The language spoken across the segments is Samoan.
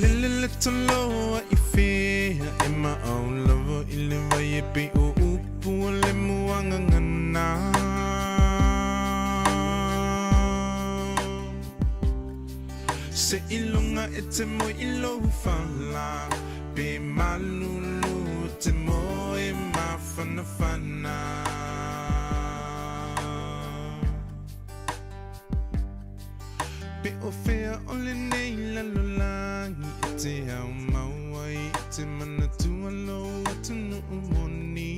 lele le toloa i fea e maau lava i le vai e pei o upu o le muagagana. Seiloga e te moe i lou fala, pe malulu e te moe mafanafana. Pe o fea o lenei lalolagi e te ao mau ai i te manatua lou atunuu moni.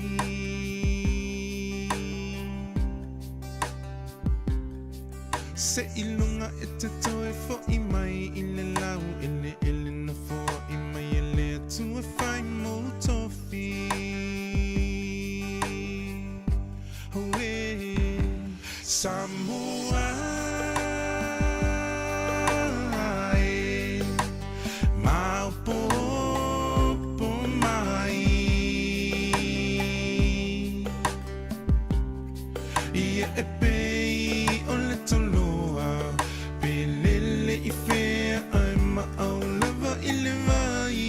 Seiloga e te toe fo'i mai i le lau eleele na foai mai e le Atua fai mou tofi. Auē, Samoa e, maopoopo mai. Ia e pei o le toloa, pe lele i fea ae maau lava i le vai.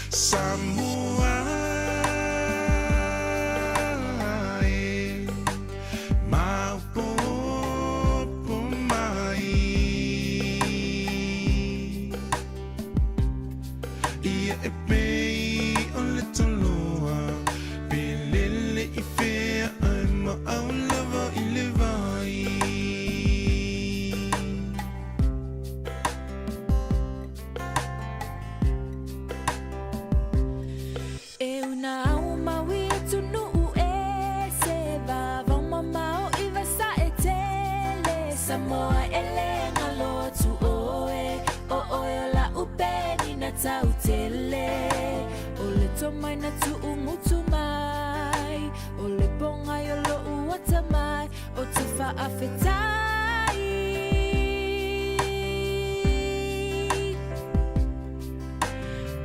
Samoa e, maopoopo mai. Ia e pei o le toloa, pe lele i fea ae maau lava i le vai. E una au maui atunuu e se vavao mamao i vasa e tele Samoa e le galo atu oe o oe o la'u penina tau tele O le tomai na tuu mutu mai O le pogai o lo'u atamai O te faafetai.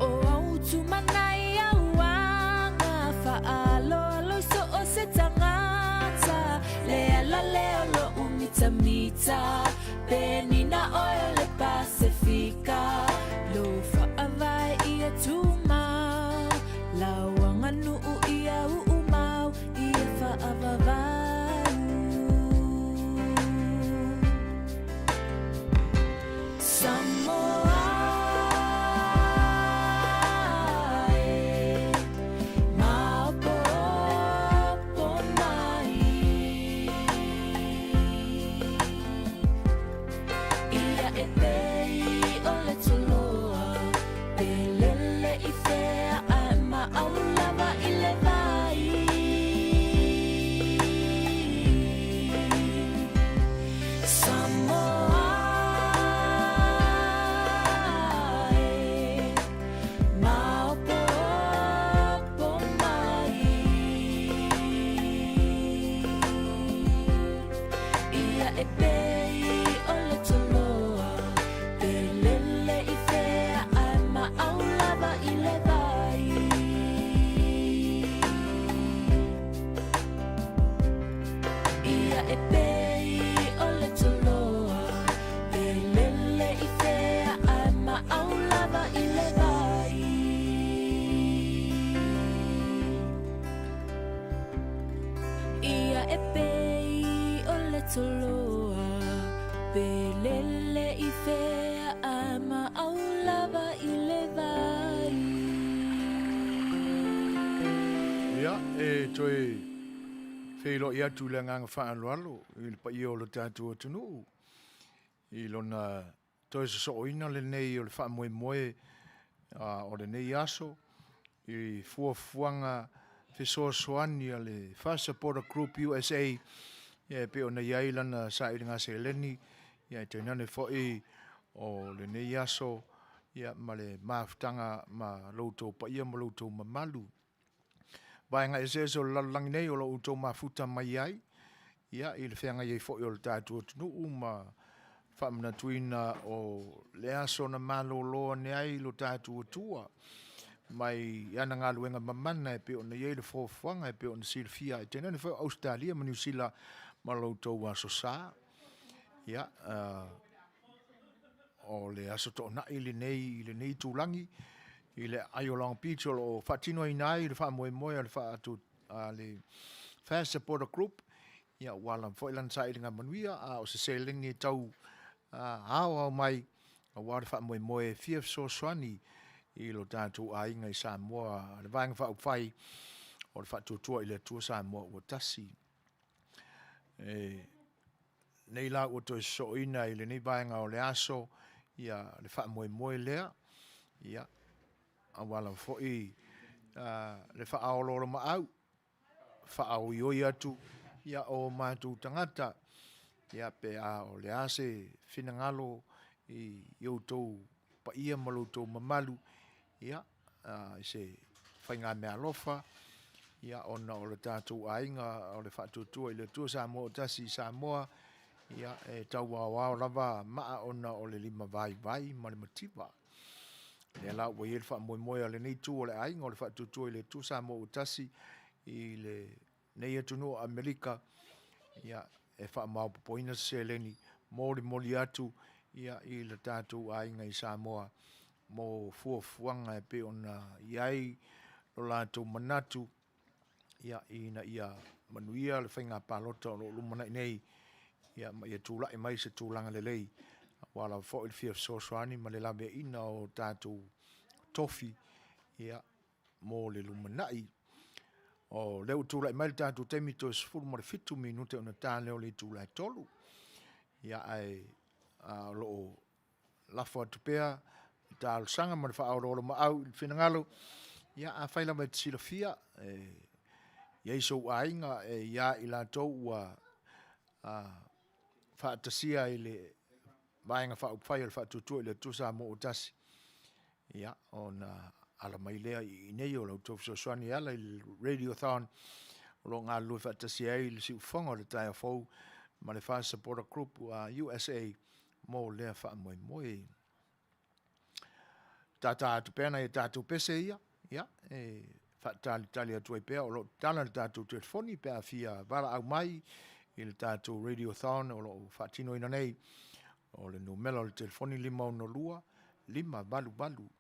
O au tumanai au aga Faaaloalo i so o se tagata Le ala lea o lo'u mitamita Penina oe o le Pasefika Lou faavae ia tumau Lau aganuu ia uumau Ia faavavau. Samoa e, maopoopo mai. Ia e pei o le toloa, pe lele i fea ae maau lava i le vai. Samoa e, maopoopo mai. Ia e pei o le toloa, pe lele i fea ae maau lava i le vai. Ia e pei o le toloa, pe lele i fea ae maau lava i le vai. Ia e pei o le toloa, pe lele i fea ae maau lava i le vai. Ia, e toe feiloai atu le agaga faaaloalo i le paia o lo tatou atunuu i lona toe sosooina lenei o le faamoemoe o lenei aso i fuafuaga fesoasoani a le First Supporter Group USA ia e pei ona i ai lana sailiga seleni ia e tainane foi o lenei aso ia ma le mafutaga ma lo outou paia ma lo outou mamalu. Vaega eseese o le lalolagi nei o lo outou mafuta mai ai ia i le feagai ai foi o le tatou atunuu ma faamanatuina o le aso na malolo ane ai lo tatou Atua mai ana galuega mamana e pei ona i ai le fuafuaga e pei ona silafia ai tainane foi o Ausetalia ma Niu Sila ma lo outou aso sa. Ia, o le Aso Toonai lenei i lenei itulagi i le aai o Long Beach o lo o faatinoina ai le faamoemoe a le faatu a le Fast Supporter Group. Ia, ua ala foi lana sailiga manuia, a o se seleni e tau aoao mai aua le faamoemoe e fia fesoasoani i lo tatou aiga i Samoa, le Vaega Faaupufai o le Faatuatua i le Atua Samoa ua Tasi. E nei la ua toe sosooina i lenei vaega o le aso ia le faamoemoe lea, ia, aua lava foi le faaoloolomaau, faaoioi atu ia o matou tagata, ia pe a o le a se finagalo i outou paia ma lo outou mamalu, ia, i se faigameaalofa, ia, ona o le tatou aiga o le Faatuatua i le Atua Samoa ua Tasi i Samoa, ia, e tau aoao lava maa ona o le limavaivai ma le mativa. Lea la ua i ai le faamoemoe a lenei itu o le aiga o le Faatuatua i le Atua Samoa ua Tasi i lenei atunuu o Amerika, ia, e faamaopoopoina se seleni molimoli atu ia i le tatou aiga i Samoa mo fuafuaga e pei ona i ai lo latou manatu ia, ina ia manuia le faiga palota o lo o lumanai nei, ia, ma ia tulai mai se tulaga lelei aua lava foi le fia fesoasoani ma le laveaiina o tatou tofi ia, mo le lumanai. O lea ua tulai mai le tatou taimi toe 17 minute ona ta lea o le itula e 3. Ia, ae o lo o lafo atu pea le talosaga ma le faaoloolomaau i le finagalo. Ia, afai lava e te silafia, e i ai sou aiga e ia i latou ua faatasia i le Vaega Faaupufai o le Faatuatua i le Atua Samoa ua Tasi, ia, ona ala mai lea i inei o la outou fesoasoani e ala i le Radiothon o lo o galulue faatasi ai le siufofoga o le taeao fou ma le FAST Supporter Group USA mo lea faamoemoe. Tata atu pea nai a tatou pese ia, ia, e faatalitali atu ai pea o lo o tatala le tatou telefoni pe a fia valaau mai i le tatou Radiothon o lo o faatinoina nei. O le numera o le telefoni 562 588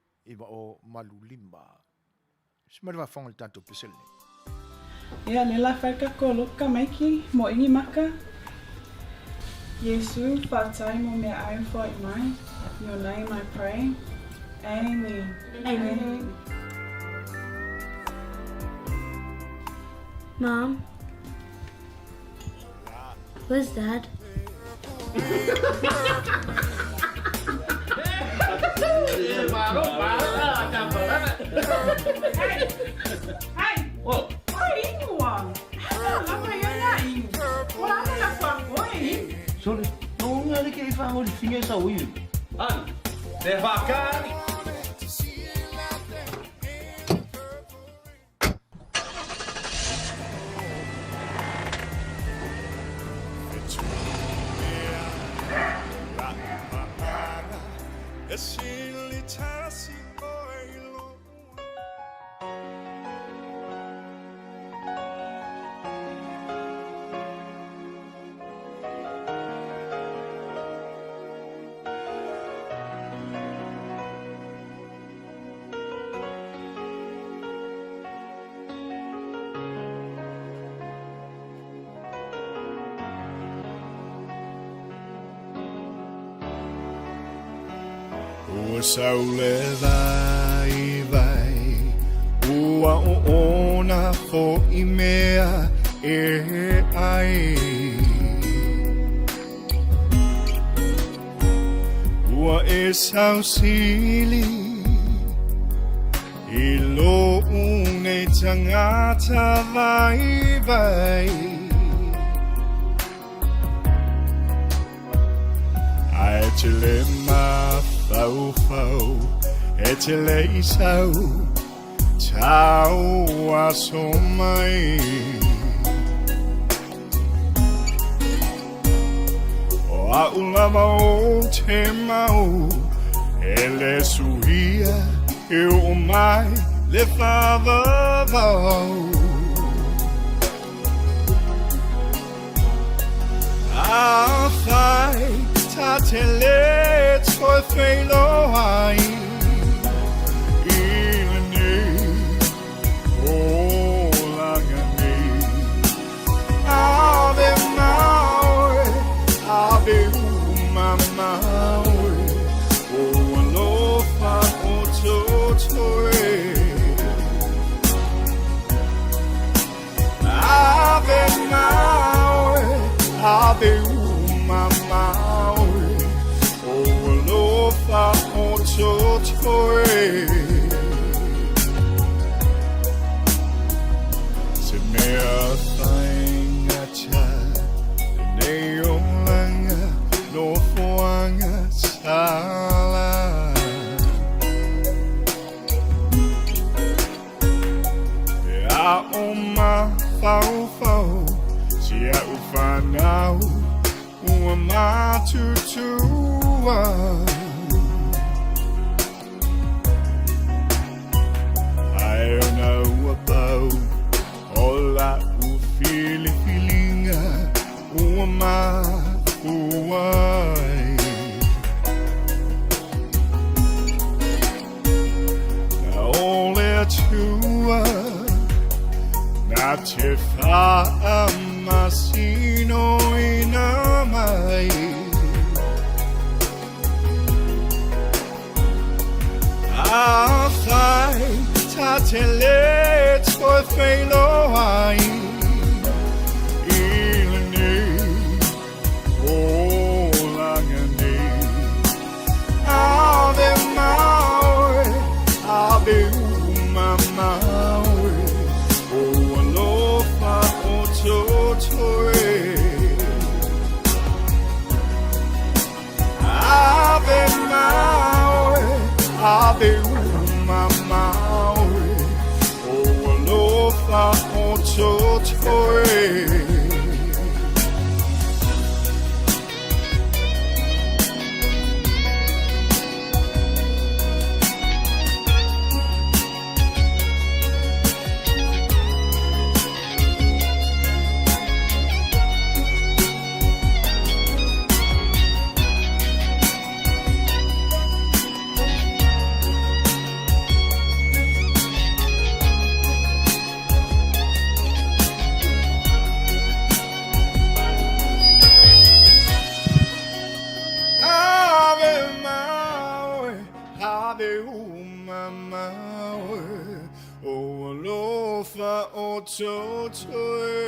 9085. Se mai le faafofoga i le tatou pese lenei. Ia le la fai kako loka maiki mo ingi maka. Iesu, whaatai mo mea ai foai mai. In your name I pray. Amen. Amen. Mom, where's Dad? Sole, no unga le ke i whango le finga sa uiu. An, te whakaari. Ua sau le vaivai, ua oona foʻi mea e ai. Ua e sausili i loʻu nei tagata vaivai. Ae te le mafaufau, e te le i sau, tau aso mai. O a'u lava o te mau, e le suia e oo mai le faavavau. Afai. te le toe feiloai i lenei olaga nei. Ave maue, ave uma maue, o alofa o totoe. Ave maue, ave uma maue, o alofa o totoe. Se mea faigata lenei olaga nofoaga sala. Pe a o mafaufau si a'u fanau ua matutua. Ae ona ua pau o la'u filifiliga ua mafua ai. Na o le Atua na te faamasinoina mai. Afai ta te le toe feiloai i lenei olaga nei. Ave maue, ave uma maue, o alofa o totoe. Ave maue, ave uma maue, o alofa o totoe. Ave maue, ave uma maue, o alofa o totoe.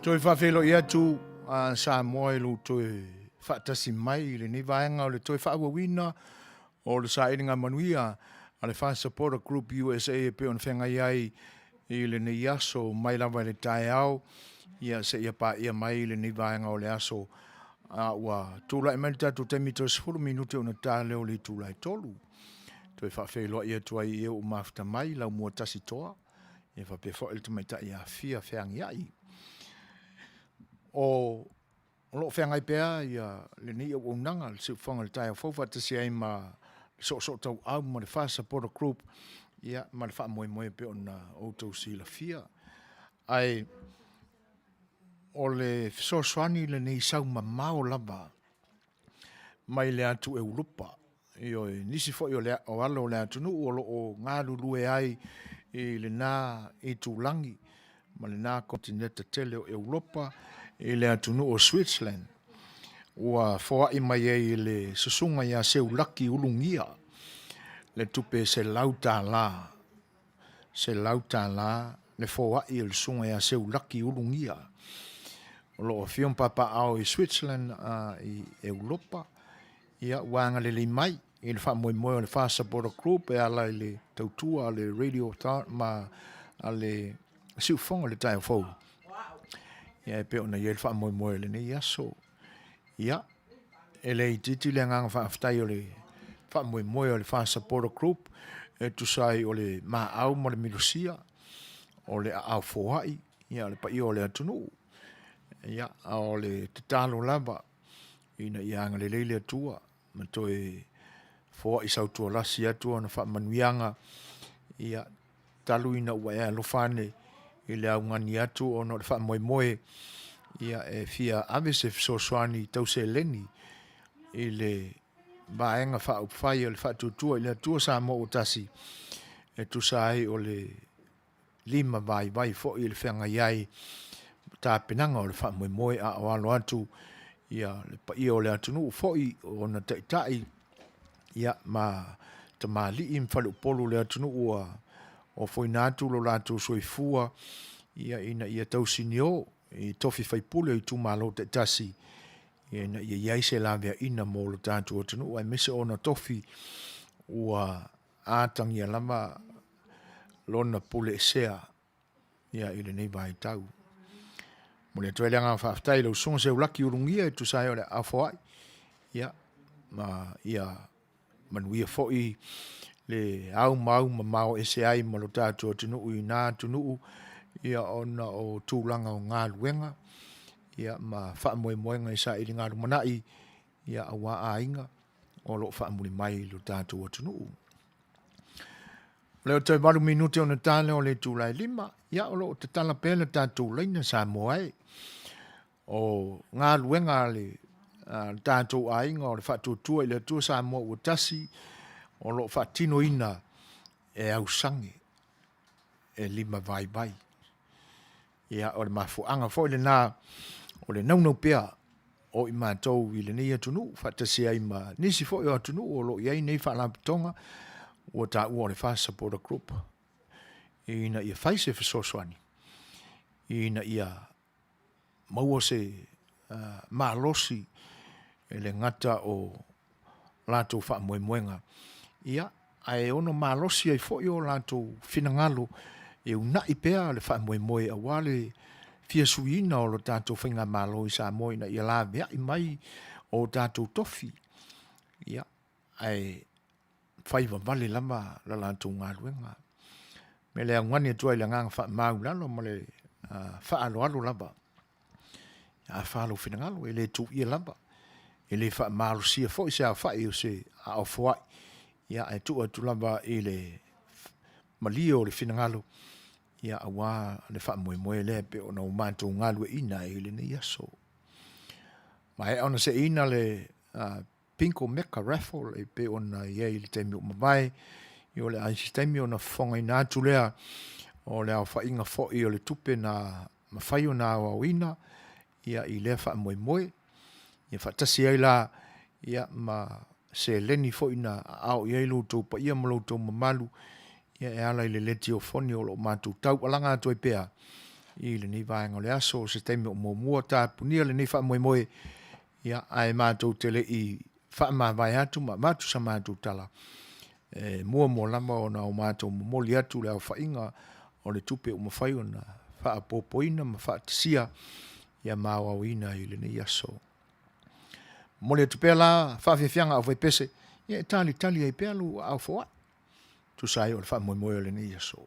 Toe faafeiloai atu a Samoa i lo toe faatasi mai i lenei vaega o le toe faaauauina o le sailiga manuia a le Fast Supporter Group USA e pei ona feagai ai i lenei aso mai lava i le taeao ia seia paia mai i lenei vaega o le aso a ua tulai mai le tatou taimi toe 10 minute ona ta lea o le itula e 3. Toe faafeiloai atu ai i e ua mafuta mai Laumua Tasi Toa ia faapea foi le tamaitai ia Fia Feagiai. O O lo o feagai pea ia lenei auaunaga le siufofoga o le taeao fou faatasi ai ma le soosootauau ma le Far Supporter Group ia ma le faamoemoe e pei ona outou silafia. Ae o le fesoasoani lenei sau mamao lava mai le atu Eulupa. Ioe, nisi foi o, le, o alo o le atunuu o lo o galulue ai i lena itulagi ma lena kotineta tele o Europa i le atunuu o Switzerland. Ua foai mai ai e le susuga ia Seulaki Ulugia le tupe $100, $100 le foai o le susuga ia Seulaki Ulugia. O lo o afio ma papaaao i Switzerland i Europa. Ia, ua agalelei mai i le faamoemoe o le Far Supporter Group e ala i le tautua a le Radio Authority ma a le siufofoga o le taeao fou. Ia, e pei ona i ai le faamoemoe i lenei aso. Ia, e le itiiti le agaga faafetai o le faamoemoe o le Far Supporter Group e tusa ai o le maau ma le milosia o le aao foai, ia, o le paia o le atunuu. Ia, a o le tatalo lava ina ia agalelei le Atua ma toe foai sautualasi atu ona faamanuiaga, ia, talu ina ua e alofa ane i le augani atu ona o le faamoemoe. Ia, e fia ave se fesoasoani tau seleni i le Vaega Faaupufai o le Faatuatua i le Atua Samoa ua Tasi, e tusa ai o le lima vaivai foi i le feagai ai ma tapenaga o le faamoemoe a o alo atu ia le paia o le atunuu foi o ona taitai ia ma tamalii ma faleupolu o le atunuu ua ofoina atu lo latou soifua ia ina ia tausinio i tofi faipule o itumalo taitasi ina ia i ai se laveaiina mo lo tatou atunuu aemaise ona tofi ua atagia lava lona pule esea ia i lenei vaitau. Momoli atu ai le agaga faafetai i lau Susuga Seulaki Ulugia e tusa ai o le afoai ia ma ia manuia foi le au ma au mamao ese ai ma lo tatou atunuu i na atunuu ia ona o tulaga o galuega ia ma faamoemoega i sailiga lumanai ia aua aiga o lo o faamuli mai i lo tatou atunuu. O lea ua toe 8 minute ona ta lea o le itula e 5, ia o lo o tatala pea le tatou laina Samoa e. O galuega a le tatou aiga o le Faatuatua i le Atua Samoa ua Tasi o lo o faatinoina e Ausage e lima vaivai. Ia, o le mafuaaga foi lena o le naunau pea o i matou i lenei atunuu faatasi ai ma nisi foi o atunuu o lo o i ai nei faalapotopotoga ua taua o le FAST Supporter Group ina ia fai se fesoasoani ina ia maua se malosi e le gata o latou faamoemoega, ia, ae ono malosi ai foi o latou finagalo e uunai pea le faamoemoe aua le fia suiina o le tatou faigamalo i Samoa ina ia laveai mai o tatou tofi, ia, ae fai vavale lava la latou galuega. O le mea lea e augani atu ai i le agaga faamaualalo ma le faaaloalo lava, a fa lou finagalo, e le tuia lava, e le faamalosia foi se aofai o se aao foai, ia ae tuu atu lava i le malie o le finagalo, ia aua le faamoemoe lea e pei ona matou galueaiina ai i lenei aso. Maea ona seiina le Bingo Mecca Raffle e pei ona i ai i le taimi ua mavae, ia o le a i se taimi ona fofogaina atu lea o le aofaiga foi o le tupe na mafai ona aoaoina ia i lea faamoemoe. Ia faatasi ai la ia ma seleni foi na aao i ai lo outou paia ma lo outou mamalu ia e ala i le letiofoni o lo o matou taualaga atu ai pea i lenei vaega o le aso. O se taimi o muamua tapunia lenei faamoemoe Ia, ae matou te le i faamavae atu ma avatu sa matou tala, e muamua lava ona o matou momoli atu le aofaiga o le tupe ua mafai ona faaopoopoina ma faatasia ia ma aoaoina i lenei aso. Momoli atu pea la faafiafiaga a aufaipese, ia e talitali ai pea lou aao foai, tusa ai o le faamoemoe o lenei aso.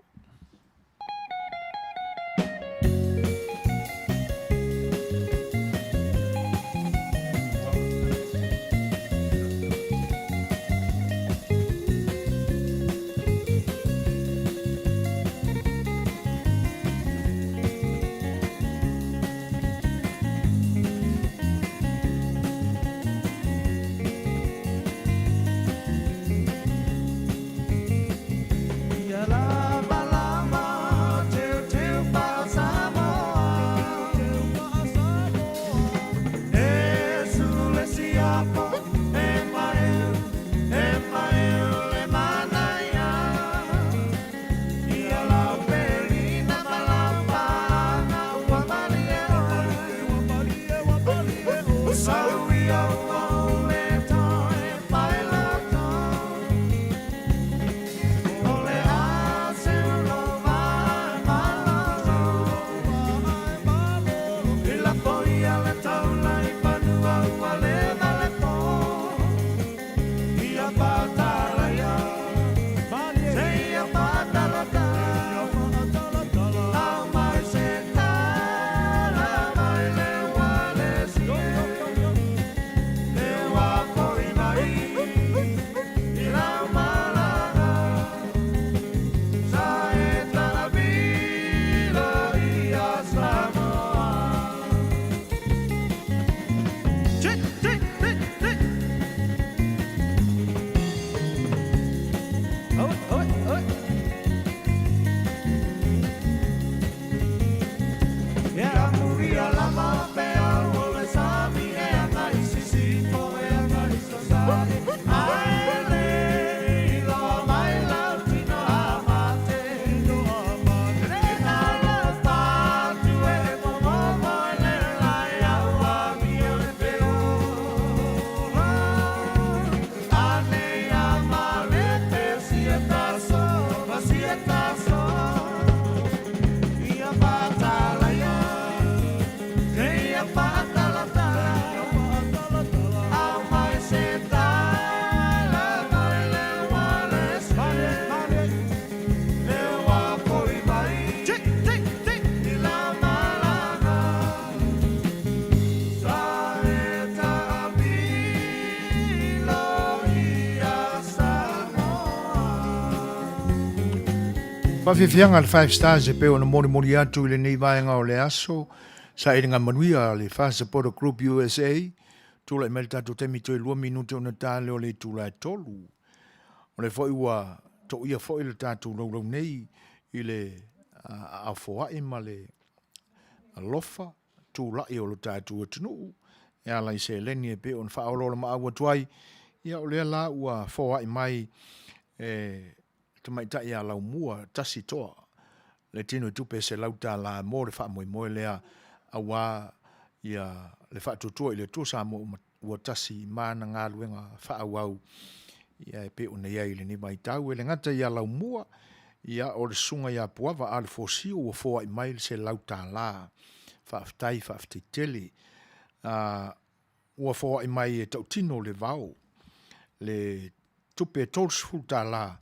Faafiafiaga a le Five Stars e pei ona molimoli atu i lenei vaega o le aso, sailiga manuia a le Far Supporter Group USA, tulai mai le tatou taimi toe 2 minute ona ta lea o le itula e 3. O lea foi ua toia foi le tatou laulau nei i le aao foai ma le alofa tulai o lo tatou atunuu e ala i seleni e pei ona faaoloolomaau atu ai. Ia o lea la ua foai mai e tamaitai ia Laumua tasi toa le tino i tupe e $100 mo le faamoemoe lea aua ia le faatuatua i le Atua Samoa ua tasi ma ana galuega faaauau ia e pei ona i ai i lenei vaitau. E le gata ia Laumua, ia o le susuga ia Puava Alefosio ua foai mai le $100. Faafetai, faafetai tele. Ua foai mai e tautino le vao le tupe e $30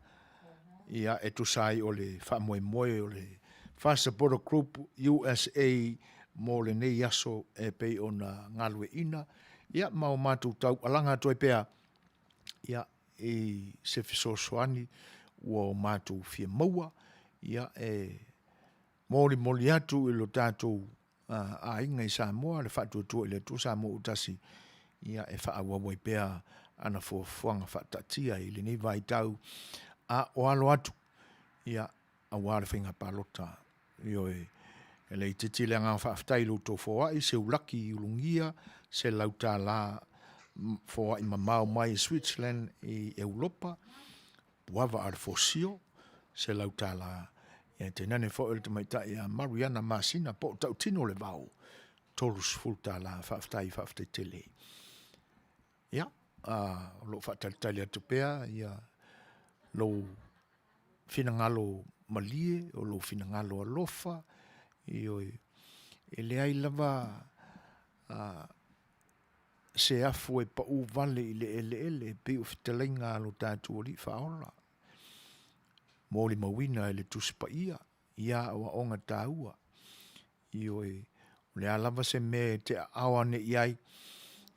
ia e tusa ai o le faamoemoe o le Fast Supporter Group USA mo lenei aso e pei ona galueina ia ma o matou taualaga atu ai pea ia i se fesoasoani ua o matou fia maua ia e molimoli atu i lo tatou aiga i Samoa, le faatuatua i le Atua Samoa ua tasi, ia e faaauau ai pea ana fuafuaga faataatia i lenei vaitau a o alo atu, ia, aua le faiga palota. Ioe, e le itiiti le agaga faafetai i lo outou foai, Seulaki i Ulugia, $100 foai mamao mai Switzerland i Europa, Puava Alefosio, $100, ia tainane foi o le tamaitai ia Mariana Masina po o Tautino le Vao, $30. Faafetai, faafetai tele. Ia, o lo o faatalitali atu pea ia lou finagalo malie, o lou finagalo alofa, ioe, e leai lava se afu e pau vale i le eleele e pei o fetalaiga a lo tatou Alii Faaola, molimauina e le Tusi Paia ia aoaoga taua. Ioe, o le a lava se mea e te aao ane i ai,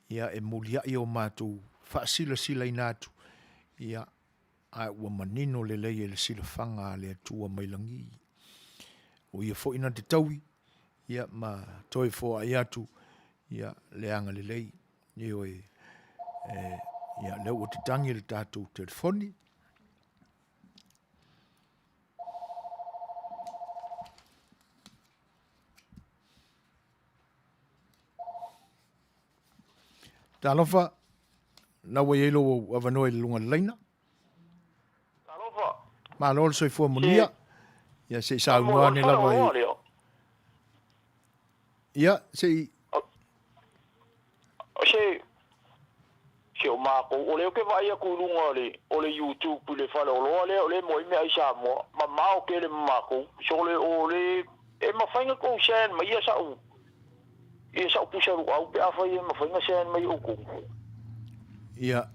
ia e muliai o matou faasilasilaina atu, ia, ae ua manino lelei e le silafaga a le Atua mai lagi. O ia foi na te taui, ia, ma toe foai atu, ia, le agalelei. Ioe, e, ia, lea ua tatagi le tatou telefoni. Talofa, la ua i ai lou avanoa i le luga o le laina. Talofa. Malo le soifua manuia. Ia se i saunoa ane lava i... Ia, se i... Se, se o makou, o lea ou te vaai atu i luga o le, o le YouTube i le faleoloa lea, o lea e maua ai meaai Samoa, mamao tele ma makou. So o le, o le, e mafai ona tou send mai ia sa'u, ia sa'u pusa luau pe afai e mafai ona send mai e outou. Ia,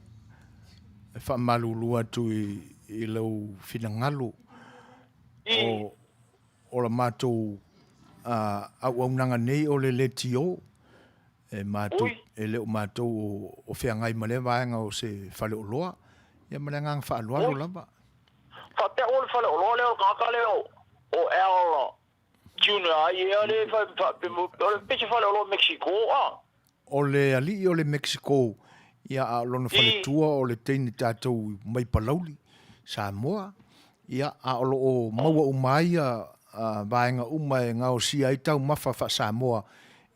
e faamalulu atu i, i lou finagalo, o, o la matou auaunaga nei o le leitio, e matou, e le o matou o, o feagai ma lea vaega o se faleoloa, ia ma le agaga faaaloalo lava. Faapea o le faleoloa lea o le tagata lea o, o Al Junior ai ea le fai, o le pei se faleoloa Mexico a? O le alii o le Mexico, ia a o lona faletua o le teine tatou mai Palauli, Samoa, ia a o lo o maua uma ai ia vaega uma e gaosia ai taumafa faa-Samoa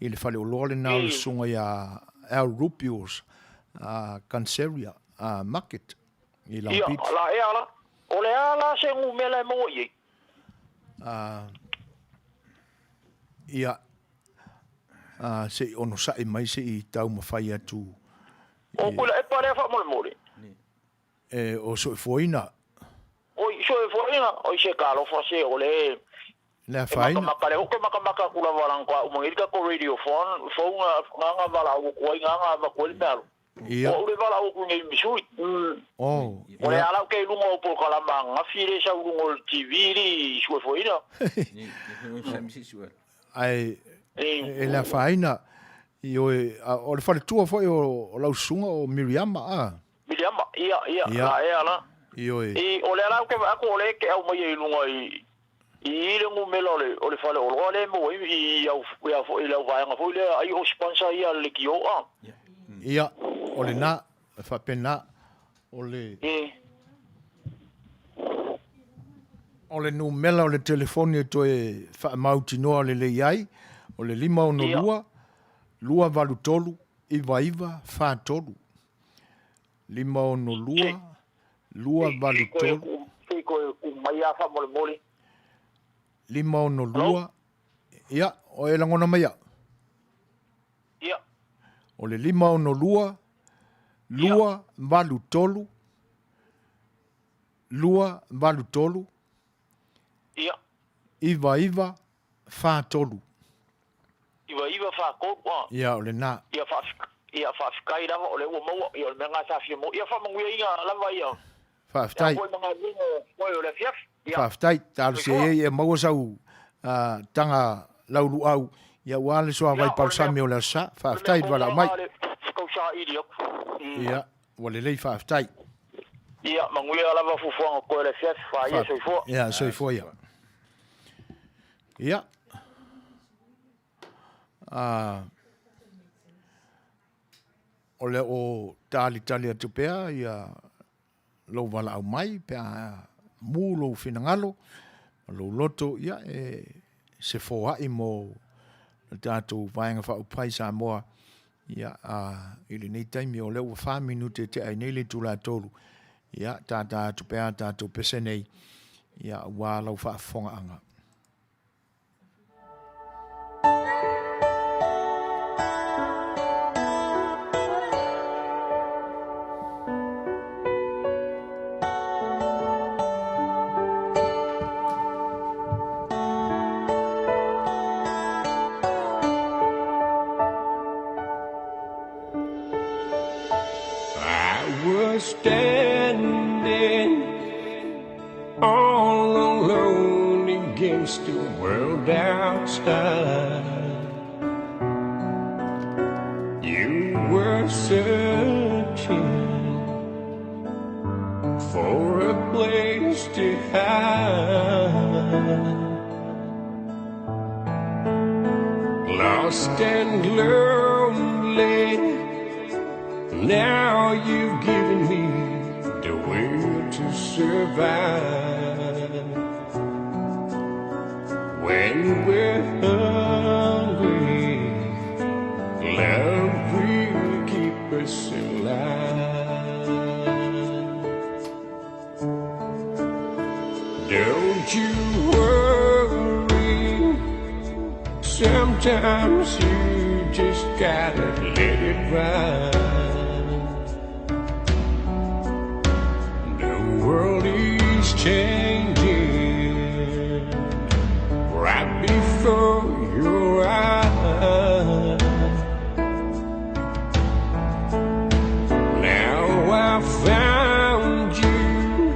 i le faleoloa lena o le susuga ia Al Rubio's Canceria Market i Long Beach. Ia, la ea la. O le a la se numera e maua i ai? Ia, se i onosai mai se i taumafai atu. O Tuilaepa lea faamolemole. E, o Soefuaina. Oi, Soefuaina, oi se talofa se o le Le afaina. E makamaka lea, ou te makamaka atu lava leaga faatoa uma nei le tatou radio phone, phone na na valaau atu ai, na na avatu ai le mea alu. Ia. O au le valaau atu nei i Missouri. Oh, O le ala ou te i luga o polokalama ananafi lea e sau i luga o le TV le i Suefuaina. Ae e le afaina, ioe, o le faletua foi o lau susuga o Miriama, a? Miriama, ia, ia, la ea la. Ioe. I, o lea la ou te vaai atu o lea e te aumaia i luga i, I le numera o le faleoloa lea e maua ai i au i le au vaega foi lea ai o sponsor ia a le Lekiō a. Ia, o lena, e faapena, o le. O le numela o le telefoni e toe faamautinoa lelei ai, o le 562 283 9943. 562 283. Se i toe tuu mai lava faamolemole. 562, ia, o e lagona mai au? Ia. O le 562 283 283 Ia. 99 43. 9943, a. Ia, o lena. Ia, ia, faafetai lava, o lea ua maua, ia, o le mea lena sa fia maua. Ia, faamanuiaina lava ia. Faafetai. Ia, ma galuega o le afiafi. Ia. Faafetai. Talosia ia ia maua sau taga lauluau, ia aua le suavai palsami o le Aso Sa. Faafetai le valaau mai. Tausaili atu. Ia, ua lelei faafetai. Ia, manuia lava fuafuaga o toe o le afiafi. Faia, soifua. Ia, soifua ia. Ia. O le o talitali atu pea ia lou valaau mai pe a mu lou finagalo ma lou loto, ia e se foai mo le tatou Vaega Faaupufai Samoa, ia a i lenei taimi o lea ua 4 minute e tea ai nei le itula 3, ia tata atu pea a tatou pese nei, ia aua lau faafofogaaga. I was standing all alone against the world outside. You were searching for a place to hide. Lost and lonely, now you've given me the will to survive. When we're hungry, love will keep us alive. Don't you worry, sometimes you just gotta let it ride. The world is changing right before your eyes. Now I found you,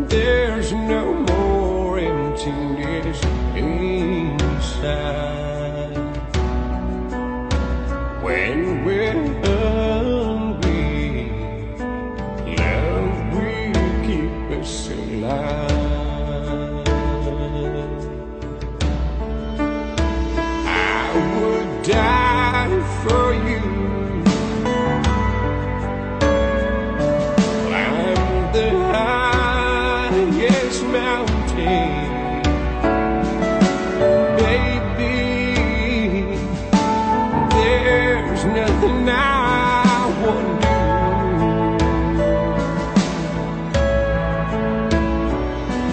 there's no more emptiness inside. When we're hungry, love will keep us alive. I would die for you. Climb the highest mountain, baby. There's nothing I won't do.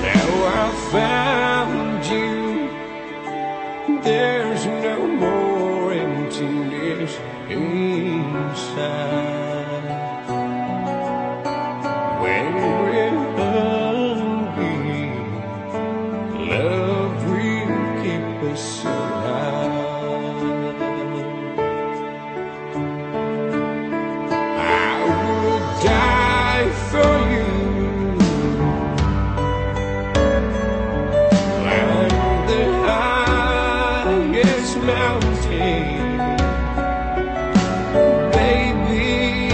Now I found you, there's no more emptiness inside. When we're hungry, love will keep us alive. I would die for you. Climb the highest mountain, baby.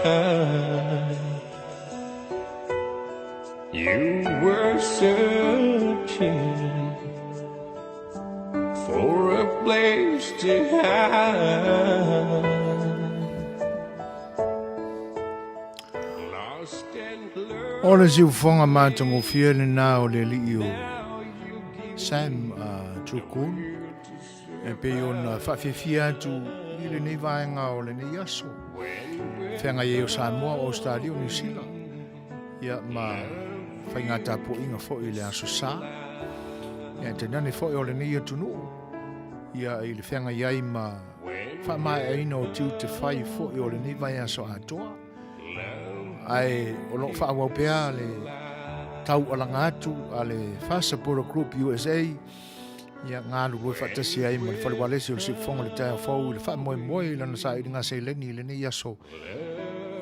time. You were searching for a place to hide. Lost and O le siufoga matagofie lena o le alii o Sam Tukun e pei ona faafiafia atu i lenei vaega o lenei aso. Feagai ai o Samoa, o Australia, o Niu Sila, ia ma faiga tapuaiga foi i le aso Sa. Ia tainane foi o lenei atunuu, ia i le feagai ai ma faamaeaina o tiute fai foi o lenei vaiaso atoa. Ae o lo o faaauau pea le taualaga atu a le FASA Border Group USA, ia galulue faatasi ai ma le Fale Ualesi o le Siufofoga o le Taeao Fou i le faamoemoe i lana sailiga seleni i lenei aso,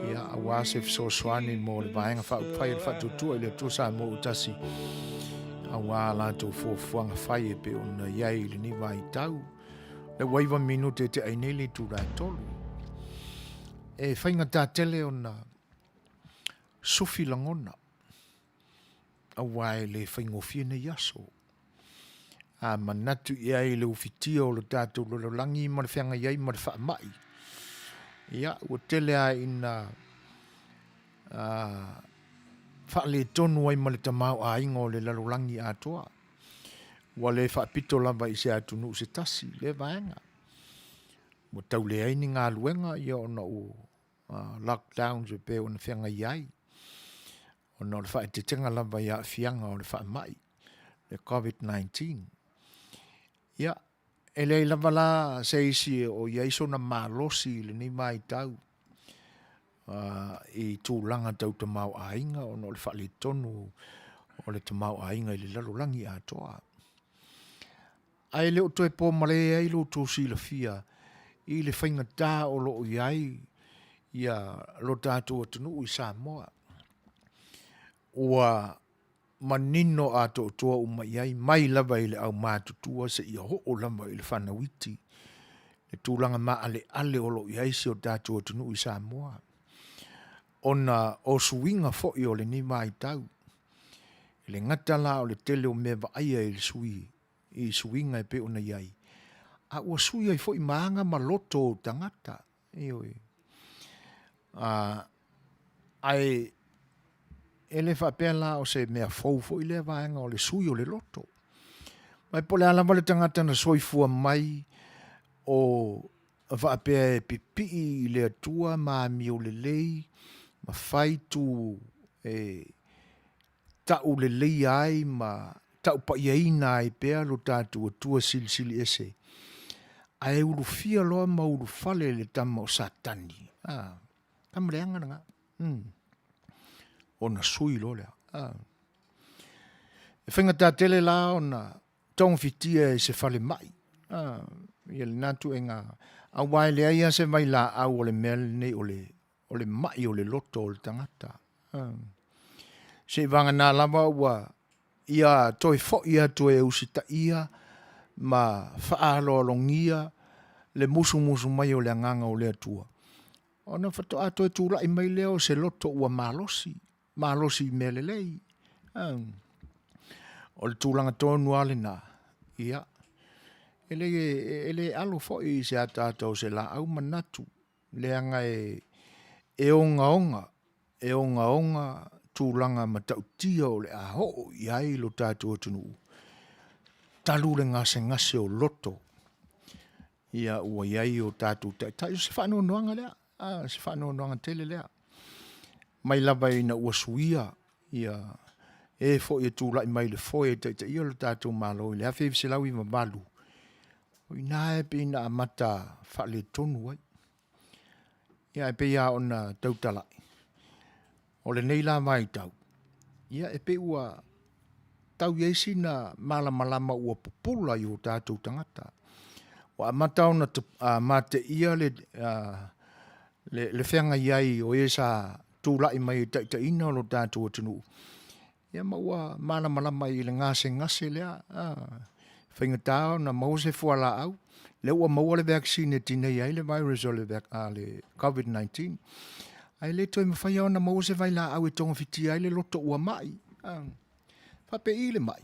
ia aua se fesoasoani mo le Vaega Faaupufai a le Faatuatua i le Atua Samoa ua Tasi, aua a latou fuafuaga fai e pei ona i ai i lenei vaitau. Le ua 9 minute e tea ai nei le itula e 3. E faigata tele ona sufi lagona aua e le faigofie nei aso. A manatu i ai le ufitia o le tatou lalolagi ma le feagai ai ma le faamai, ia, ua tele lava ina faaletonu ai ma le tamaoaiga o le lalolagi atoa. Ua le faapito lava i se atunuu se tasi lea vaega. Ua tau leai ni galuega ia ona ua lockdowns e pei ona feagai ai, ona o le faaeteetega lava i aafiaga o le faamai, le Covid-19. Ia, e leai lava la se isi o i ai sona malosi i lenei vaitau i tulaga tau tamaoaiga ona o le faaletonu o le tamaoaiga i le lalolagi atoa. Ae le o toe po malae ai lo outou silafia i le faigata o lo o i ai ia lo tatou atunuu i Samoa. Ua manino atoatoa uma i ai, mai lava i le aumatutua seia oo lava i le fanau iti, le tulaga maaleale o lo o i ai si o tatou atunuu i Samoa, ona o suiga foi o lenei vaitau. E le gata la o le tele o mea vaaia i le sui i suiga e pei ona i ai, a ua sui ai foi ma aga ma loto o tagata. Ioe. Ae e le faapea la o se mea fou foi lea vaega o le sui o le loto. Mai po o le a lava le tagata na soifua mai o faapea e pipii i le Atua ma amio lelei ma fai tu e tauleleia ai ma taupaiaina ai pea lo tatou Atua Silisili Ese, ae ulufia loa ma ulufale le tama o Satani, a, tama leaga lena, ona sui loa lea. A. E faigata tele la ona togafitia e se falemai, a, ia lena tuuaiga, aua e leai lava se vailaau o le mea lenei o le o le mai o le loto o le tagata. Seiavagana lava ua ia toe foi atu e usitaia ma faaaloalogia le musumusu mai o le Agaga o le Atua, ona faatoa toe tulai mai lea o se loto ua malosi, malosi i mea lelei. O le tulaga tonu lava lena, ia, e le, e le alo foi i se ataata o se laau manatu, leaga e ogaoga, e ogaoga tulaga matautia o le a oo i ai lo tatou atunuu, talu le gasegase o loto, ia ua i ai o tatou taitai. O se faanoanoaga lea, a, se faanoanoaga tele lea. Mai lava ina ua suia ia e foi e tulai mai le foe e taitaia lo tatou Malo i le 1998, O i ina e pei na amata faaletonu ai. Ia ae pei lava ona tautalai, o lenei la vaitau, ia e pei ua tau i ai sina malamalama ua pupula i o tatou tagata. Ua amata ona mateia le, le, le feagai ai o e sa tulai mai e taitaiina lo tatou atunuu, Ia ma ua malamalama i le gasegase lea, a, faigata ona maua se fualaau, lea ua maua le vaccine e tineia ai le virus o le, a, le COVID-19. Ae le toe mafai lava ona maua se vailaau e togafitia ai le loto ua mai. Faapei le mai?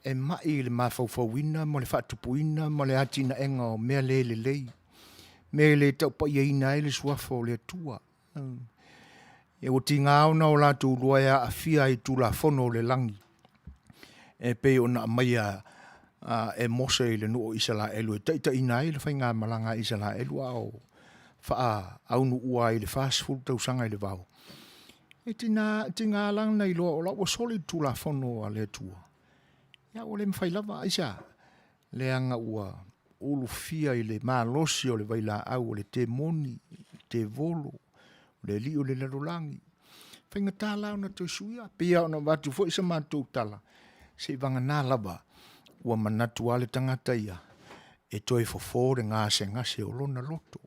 E mai i le mafaufauina ma le faatupuina ma le atinaega o mea le lelei, mea e le taupaiaina ai le Suafa o le Atua. Ia ua tiga ona o latou lua e aafia ai i Tulafono o le lagi, e pei ona aumaia e Mose i le nuu o Isaraelu e taitaiina ai le faigamalaga a Isaraelu a o faaunuua ai i le 40 tausaga i le vao. E tiga, tiga la ona iloa o la ua soli le Tulafono a le Atua. Ia ua le mafai lava, aisea? Leaga ua ulufia i le malosi o le vailaau o le temoni, tevolo, o le alii o le lalolagi. Faigata la ona toe suia, pei lava ona avatu foi sa matou tala, seivagana lava ua manatu lava le tagata ia e toe fofo le gasegase o lona loto.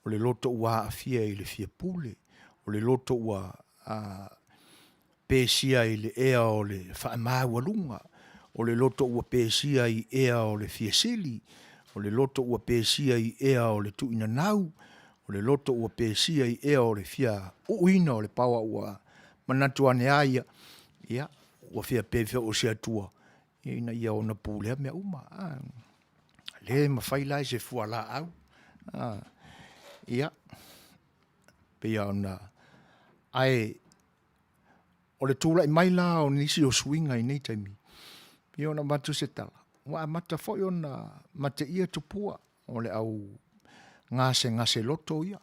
O le loto ua aafia i le fia pule, o le loto ua pesia i le ea o le faamaualuga, o le loto ua pesia i ea o le fia sili, o le loto ua pesia i ea o le tuuinanau, o le loto ua pesia i ea o le fia uuina o le paoa ua manatu ane a ia, ia, ua fia pe o se Atua ina ia ona pulea mea uma. Le mafai la i se fualaau. Ia, pei ona... Ae o le tulai mai la o nisi o suiga i nei taimi, pei ona avatu se tala, ua amata foi ona mateia tupua o le au gasegase loto ia.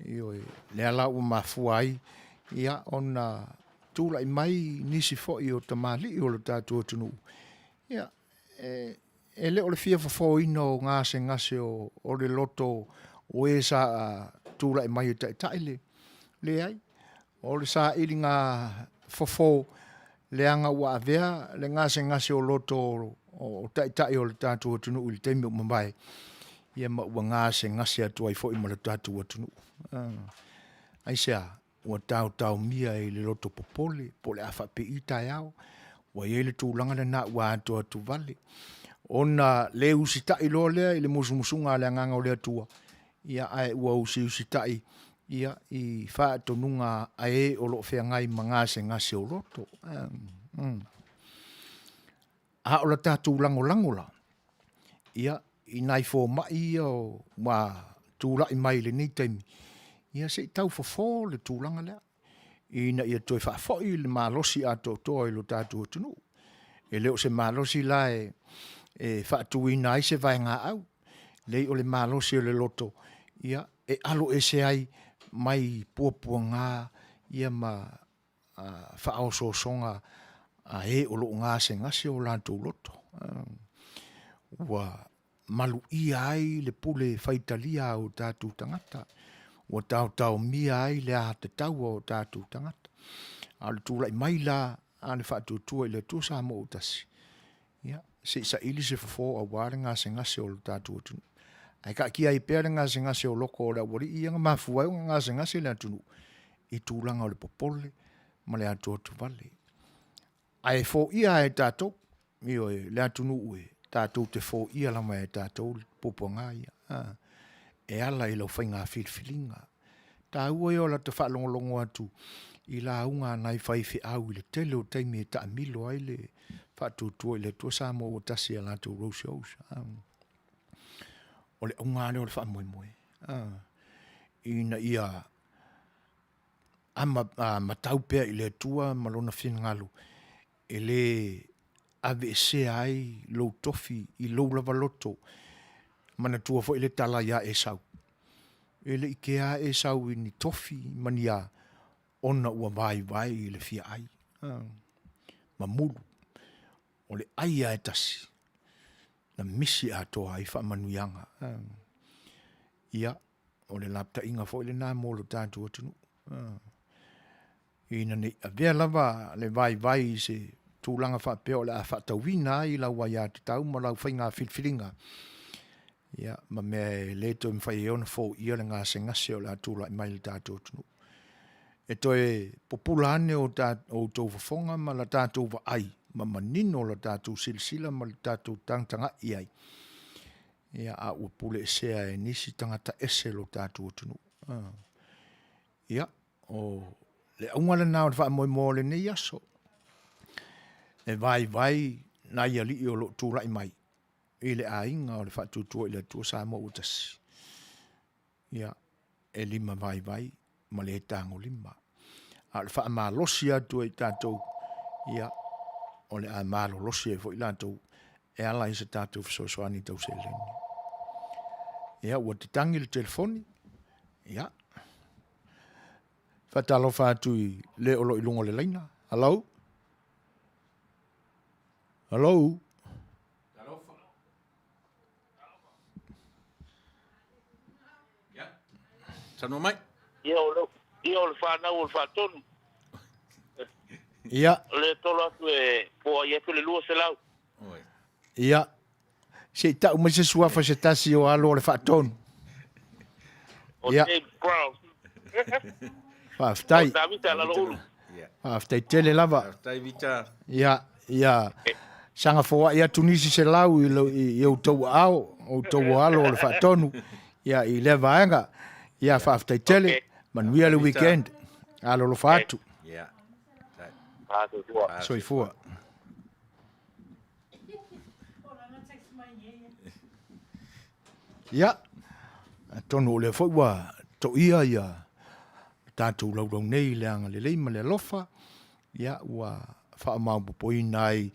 Ioe, lea la ua mafua ai ia ona tulai mai nisi foi o tamalii o le tatou atunuu, ia, e le o le fia fofoina o gasegase o le loto o e sa tulai mai e taitai le, leai, o le sailiga fofo leaga ua avea le gasegase o loto o taitai o le tatou atunuu i le taimi ua mavae, ia ma ua gasegase atu ai foi ma le tatou atunuu. Aisea? Ua taotaomia i le loto popole po o le a faapei taeao, ua i ai le tulaga lena ua atoatovale, ona le usitai loa lea i le musumusuga a le Agaga o le Atua, ia ae ua usiusitai ia i faatonuga a e o lo o feagai ma gasegase o loto. A o le tatou lagolago la, ia, i nai fomai ia ua tulai mai i lenei taimi, ia se i tau fofo le tulaga lea, ina ia toe faafoi le malosi atoatoa i lo tatou atunuu. E le o se malosi la e faatuina ai se vaegaau, leai o le malosi o le loto, ia, e aloese ai mai puapuaga ia ma faaosoosoga a e o lo o gasegase o latou loto. Ua maluia ai le pule faitalia a o tatou tagata, ua taotaomia ai le aiatatau a o tatou tagata. A o le tulai mai la a le Faatuatua i le Atua Samoa ua Tasi, ia, se i saili se fofo aua le gasegase o le tatou atunuu. Ae taatia ai pea le gasegase o loko o le aualii ia na mafua ai ona gasegase le atunuu i tulaga o le popole ma le atoatovale. Ae foia lava e tatou, ioe, le atunuu e tatou te foia lava e tatou le puapuaga ia, e ala i lau faiga filifiliga. E taua ia o lata faalogologo atu i lauga a nai faifeau i le tele o taimi e taamilo ai le Faatuatua i le Atua Samoa ua Tasi i a latou road shows. O le auga lava lea o le faamoemoe, ina ia matau pea i le Atua ma Lona finagalo e le aveesea ai lou tofi i lou lava loto. Manatua foi le tala ia Esau, e le i kea Esau i ni tofi ma ni a, ona ua vaivai i le fia ai. Mamulu, o le ai lava e tasi, na misi atoa ai faamanuiaga. Ia, o le lapataiga foi lena mo lo tatou atunuu. Ina ne i avea lava le vaivai i se tulaga faapea o le a faatauina ai lau aiatatau ma lau faiga filifiliga, ia, ma mea e le toe mafai ai ona foia le gasegase o le a tulai mai i le tatou atunuu. E toe pupula ane o outou fofoga ma la tatou vaai ma manino la tatou silasila ma le tatou tagatagai i ai. Ia, a ua puleesea e nisi tagata ese lo tatou atunuu. Ia, o le auga lena o le faamoemoe o lenei aso, e vaivai nai alii o lo o tulai mai i le aiga o le Faatuatua i le Atua Samoa ua Tasi. Ia, e lima vaivai ma le tagolima. A o le faamalosi atu e i tatou, ia, o le a malolosi ai foi latou e ala i se tatou fesoasoani tau seleni. Ia, ua tatagi le telefoni, ia, faatalofa atu i le o lo o i luga o le laina. Hello? Hello? Saunoa mai. Ia o le, ia o le whanau o le whaatonu. Ia. O le tolo atu e poa i atu le 200. Ia. Se i tau mai se suafa se tasi o alo o le faatonu. O Ia. James Brown. Faafetai. O Tavita Laloulu. Faafetai tele lava. Faafetai Vita. Ia, ia saga foai atu nisi selau i, lo, i, i outou aao, outou alo o le faatonu, ia i lea vaega. Ia faafetai tele. Okay. Manuia le weekend. Alolofa atu. Ia. Soifua. Soifua. Ia, atonu o lea foi ua toia ia tatou laulau nei i le agalelei ma le alofa, ia ua faamaopoopoina ai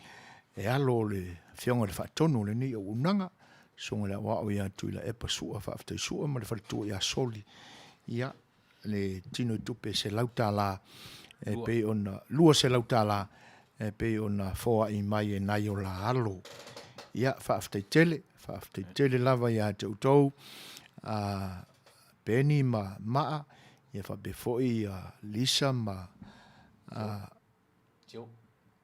e alo o le Afioga i le Faatonu o lenei auaunaga, Susuga i le Aoao ia Tuilaepa Sua Faafetai Sua ma le faletua ia Soli, ia le tino i tupe $100 e pei ona $200 e pei ona foai mai e nai o la alo. Ia, faafetai tele, faafetai tele lava ia te outou, a Peni ma Maa, ia faapea foi ia Lisa ma a,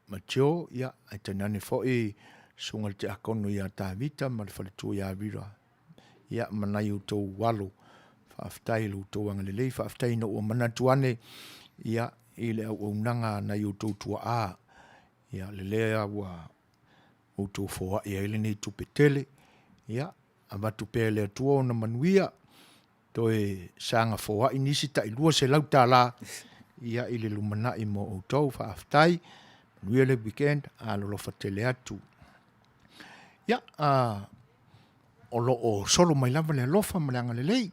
ma Joe, ia, ae tainane foi susuga i le Tiakono ia Tavita ma le faletua ia Vira, ia, ma nai outou alo. Faafetai i lo outou agalelei, faafetai ina ua manatu ane, ia, i le auaunaga a nai outou tuaa, ia, le lea ua outou foai ai lenei tupe tele, ia, avatu pea e le Atua ona manuia, toe saga foai nisi tai $200 ia i le lumanai mo outou. Faafetai, manuia le weekend, alolofa tele atu. Ia, a, o lo o solo mai lava le alofa ma le agalelei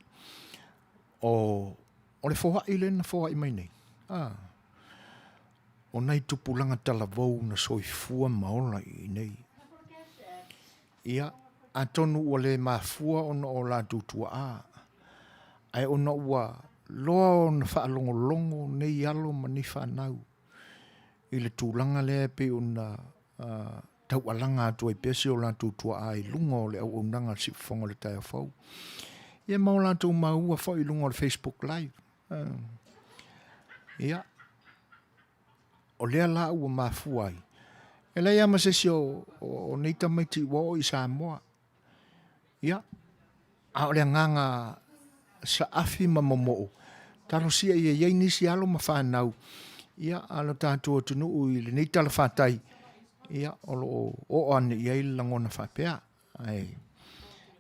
o, o le foai lea na foai mai nei. A, o nai tupulaga talavou na soifua ma ola i nei. Ia, atonu ua le mafua ona o latou tuaa, ae ona ua loa ona faalogologo nei alo ma nei fanau i le tulaga lea e pei ona taualaga atu ai pea si o latou tuaa i luga o le auaunaga a le Siufofoga o le Taeao Fou. Ia ma o latou maua foi i luga o le Facebook Live. Ia, O lea la ua mafua ai, e leai lava ma se isi o, o, o nei tamaiti ua oo i Samoa. Ia, a o le agaga saafi ma momoo, talosia ia i ai nisi alo ma fanau, ia, a lo tatou atunuu i lenei talafatai, ia, o lo o oo ane i ai le lagona faapea. Ae,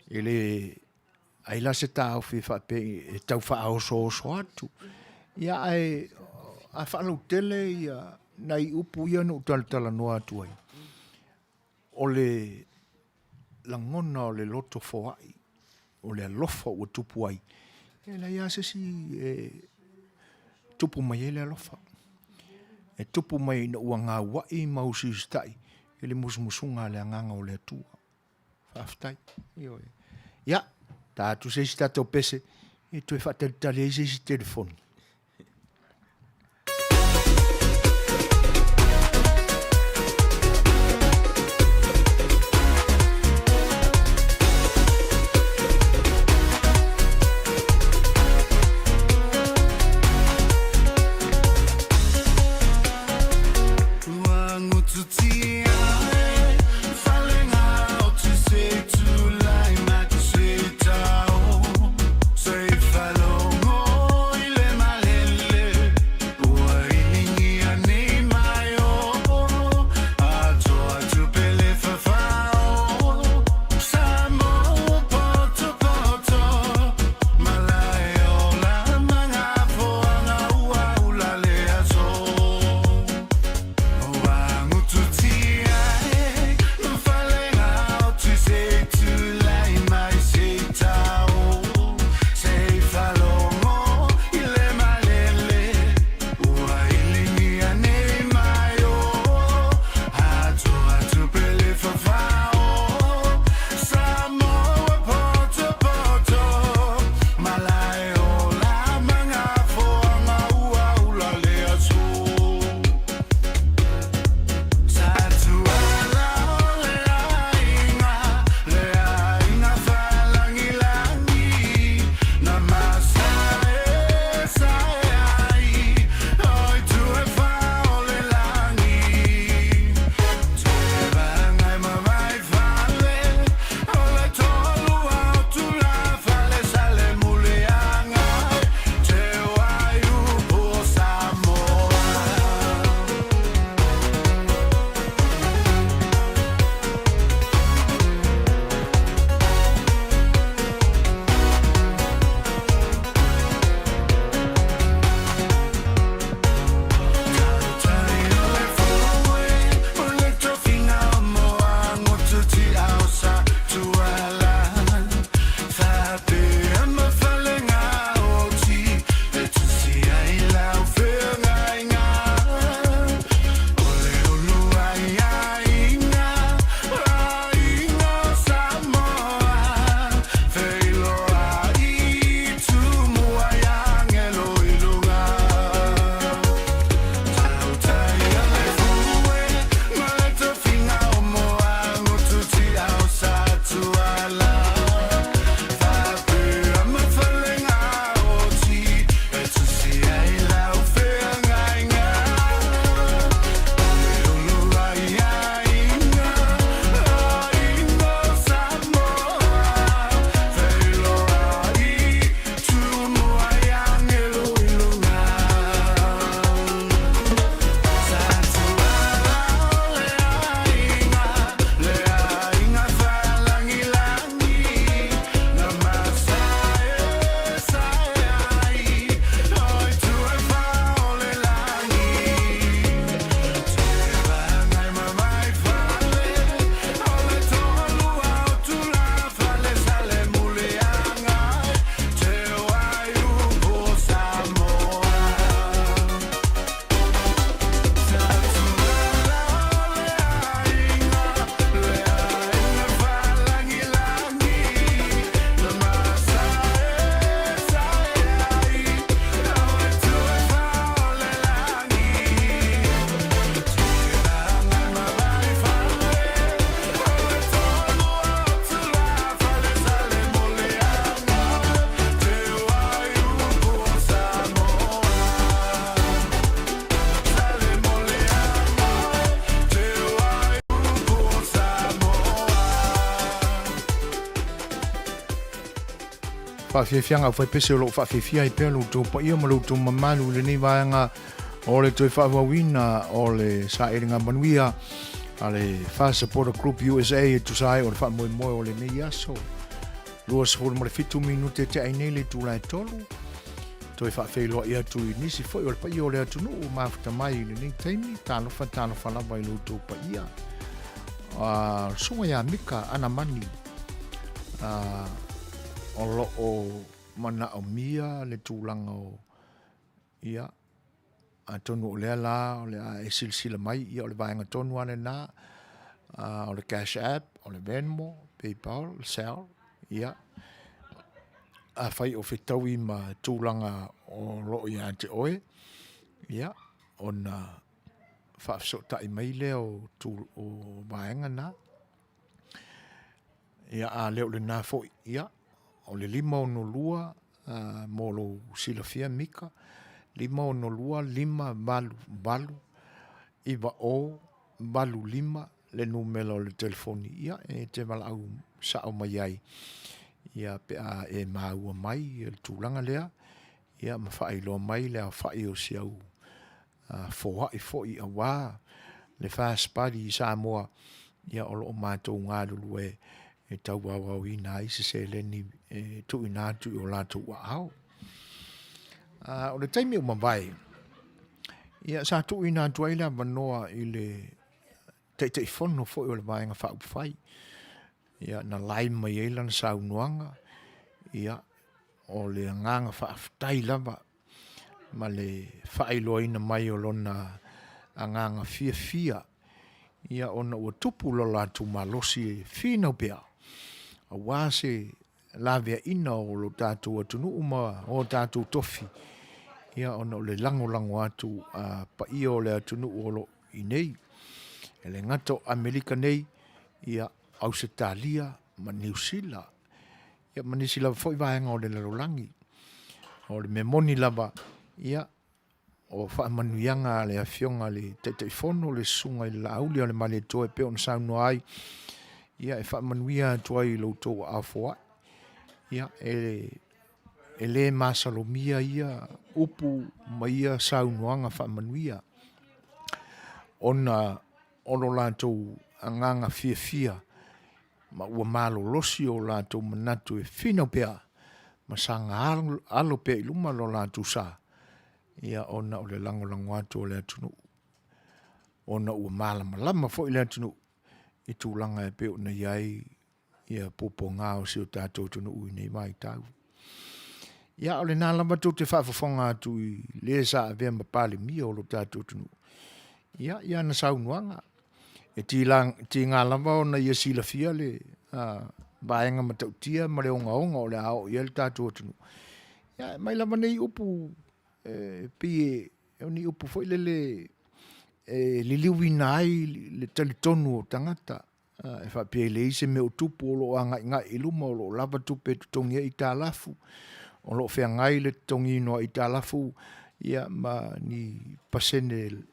e le ai la se taofi e faapea e tau faaosooso atu. Ia ae a faalautele ia nai upu ia na ou talatalanoa atu ai, o le lagona o le loto foai, o le alofa ua tupu ai, e leai lava se isi e tupu mai ai le alofa. E tupu mai ina ua gauai ma usiusitai i le musumusuga a le Agaga o le Atua. Faafetai. Ioe. Ia, ta atu se isi tatou pese e toe faatalitali ai se isi telefoni. Faafiafiaga aufaipese o lo o faafiafia ai pea lo outou paia ma lo outou mamalu i lenei vaega o le toe faaauauina o le sailiga manuia a le FAST Supporter Group USA e tusa ai o le faamoemoe o lenei aso. 27 minute te ai nei le itula e 3. Toe faafeiloai atu i nisi foi o le paia o le atunuu mafuta mai i lenei taimi. Talofa, talofa lava i lo outou paia. Susuga ia Mika Anamani o lo o manaomia le tulaga o ia atonu o lea la o le a e silasila mai ia o le vaega tonu lava lena o le Cash App, o le Venmo, PayPal, Zelle, ia afai o fetaui ma tulaga o lo o ia te oe, ia ona faafesootai mai lea o vaega na. Ia a le o lena foi, ia, o le 562 mo lou silafia Mika, 562 588 9085 le numera o le telefoni, ia, e te valaau sao mai ai, ia, pe a e maua mai le tulaga lea, ia, ma faailoa mai le aofai o si au foai foi aua le First Party i Samoa, ia o lo o matou galulue e tauaoaoina ai se seleni e tuuina atu i o latou aao. O le taimi ua mavae, ia sa tuuina atu ai le avanoa i le Taitaifono foi o le Vaega Faaupufai, ia na live mai ai lana saunoaga, ia o le agaga faafetai lava ma le faailoaina mai o lona agaga fiafia ia ona ua tupu lo latou malosi e finau pea aua se laveaiina o lo tatou atunuu ma o tatou tofi ia ona o le lagolago atu a paia o le atunuu o lo o i nei. E le gata o Amerika nei, ia Ausetalia ma Niu Sila, ia ma nisi lava foi vaega o le lalolagi. O le mea moni lava, ia, o faamanuiaga a le Afioga i le Taitaifono, le Susuga i le Laauli a le Malietoa e pei ona saunoa ai, ia e faamanuia atu ai i lo outou aao foai. Ia, e le masalomia ia upu ma ia saunoaga faamanuia, ona o lo latou agaga fiafia ma ua malolosi o latou manatu e finau pea ma saga alo pea i luma lo latou sa, ia ona o le lagolago atu o le atunuu, ona ua malamalama foi le atunuu i tulaga e pei ona i ai ia puapuaga o si o tatou atunuu i nei vaitau. Ia, o lena lava tou te faafofoga atu i le sa avea ma Palemia o lo tatou atunuu, ia, i ana saunoaga. E tiga lava ona ia silafia le vaega matautia ma le ogaoga o le a oo i ai le tatou atunuu. Ia, e aumai lava nei upu e pei o ni upu foi lele e liliuina ai le talitonu o tagata. E faapea e leai se mea o tupu, o lo o agaigai i luma, o lo o lava tupe e totogi ai aitalafu, o lo o feagai le totogiina o aitalafu ia ma ni pasene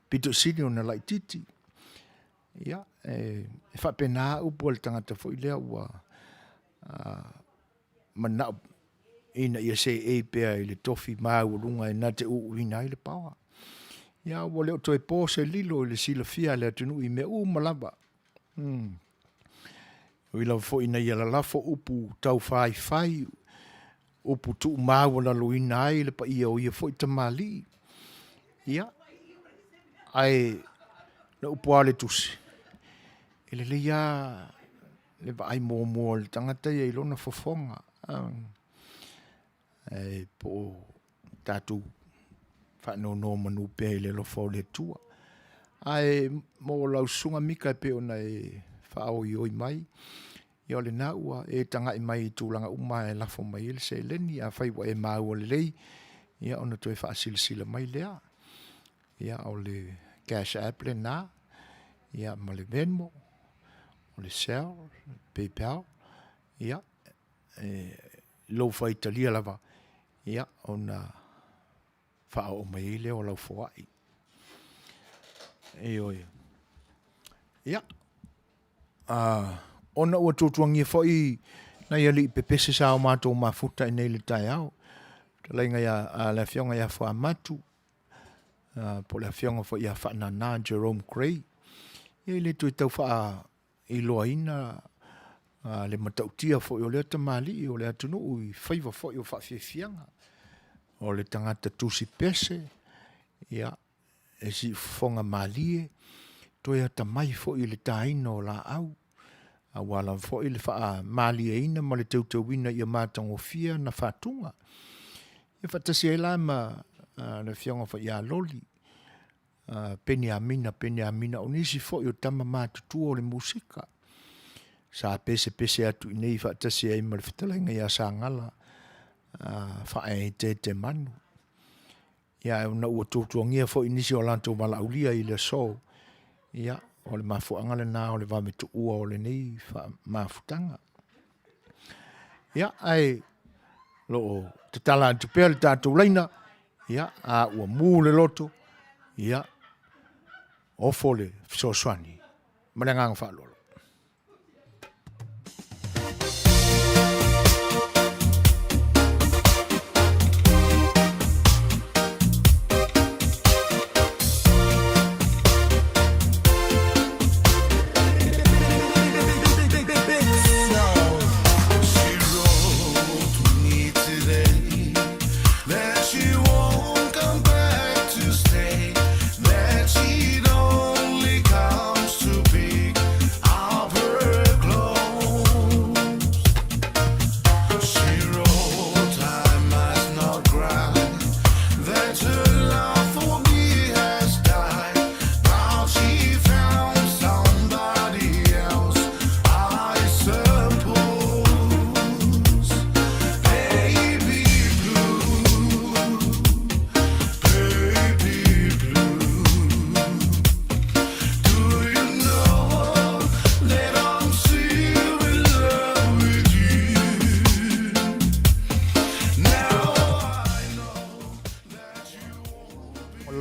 pito sili ona laitiiti. Ia, e faapena upu a le tagata foi lea ua manao ina ia seei pea i le tofi maualuga e na te uuina ai le paoa. Ia, ua le o toe po se lilo i le silafia a le atunuu i mea uma lava. E ui lava foi ina ia lalafo upu taufaifai, upu tuumaualaloina ai le paia o ia foi tamalii, ia, ae le upu lava a le Tusi, e lelei lava le vaai muamua o le tagata ia i lona fofoga, ae po o tatou faanonomanu pea i le alofa o le Atua. Ae mo lau susuga Mika e pei ona e faaoioi mai, ia o lena ua e tagai mai i tulaga uma e lafo mai ai le seleni. Afai ua e maua lelei, ia ona toe faasilasila mai lea. Ia o le Cash App lena, ia ma le Venmo, o le Zelle, PayPal, ia, e lou faitalia lava, ia, ona faaoo mai ai lea o lau foai. Ioe. Ia, ona ua tuatuagia foi Nai alii pepese sa o matou mafuta i nei le taeao. Fetalaiga ia le Afioga ia Fuamatu, po o le Afioga foi ia Faanana Jerome Gray. Ia e le toe tau faailoaina le matautia foi o lea tamalii o le atunuu i faiva foi o faafiafiaga. O le tagata tusi pese, ia, e siufofoga malie, toe atamai foi i le taina o laau, aua lava foi le faamalieina ma le teuteuina ia matagofie ana faatuga. Ia faatasi ai la ma le Afioga foi ia Loli, Peniamina Peniamina, o nisi foi o tama matutua o le musika, sa pesepese atu i nei faatasi ai ma le fetalaiga ia Sagala Faaeteetemanu. Ia ae ona ua tuatuagia foi nisi o latou valaaulia i le aso, ia, o le mafuaaga lena o le vave tuua o lenei mafutaga. Ia, ae lo o tatala atu pea le tatou laina, ia, a ua mu le loto, ia, ofo le fesoasoani ma le agaga faaaloalo.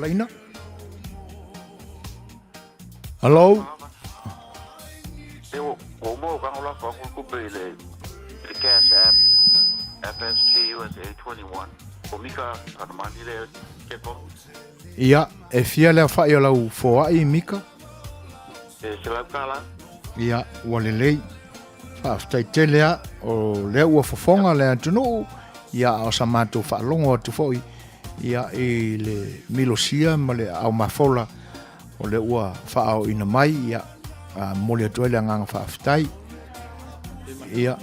Laina. Hello. Cash App FSG USA 21 o Mika Kanamani le Kepo. Ia, e fia le aofai o lau foai, Mika? E $100. Ia, ua lelei. Faafetai tele a, o lea ua fofoga le atunuu, ia a o sa matou faalogo atu foi, ia i le milosia ma le aao mafola o lea ua faaoina mai, ia, a momoli atu ai le agaga faafetai. Ia,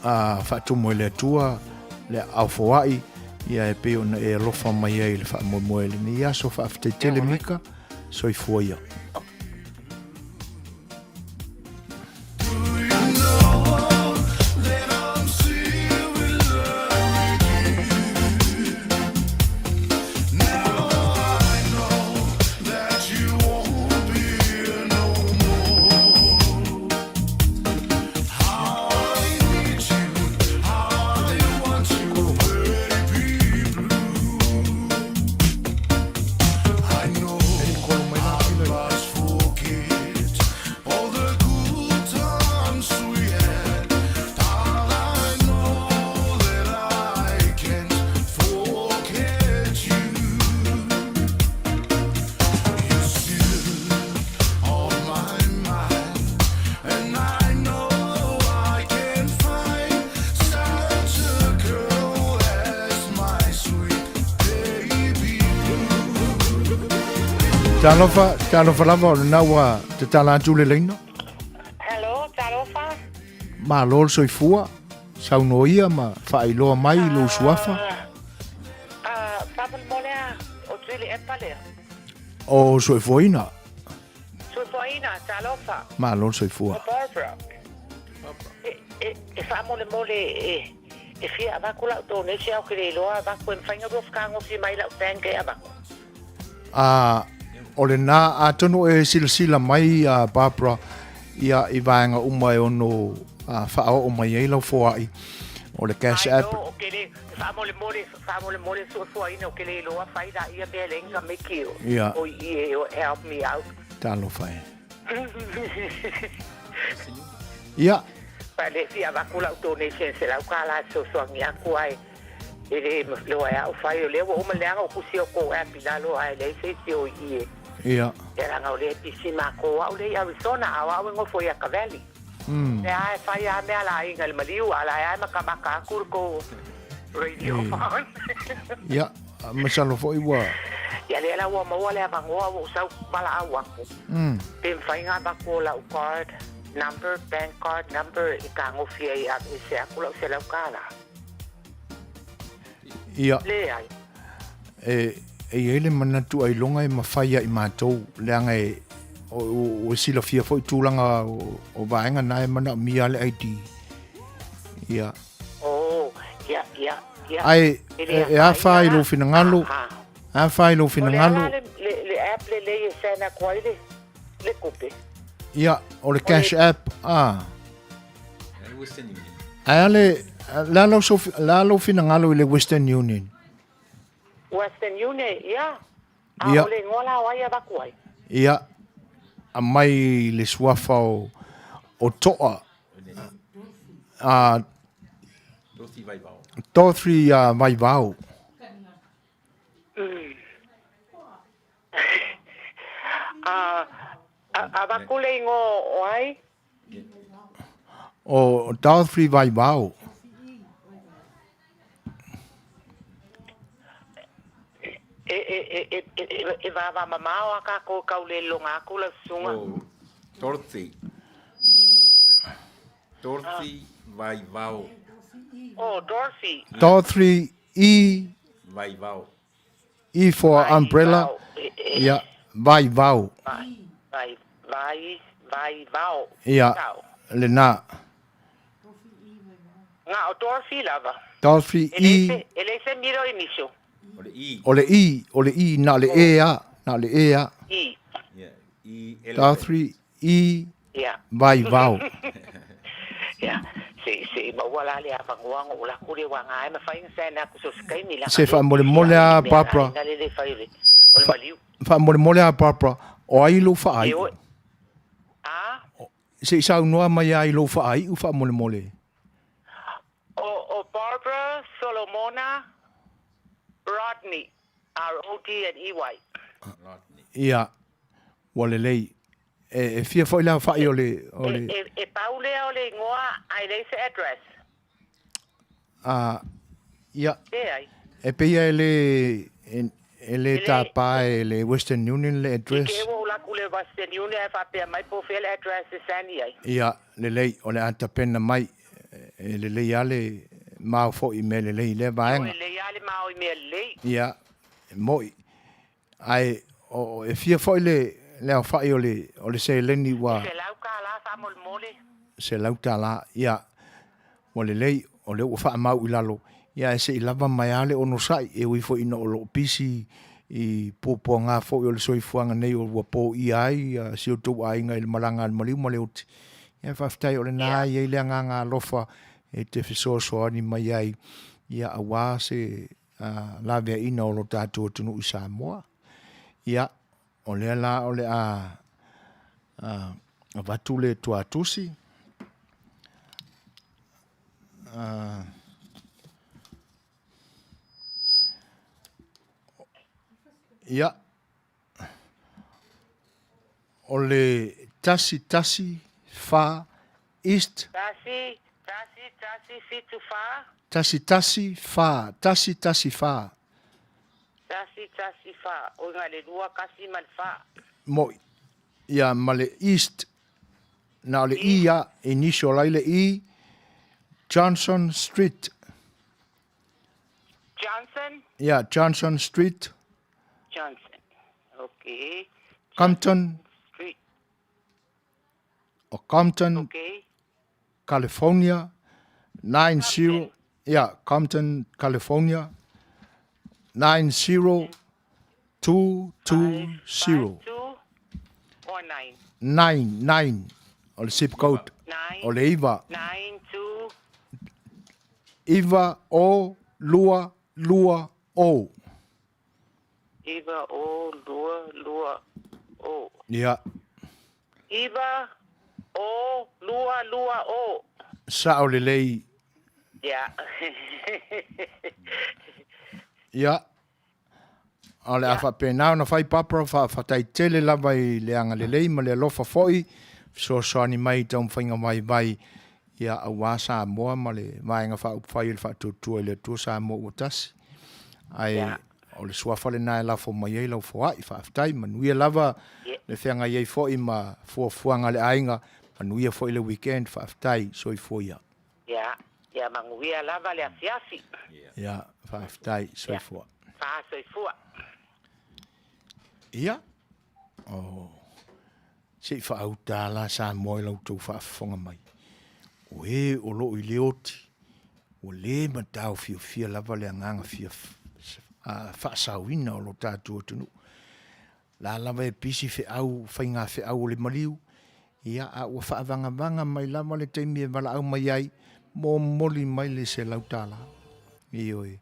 a faatumu e le Atua le aao foai, ia e pei ona e alofa mai ai i le faamoemoe i lenei aso. Faafetai tele Mika, soifua ia. Talofa, talofa lava o lena ua tatala atu le laina. Hello, talofa. Malo le soifua, saunoa ia ma faailoa mai lou suafa. Ah, faamolemole a, o Tuili Epa lea. O soifuaina. Soifuaina, talofa. Malo le soifua. O Barbara. E, e, e faamolemole e, e fia avatu lau donation au ke le iloa avatu e mafai ona lua fetagofi mai lau bank e avatu. A, o lena, atonu e silasila mai a Barbara ia i vaega uma e ono faaoo mai ai lau foai o le Cash App. I know, o ke le, faamolemole, faamolemole suasuaina o ke le iloa fai la ia mea le inga miki o, Ia. o i e help me out. Talofa e. Ia. Pa le fia avatu lau donation $100 e fesoasoani atu ae e le iloa e au fai o lea ua uma leaga o tusi o tou app i lalo ae leai se isi o i i e Ia. E leaga o lea e pisi matou au lea i Arizona a o au e nofo ia Valley. Lea a e fai a mea la aiga i le maliu a la e a e matamata atu le tou radio phone. Ia, masalo foi ua. Ia lea la ua maua le avanoa ua ou sau valaau atu. Pe mafai ona avatu o lau card number, bank card number e tagofi ai e aveese atu lau $100. Ia. Leai. E, e i ai le manatu ailoga e mafai ia i matou, leaga e, ua silafia foi tulaga o vaega na e manaomia le ID. Ia. Oh, ia, ia, ia. Ae, e afa i lou finagalo, afa i lou finagalo. O le a la le, le app lelei e send atu ai le, le tupe? Ia, o le Cash App, ah. Ae a le, le a lau, le a lou finagalo i le Western Union? Western Union, ia. A o le igoa la o ai e avatu ai? Ia, aumai le suafa o Toa. A, Dorothy Vaivao. Dorothy Vaivao. A, avatu le igoa o ai? O Dorothy Vaivao. E, e, e vavamamao a kākou kau le loga atu lau susuga. Oh, Dorothy. Dorothy Vaivao. Oh, Dorothy. Dorothy E. Vaivao. E for umbrella. Ia, Vaivao. Vai, vai, Vaivao. Ia, lena. Nga o Dorothy lava. Dorothy E. E le se miro initial. O le E. O le E, o le E, na le E a, na le E a. E. Yeah, E. Dorothy E. Yeah. Vaivao. Yeah. Se se maua la le avanoa o la kule wa nga e mafai na send atu so se kaimi la. Se faamolemole a Barbara. Le le fai le. O le maliu. Faamolemole a Barbara, o ai lou faaiu? A? Se i saunoa mai ai lou faaiu faamolemole. O Barbara Solomona Rodney, R-O-D-N-E-Y. Ia, ua lelei. E fia foi le aofai o le... O le... E pau lea o le igoa ae leai se address. A, ia. Leai. E pei e le... E le tapa e le Western Union le address. I te ua ulaku le Western Union ae faapea mai po o fea le address e send i ai. Ia, lelei, o le a tapena mai. E lelei lava le mao foi i mea lelei i lea vaega. O lelei lava le mao i mea lelei. Ia, e moi. Ae o, e fia foi le, le aofai o le, o le seleni ua... E $100 faamolemole. $100, ia, ua lelei, o lea ua faamau i lalo. Ia, ae se i lava mai lava le onosai, e ui foi ina o lo o pisi i puapuaga foi o le soifuaga nei ua poia ai si o outou aiga i le malaga a le maliu ma le oti. Ia, faafetai o lena e i ai le agaga alofa e te fesoasoani mai ai, ia, aua se laveaiina o lo tatou atunuu i Samoa. Ia, o lea la o le a avatu le tuatusi. Ia, o le 1 1 4 East. 1 1 1 7 4. 1 1 4, 1 1 4. 1 1 4. O nga le lua kasi ma le fa. Mo, ia, ma le East. Na o le E ia, initial ai le E. Johnson Street. Johnson? Ia, Johnson Street. Johnson. Okay. Compton. Street. O Compton. Okay. California. 90, ia, Compton, California. 90220. 2 or 9? 9, 9. O le zip code. 9. O le iva. 9 2. 9 o 2 2 o. 9 o 2 2 o. Ia. 9 o 2 2 o. Sao lelei. Ia. Ia. O le a faapena ona fai Barbara, faafetai tele lava i le agalelei ma le alofa foi, fesoasoani mai i taumafaiga vaivai ia aua Samoa ma le Vaega Faaupufai o le Faatuatua i le Atua Samoa ua Tasi. Ae o le suafa lena e lafo mai ai lau foai. Faafetai, manuia lava le feagai ai foi ma fuafuaga a le aiga, manuia foi le weekend. Faafetai, soifua ia. Ia, ia manuia lava le afiafi. Ia, faafetai, soifua. Ia, soifua. Ia, oh, se i faauta la Samoa i la outou faafofoga mai. O e o lo o i le oti, ua le mataofiofia lava le agaga fia faasaoina o lo tatou atunuu. La lava e pisi feau, faiga feau o le maliu, ia, a ua faavagavaga mai lava le taimi e valaau mai ai, momoli mai le $100. Ioe.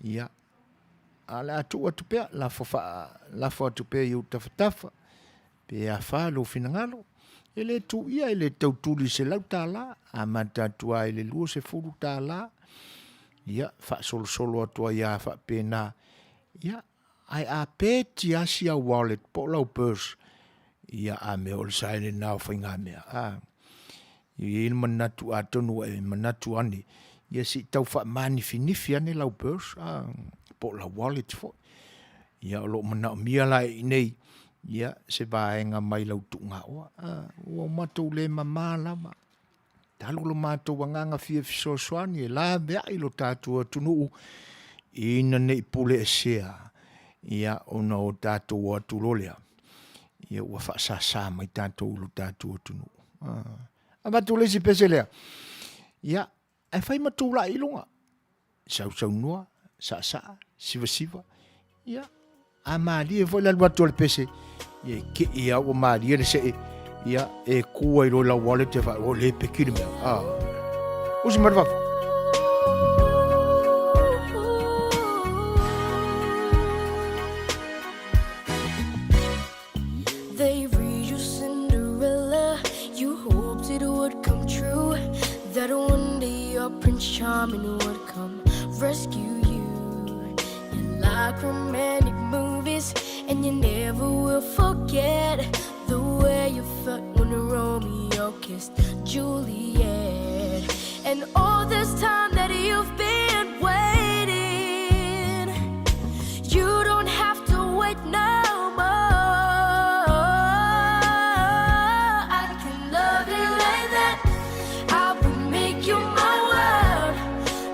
Ia, a o le a tuu atu pea, lafo faa, lafo atu pea i ou tafatafa, pe afa lou finagalo. E le tuuia e le tau tuli i $100, amata atu lava i le $20, ia, faasolosolo atu ai lava faapena, ia, Ae a peti lava si au wallet po o lau purse, ia a mea o le sae lena o faigamea. A, e i ai le manatu atonu ua e manatu ane, ia se i tau faamanifinifi ane lau purse, a, po o lau wallet foi. Ia o lo o manaomia la i inei, ia se vaega mai lau tuugaoa. A, ua matou le mama lava. Talu lo matou agaga fia fesoasoani e laveai lo tatou atunuu ina ne i pule esea, ia ona o tatou o atu loa lea, ia ua faasasa mai tatou i lo tatou atunuu. Ah. Avatu le isi pese lea, ia, ae fai ma tulai i luga, sausaunoa, saasaa, sivasiva, ia, a malie foi le alu atu o le pese, ia e kei lava ua malie le see, ia, e ku ai loa i lau wallet e fai, o le peki le mea. Ah. Usi mai le fafo. They read you Cinderella. You hoped it would come true. That one day your Prince Charming would come rescue you. You like romantic movies, and you never will forget the way you felt when Romeo kissed Juliet. And all this time that you've been waiting, you don't have to wait no more. I can love you like that. I will make you my world.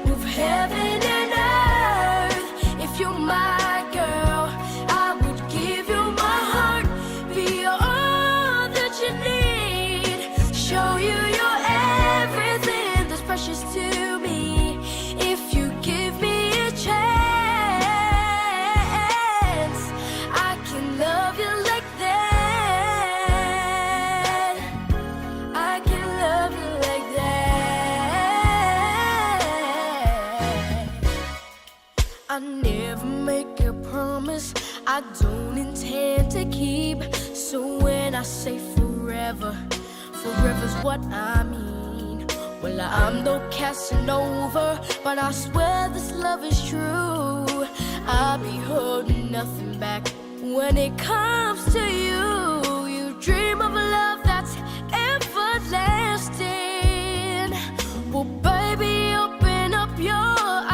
Move heaven and earth. If you're my girl, I would give you my heart. Be all that you need. Show you your everything that's precious to me. If you give me a chance, I can love you like that. I can love you like that. I never make a promise I don't intend to keep. So when I say forever, forever's what I mean. Well, I'm no Casanova, but I swear this love is true. I'll be holding nothing back when it comes to you. You dream of a love that's everlasting. Well, baby, open up your eyes.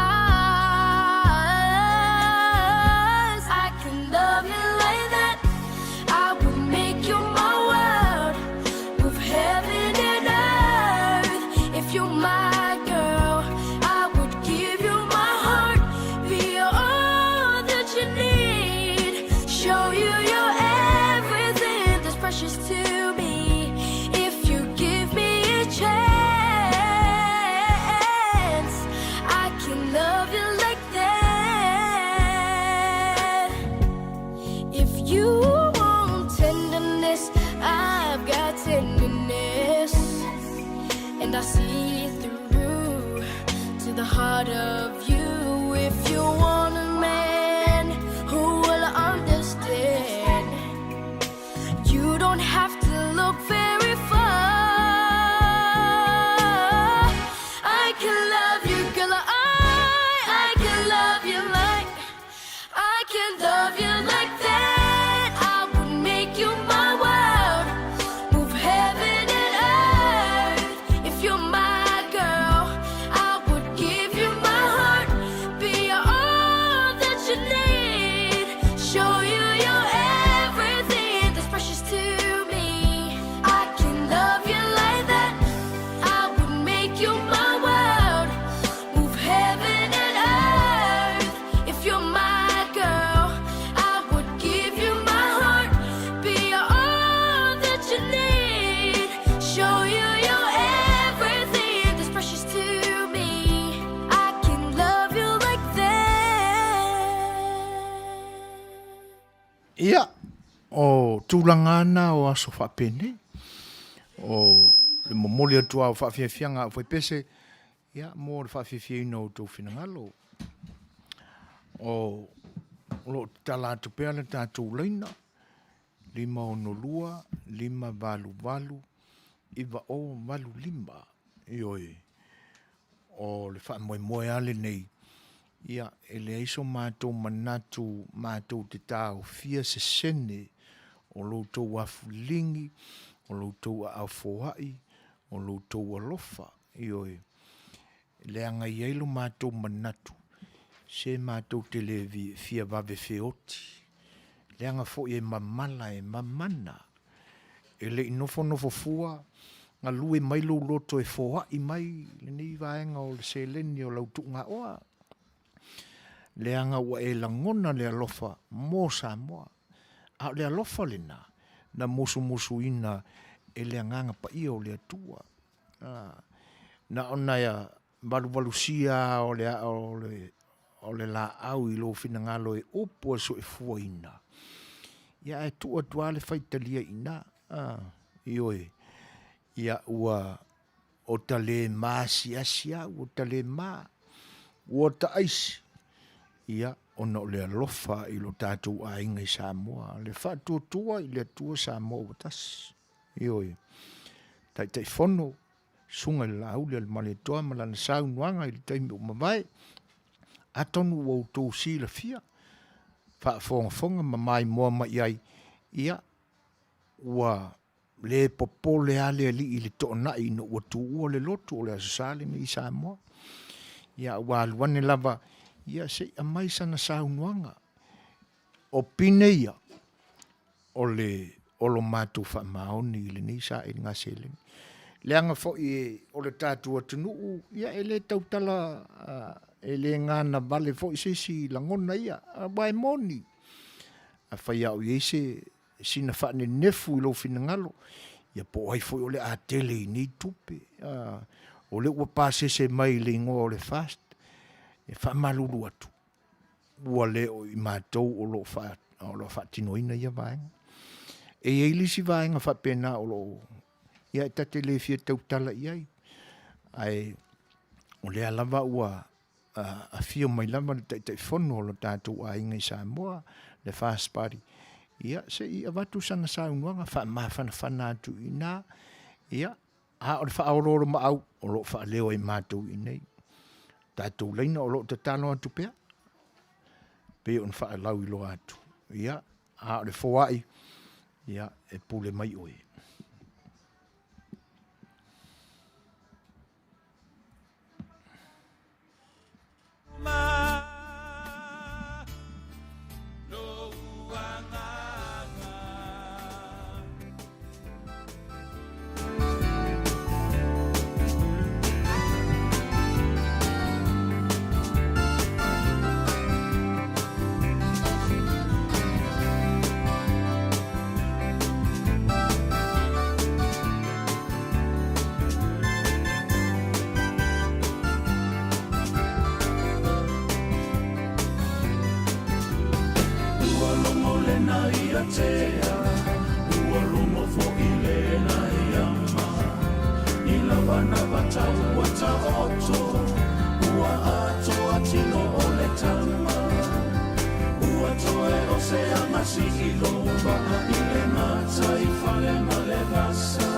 I can love you like that. I will make you my world. Move heaven and earth. If you're my girl, I would give you my heart. Be all that you need. Show you your everything. Ia, o tulaga na o aso faapenei, o le momoli atu lava o faafiafiaga a aufaipese, ia, mo le faafiafiaina o outou finagalo. O lo o tatala atu pea le tatou laina, 562 588 9085. Ioe, o le faamoemoe lava lenei, ia, e leai so matou manatu matou te taofia se sene o lo outou afuligi, o lo outou aao foai, o lo outou alofa, ioe, leaga e i ai lo matou manatu, se matou te le fia vave feoti, leaga foi e mamala, e mamana. E le i nofonofo fua galue mai lou loto e foai mai lenei vaega o le seleni o lau tuugaoa, leaga ua e lagona le alofa mo Samoa. A o le alofa lena na musumusuina e le Agaga Paia o le Atua. Na ona valuvalusia lava o le aa o le laau i lou finagalo e upu e soifuaina, ia ae tuu atu lava le faitalia i ina, ioe, ia ua ota le maasiasi lava, ua ta le ma, ua ta aisi, ia, ona o le alofa i lo tatou aiga i Samoa, le faatuatua i le Atua Samoa ua tasi. Ioe. Taitaifono, Susuga i le Laaulialemalietoa ma lana saunoaga i le taimi ua mavae, atonu ua outou silafia, faafogafoga ma maimoa mai i ai, ia, ua le popole lava le Alii i le toonai ina ua tuua le lotu o le Aso Sa lenei i Samoa. Ia, ua alu ane lava, ia se i aumai sana saunoaga. O pine ia o le o lo matou faamaoni i lenei sailiga seleni. Leaga foi o le tatou atunuu, ia e le tautala, e le gagavale foi se isi i lagona ia, aua e moni. Afai lava o i ai se sina faanenefu i lou finagalo, ia po o ai foi o le a tele i nei tupe, o lea ua pasese mai i le igoa o le FAST, e faamalulu atu, ua le o i matou o lo o faatinoina ia vaega. E i ai le isi vaega faapena o lo o, ia e ta te le fia tautala i ai, ae o lea lava ua afio mai lava le Taitaifono o lo tatou aiga i Samoa, le FAST Party, ia se i avatu sana saunoaga faamafanafana atu i ina, ia, a o le faaoloolomaau o lo o faaleo e matou i inei. Tatou laina o lo o tatalo atu pea, pei ona faalauiloa atu, ia, a o le foai, ia, e pule mai oe. Ua logo lena ia tea, ua logo foi lena ia ma. I lava na vata ua taoto, ua atoa tino o le tama. Ua toe o se agasi i lou vaa i le matai fale ma le vasa.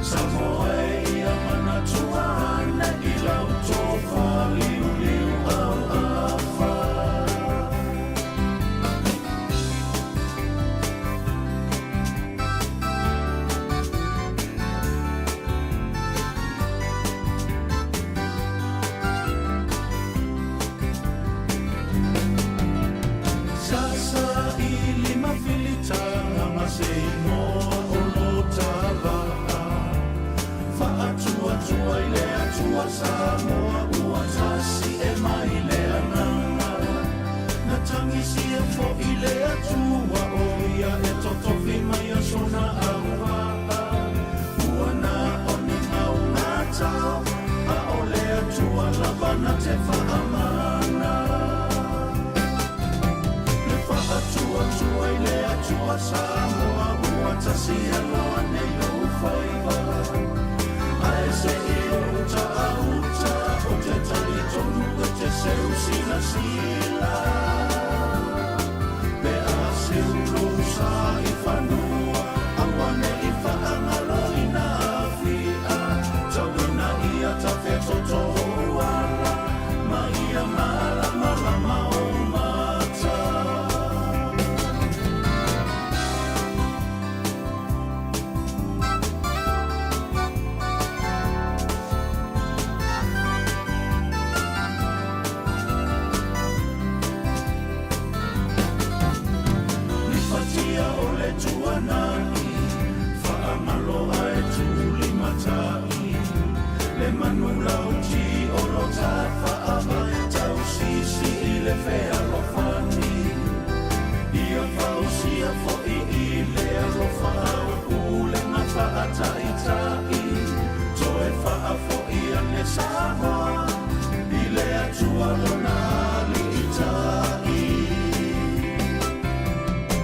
Samoa e ia manatua ane i lau tofa liuliu auafa. Sasa i lima filitaga ma se igoa o lo ta vaa. Faatuatua i le Atua Samoa ua tasi e mai le agaga. Na tagisia foi le Atua o ia e totofi mai a sona auvaa. Ua na o ni maugatao, a o le Atua lava na te faamana. Le faatuatua i le Atua. le fealofani Ia fausia foi i le alofa Au pulega faataitai Toe faafoi ane Samoa I le Atua lona aliitai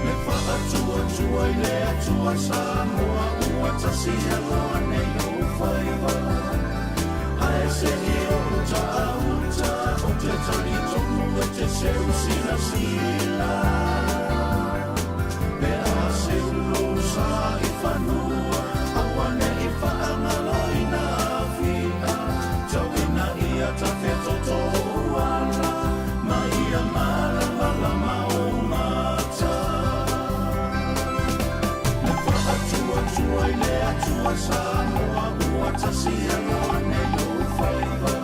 Le faatuatua i le Atua Samoa Ua tasi aloa nei ou faiva Ae se i ou uta a uta Ou te talitonu e te seu silasila Pe a seu lou sa i fanua Aua ne i faagaloina Afia Tau ina ia tafetoto ou ala Ma ia malamalama ou mata Le faatuatua i le Atua Samoa Ua tasi aloa nei ou faiva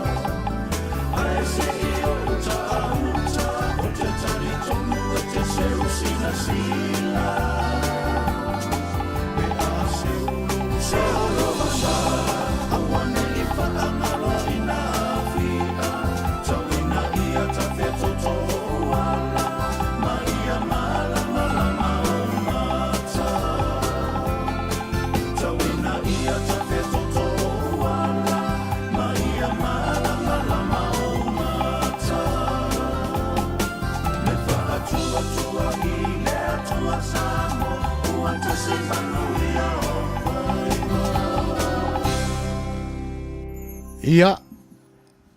Ae se i ou uta a uta Ou te talitonu e te seu silasila Pe a seu lou sa lou sa Aua ne i faagaloina Afia Tau ina ia tafetoto ou ala Ma ia malamalama ou mata Tau ina ia tafetoto ou ala Ma ia malamalama ou mata Le faatuatua i le Atua Samoa Ua tasi manuia ou faiva. Ia,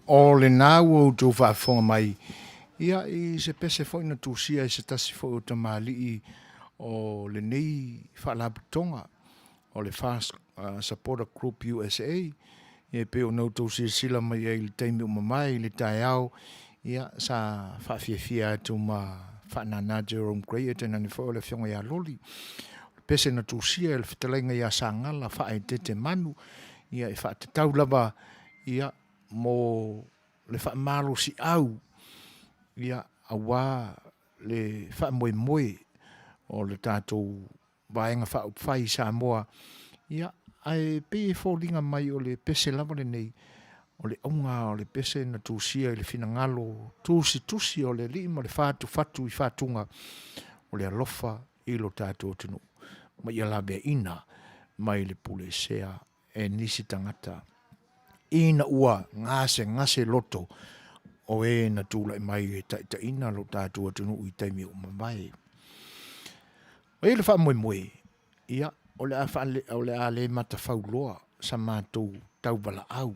o lena ua outou faafofoga mai, ia, i se pese foi na tusia e se tasi foi o tamalii o lenei faalapotopotoga o le Fast Supporter Group USA, ia e pei ona outou silasila mai ai i le taimi ua mavae i le taeao, ia, sa faafiafia atu ma faanana Jerome Gray e tainane foi o le Afioga ia Loli. O le pese na tusia e le fetalaiga ia Sagala Faaeteete Manu, ia e faatatau lava ia mo le faamalosiau ia aua le faamoemoe o le tatou Vaega Faaupufai i Samoa, ia, ae pei e foliga mai o le pese lava lenei, o le auga o le pese na tusia i le finagalo tusitusi o le Alii ma le fatufatu i fatuga o le alofa i lo tatou atunuu, ma ia laveaiina mai le pulesea e nisi tagata ina ua gasegase loto o e na tulai mai e taitaiina lo tatou atunuu i taimi ua mavae. O i le faamoemoe, ia, o le a, faale, o le a le matafauloa sa matou tauvalaau,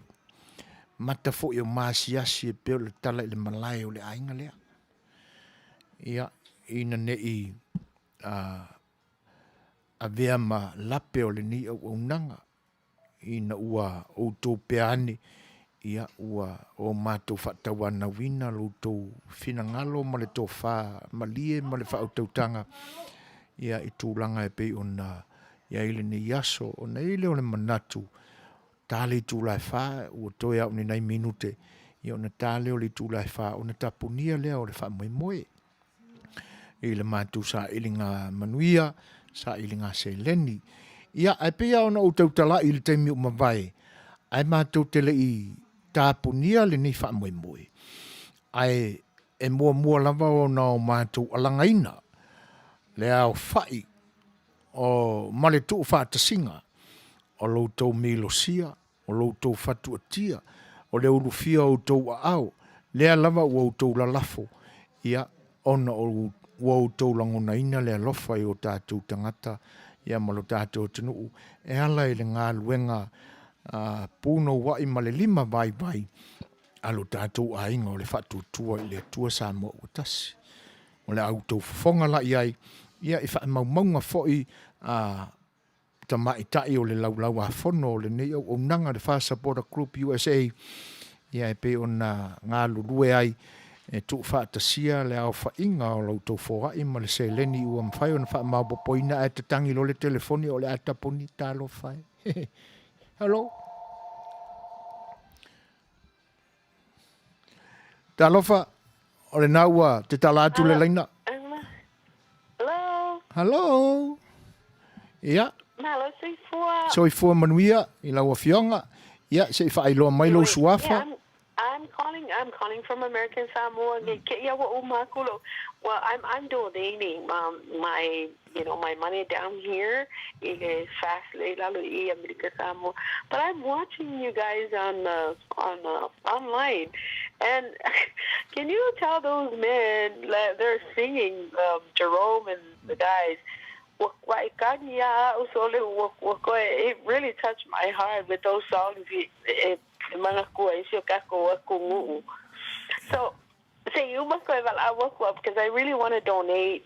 mata foi o maasiasi e pei o le tala i le malae o le aiga lea. Ia, ina ne i avea ma lape o lenei auaunaga, ina ua outou pea ane, ia ua o matou faatauanauina lo outou finagalo ma le tofa malie ma le faautautaga, ia i tulaga e pei ona i ai lenei aso. Ona i ai lea o le manatu, ta le itula e fa, ua toe lava o ni nai minute, ia ona ta lea o le itula e fa, ona tapunia lea o le faamoemoe. i le matou sailiga manuia, sailiga seleni. Ia, ae pei lava ona ou tautalai i le taimi ua mavae, ae matou te le i tapunia lenei faamoemoe, ae e muamua lava ona o matou alagaina le aofai o ma le tuufaatasiga o lo outou milosia o lo outou fatuatia, o le ulufia o outou aao, lea lava ua outou lalafo, ia, ona ua outou lagonaina le alofa i o tatou tagata, ia, ma lo tatou atunuu, e ala i le galuega punouai ma le lima vaivai a lo tatou aiga o le Faatuatua i le Atua Samoa ua Tasi. O le a outou fofoga la i ai, ia, i faamaumauga foi a tamaitai o le Laulau-a-Fono o lenei auaunaga le Far Supporter Group USA, ia e pei ona galulue ai e tuufaatasia le aofaiga o la outou foai ma le seleni ua mafai ona faamaopoopoina ae tatagi loa le telefoni o le a tapuni talofa e. Hello. Talofa, o lena ua tatala atu le laina. Hello. Hello. Ia. Malo soifua. Soifua manuia i lau afioga. Ia, se i faailoa mai lou suafa. I'm calling I'm calling from American Samoa nge ke ia wa uma aku lo well I'm I'm donating um my you know my money down here i le fast le lalo i America Samoa but I'm watching you guys on the on the online and can you tell those men that they're singing um, Jerome and the guys it really touched my heart with those songs so say you must go because I really want to donate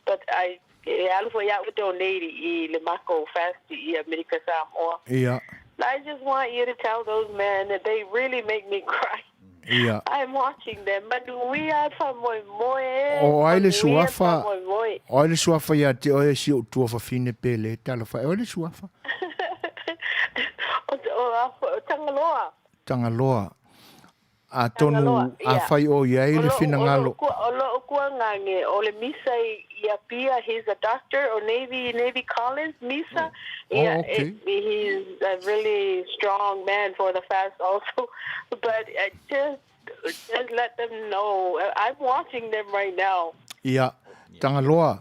but I e alu foi au donate i le mako fast i Amerika Samoa. Ia. I just want you to tell those men that they really make me cry. Ia. I'm watching them. Manuia faamoemoe. O ai le Manuia suafa, faamoemoe. o ai le suafa ia te oe si ou tuafafine pele, talofa e, o ai le suafa? O, o, o Tangaloa. Tagaloa. Atonu Tagaloa, ia. afai o i ai O le lou, o lou, finagalo. kua, o lou kuagage, o le misa i, i Apia, he's a doctor, o Navy, Navy Collins, Misa. Oh, Ia, okay. it, he's a really strong man for the fast also. But just, just let them know. I'm watching them right now. Ia, Tagaloa,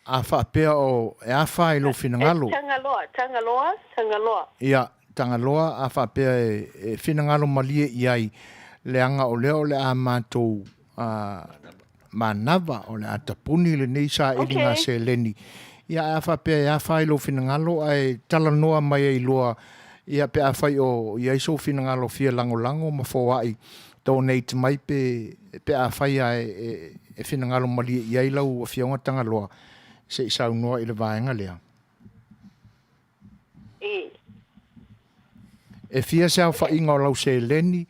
a faapea o e afa i lou finagalo. It's Tagaloa, Tagaloa, Tagaloa. Ia, Tagaloa, a faapea e, e finagalo malie i ai, leaga o lea o le a matou a, manava, o le a tapuni lenei sailiga Okay. seleni. Ia, a faapea e afa i lou finagalo, ae talanoa mai ai loa, ia, pe afai o i ai sou finagalo fia lagolago ma foai, donate mai pe, pe afai a e, e, e finagalo malie i ai lau afioga Tagaloa, se i saunoa i le vaega lea. E. E fia se aofaiga o lau seleni,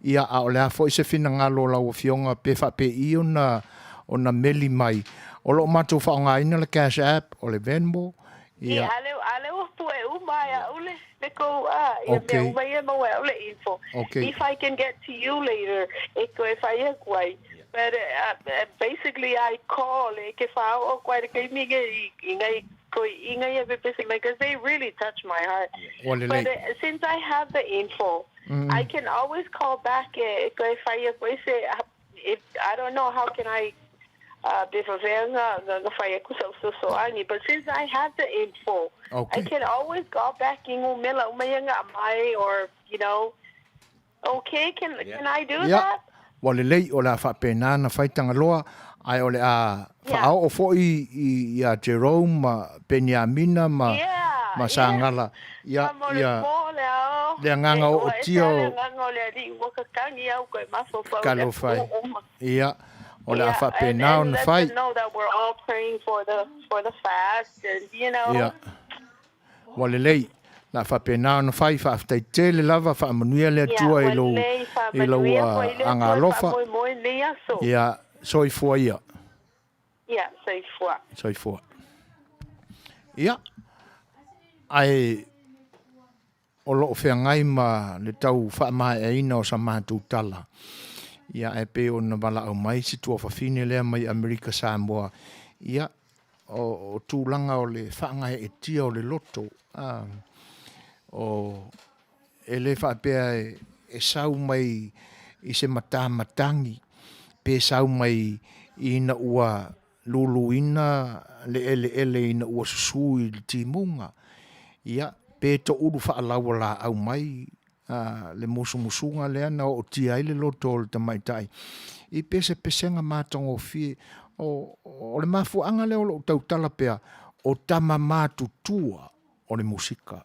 ia, a o le a foi se finagalo o lau afioga pe faapei ona, ona meli mai. O lo o matou faaaogaina le Cash App, o le Venmo, Ia, ia. ale, ale ua pue uma ai a'u le, le kou, a, ia mea Okay. uma ia maua e a'u le info. Okay. If I can get to you later, e koe fai aku ai. But uh, basically I call e ke whao'o koe le kaimi nge i, i ngai koi i ngai e pepese mai because they really touch my heart. Ua But lelei. since I have the info, I can always call back e koe fai aku ai se if I don't know how can I pe whawhea nga, nga, nga whai aku sa usosoangi. But since I have the info, Okay. I can always go back i ngumela umaya nga mai or, you know, okay, can, can I do Ia, that? ua lelei o le a faapena ona fai Tagaloa, ae o le a Yeah. faaoo foi i, iā Jerome ma Peniamina ma, Yeah, ma yeah. Sagala, ia, Ka mo le ia, po le ao. le agaga E oo ua e tia sa le o agaga o le alii ua kakangi au koe mafaufau le Talofa e. atunuu uma. Ia, o le a Yeah, and, faapena and ona let fai. them know that we're all praying for the for the fast and you know. Ia, ua lelei, le a faapena ona fai, faafetai tele lava, faamanuia le Ia, Atua ua i lou, lelei i lou faamanuia foi le aga Atua e alofa. faamoemoe i lenei aso. Ia, soifua ia. Ia, soifua. Soifua. Ia, ae o lo o feagai ma le tau faamaeaina o sa matou tala. Ia, ae pei ona valaau mai si tuafafine lea mai Amerika Samoa. Ia, o, o tulaga o le faagaeetia o le loto, a, o, e le faapea e, e sau mai i se matamatagi, pe sau mai ina ua luluina le eleele ina ua susu i le timuga, ia, pe toulu faalaualaau mai a, le musumusuga lea na ootia ai le loto o le tamaitai i pesepesega matagofie. O, o le mafuaaga lea o lou tautala pea, o tama matutua o le musika.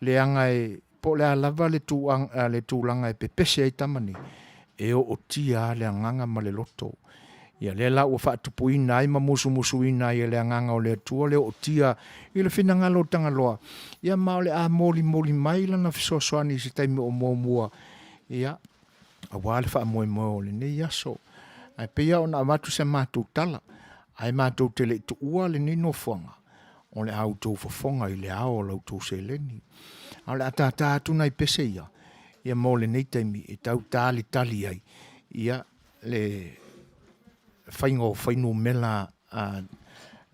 Leaga e, po o le a lava le tuaga, le tulaga e pepese ai tama nei, e ootia lava le agaga ma le loto. Ia lea la ua faatupuina ai ma musumusuina ai e le Agaga o le Atua le ootia i le finagalo o Tagaloa, ia ma o le a molimoli mai lana fesoasoani i se taimi o muamua, ia, aua le faamoemoe o lenei aso. Ae pei lava ona avatu se matou tala, ae matou te le i tuua lenei nofoaga, o le a outou fofoga i le ao o la outou seleni. A o le a tātā atu nai pese ia, ia mo lenei taimi e tau talitali ai, ia, le faiga o fuainumera a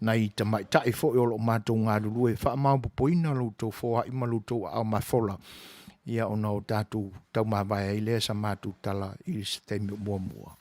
nai tamaitai foi o lo o matou galulue e faamaopoopoina lo outou foai ma lo outou aao mafola. Ia ona o tatou taumavae ai lea sa matou tala i se taimi o muamua.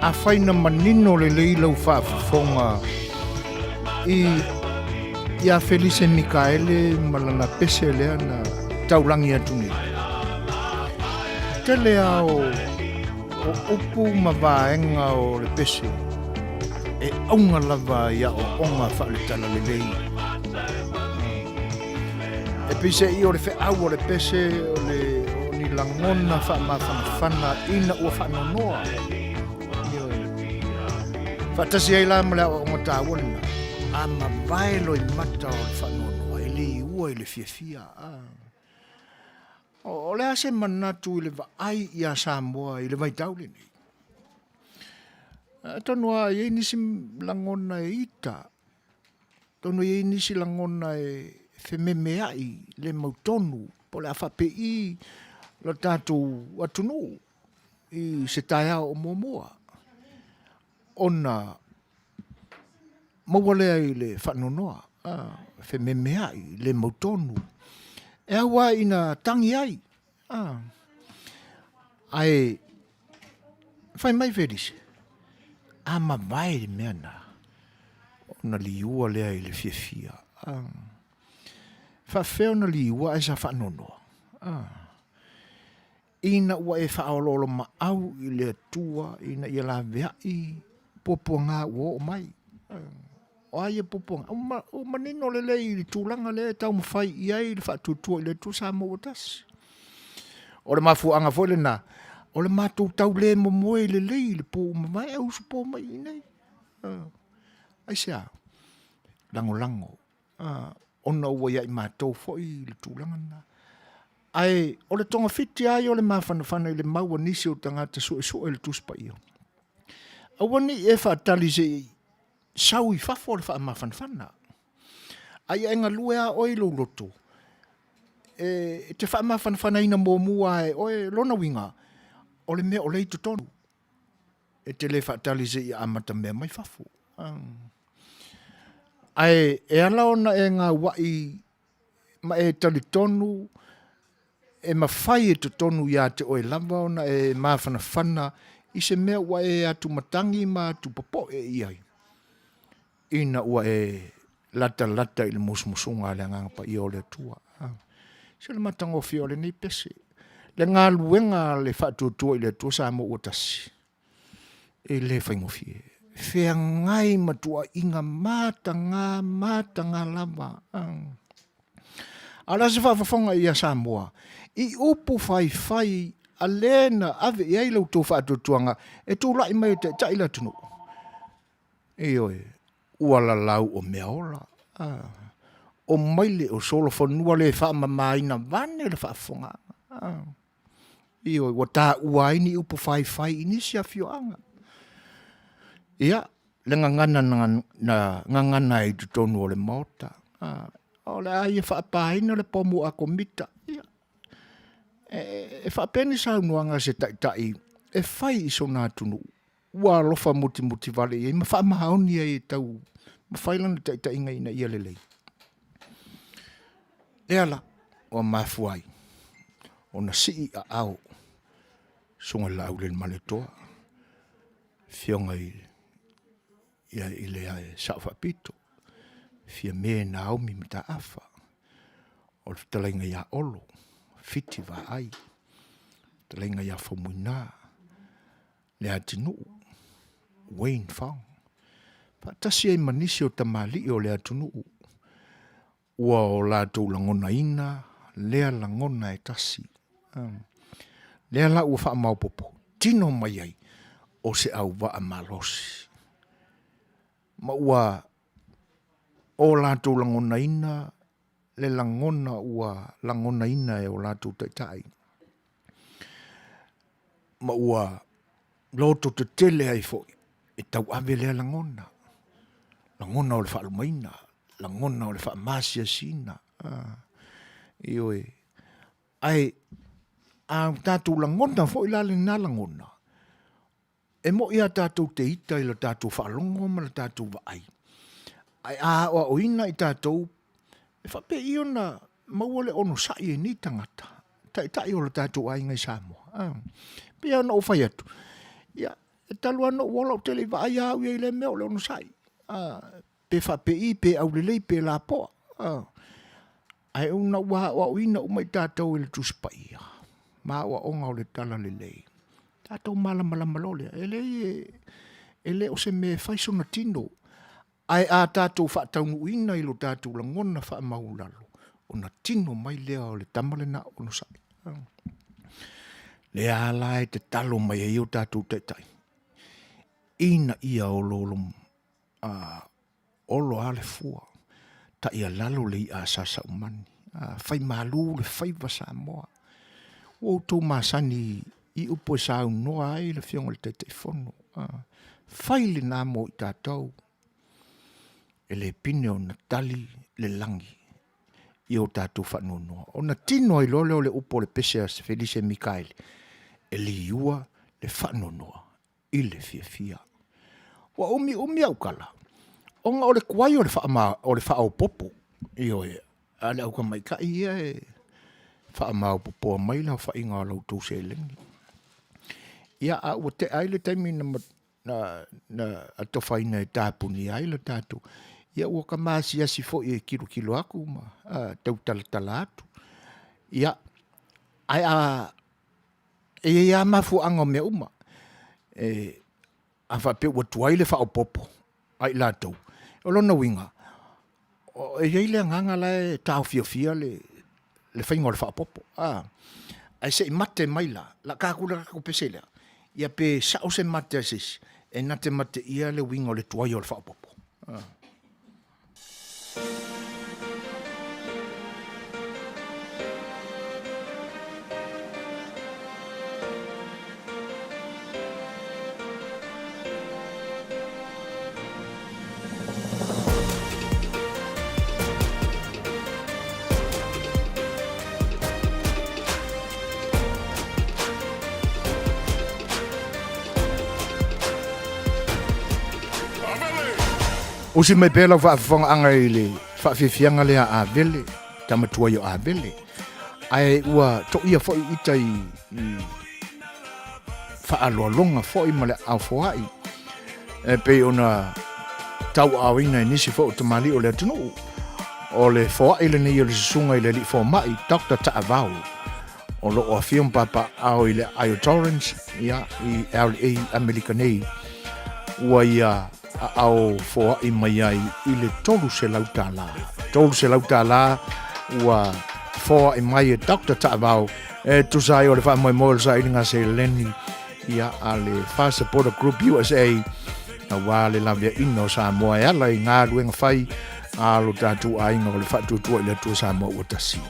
Afai na manino lelei lau faafofoga i ia Felise Mikaele ma lana pese lea na taulagi atu nei. tele lava o o upu ma vaega o le pese e auga lava i aoaoga faale-talalelei. E peiseai o le feau o le pese o le o ni lagona faamafanafana ina ua faanoanoa. Ioe. Faatasi ai la ma le aoaoga taua lena, a mavae loimata o le faanoanoa, e liua i le fiafia. O le a se manatu i le vaai ia Samoa i le vaitau lenei? Atonu lava e i ai nisi lagona e ita, atonu e i ai nisi lagona e fememeai le mautonu po o le a faapei lo tatou atunuu i se taeao o muamua ona maua lea i le faanoanoa, fememeai, le mautonu. E au lava ina tagi ai, ae fai mai Felise, a mavae le mea lena, ona liua lea i le fiafia. E faapefea ona liua ae sa faanoanoa? Ina ua e faaoloolomaau i le Atua ina ia laveai puapuaga ua oo mai. O a ia puapuaga? Ua manino lelei i le tulaga lea e taumafai i ai le faatuatua i le Atua Samoa ua tasi. O le mafuaaga foi lena, o le matou tau le momoe lelei i le po ua mavae ae usu po mai i inei. Aisea? Lagolago ona ua ia i matou foi le tulaga lena. Ae o le togafiti lava ia o le mafanafana i le mau a nisi o tagata suesue i le Tusi Paia, aua ne i e faatali se i sau i fafo le faamafanafana, a ia e galue lava oe i lou loto e te faamafanafanaina muamua lava e oe, lona uiga, o le mea o lea i totonu. E te le faatali se i amata mea mai fafo. Ae e ala ona e gauai ma e talitonu e mafai e totonu ia te oe lava ona e mafanafana i se mea ua e atumatagi ma atupopoe i ai, ina ua e latalata i le musumusuga a le Agaga Paia o le Atua. Se o le matagofie o lenei pese, le galuega a le faatuatua i le Atua Samoa ua tasi, e le faigofie. Feagai ma tuuaiga mataga mataga lava. A o le a se faafofoga ia Samoa i upu faifai a le na ave i ai la outou faatuatuaga e tulai mai e taitai le atunuu? Ioe, ua lalau o meaola. O maile o solofanua le faamamaina vaeane le faafofogaaga. Ioe, ua taua ai ni upu faifai i nisi afioaga. Ia, le gagana na gagana ai i totonu o le Maota, o le a ia faapaina le pomu akomita. Ia, e faapea ni saunoaga a se taitai e fai i sona atunuu ua alofa mutimuti vale i ai ma faamaoni ai e tau mafai lana taitaiga ina ia lelei. Lea la ua mafua ai ona sii aao Susuga i le Laaulialemalietoa, Afioga i le Sao Faapito, Fiame Naomi Mataafa, o le fetalaiga ia Olo, Fiti Vaai, fetalaiga ia Faumuina, Leatinuu, Wayne Fong, faatasi ai ma nisi o tamalii o le atunuu ua o latou lagonaina lea lagona e tasi. Lea la ua faamaopoopo tino mai ai o se auvaa malosi. Ma ua o latou lagonaina le lagona ua lagonaina e o latou taitai. Ma ua loto tetele ai foi e tauave lea lagona, lagona o le faalumaina, lagona o le faamasiasiina. Ioe. Ae a tatou lagona foi la lena lagona, e moni lava tatou te ita i le tatou faalogo ma le tatou vaai, ae a aoaoina i tatou, e faapei ona maua le onosai e nei tagata, taitai o le tatou aiga i Samoa. E pei lava ona ou fai atu, ia, e talu lava ona ou ola ou te le i vaai lava au ia i lea mea o le onosai, pe faapei, pe aulelei, pe lapoa. Ae ona ua aoaoina uma i tatou e le Tusi Paia. ma aoaoga o le Talalelei, tatou malamalama loa lea, e leai e le o se mea e fai sona tino, ae a tatou faataunuuina i lo tatou lagona faamaualalo, ona tino mai lea o le tama lena onosai. Lea la e tatalo mai ai o tatou taitai, ina ia oloolo olo a le fua, taialalo le i'a a Sa Saumani, fai malu le faiva Samoa. Ua outou masani i upu e saunoa ai le Afioga i le Taitaifono, fai lena mo i tatou, e le pine ona tali le lagi i o tatou faanoanoa. Ona tino ai loa lea o le upu o le pese a Felise Mikaele, e liua le faanoanoa i le fiafia. Ua umiumi au tala, ona o le tuai o le, faama, o le faaopoopo, ioe, a le autamaitai ia e faamaopopoa mai le aofaiga o la outou seleni. Ia, a ua tea ai le taimi na, na, na atofaina e tapunia ai le tatou, ia ua ta maasiasi foi e tilotilo atu ma tau talatala atu. Ia, ae a E i ai lava mafuaaga o mea uma. E, a faapea ua tuai le faaopoopo a i latou, o lona uiga, e i ai le agaga la e taofiofia le, le faiga o le faaopoopo. A, ae se i mate mai la, la ta atu le latou pese lea, ia pe sao se mate a se isi, e na te mateia le uiga o le tuai o le faaopoopo. A. Usi mai pea lau faafofogaaga i le faafiafiaga lea a Avele, tama tuai o Avele. Ae ua toia foi ita i, i faaloaloga foi ma le aofoai e pei ona tauaaoina e nisi foi o tamalii o le atunuu. O le foai lenei o le susuga i le alii fomai, Dr. Taavao, o lo o afio ma papaaao i le aai o Torrens, ia, i LA, Amerika nei, ua ia aao foai mai ai i le $300. $300 ua foai mai e Dr. Taavao e tusa ai o le faamoemoe o le sailiga seleni ia a le Far Supporter Group USA aua le laveaiina o Samoa e ala i galuega fai a lo tatou aiga o le Faatuatua i le Atua Samoa ua tasi.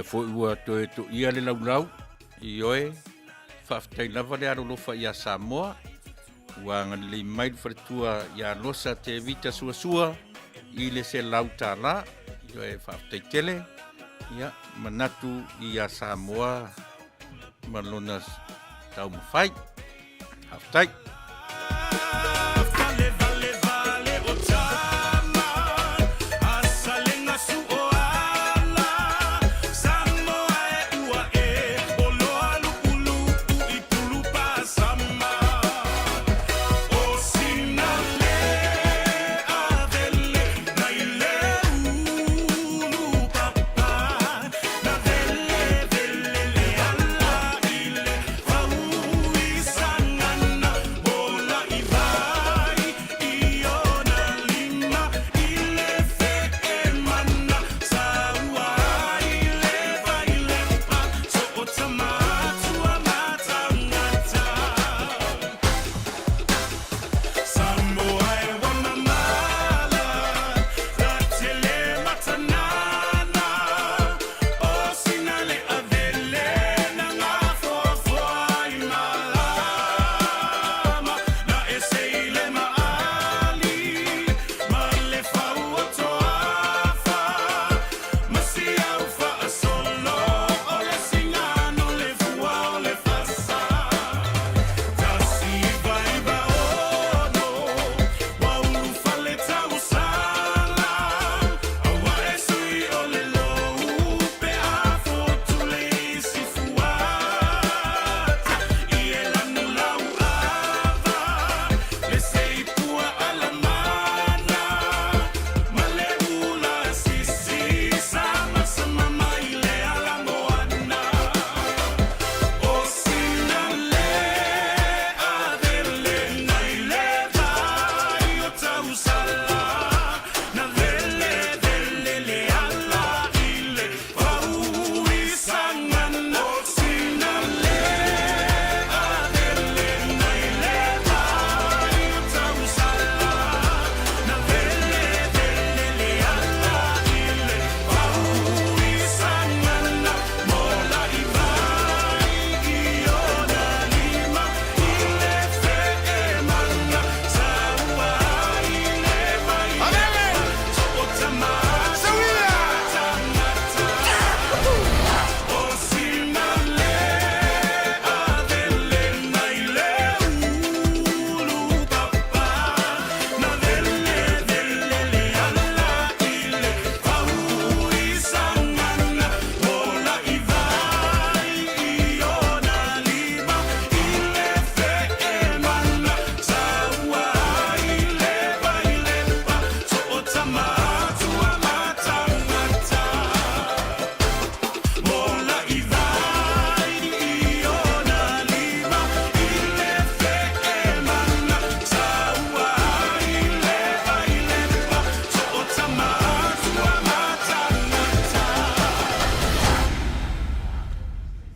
Lea foi ua toe toia le laulau, ioe, faafetai lava le alolofa ia Samoa, ua agalelei mai le faletua ia Losa Tevita Suasua i le $100, ioe, faafetai tele, ia, manatu ia Samoa ma lona taumafai. Faafetai.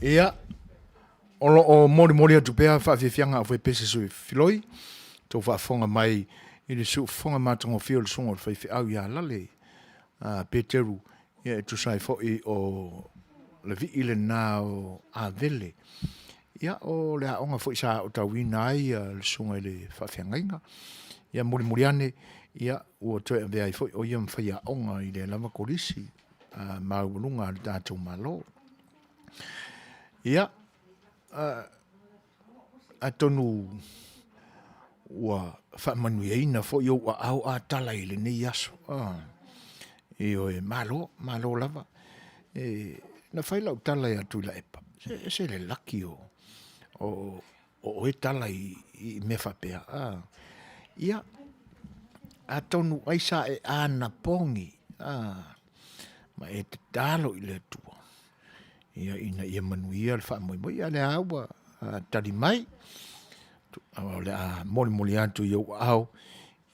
Ia, o lo o molimoli atu pea faafiafiaga a Fuaipese Sui Filoi, tou faafofoga mai i le siufofoga matagofie o le Susuga o le Faifeau ia Lale a Peteru, ia e tusa ai foi o le vii lena o Avele. Ia, o le aoga foi sa aotauina ai le susuga i le faafeagaiga. Ia, mulimuli ane, ia, ua toe avea ai foi o ia ma faiaoga i lea lava kolisi maualuga a le tatou Malo. Ia, atonu ua faamanuiaina foi ou aao a tala i lenei aso. Ioe, malo, malo lava. E, na fai lau tala ia Tuilaepa, se ese le laki o, o, o oe tala i, i mea faapea. A, ia, atonu ai sa e anapogi, a, ma e tatalo i le Atua. Ia, ina ia manuia le faamoemoe. Ia, lea ua tali mai. O le a molimoli atu i ou aao,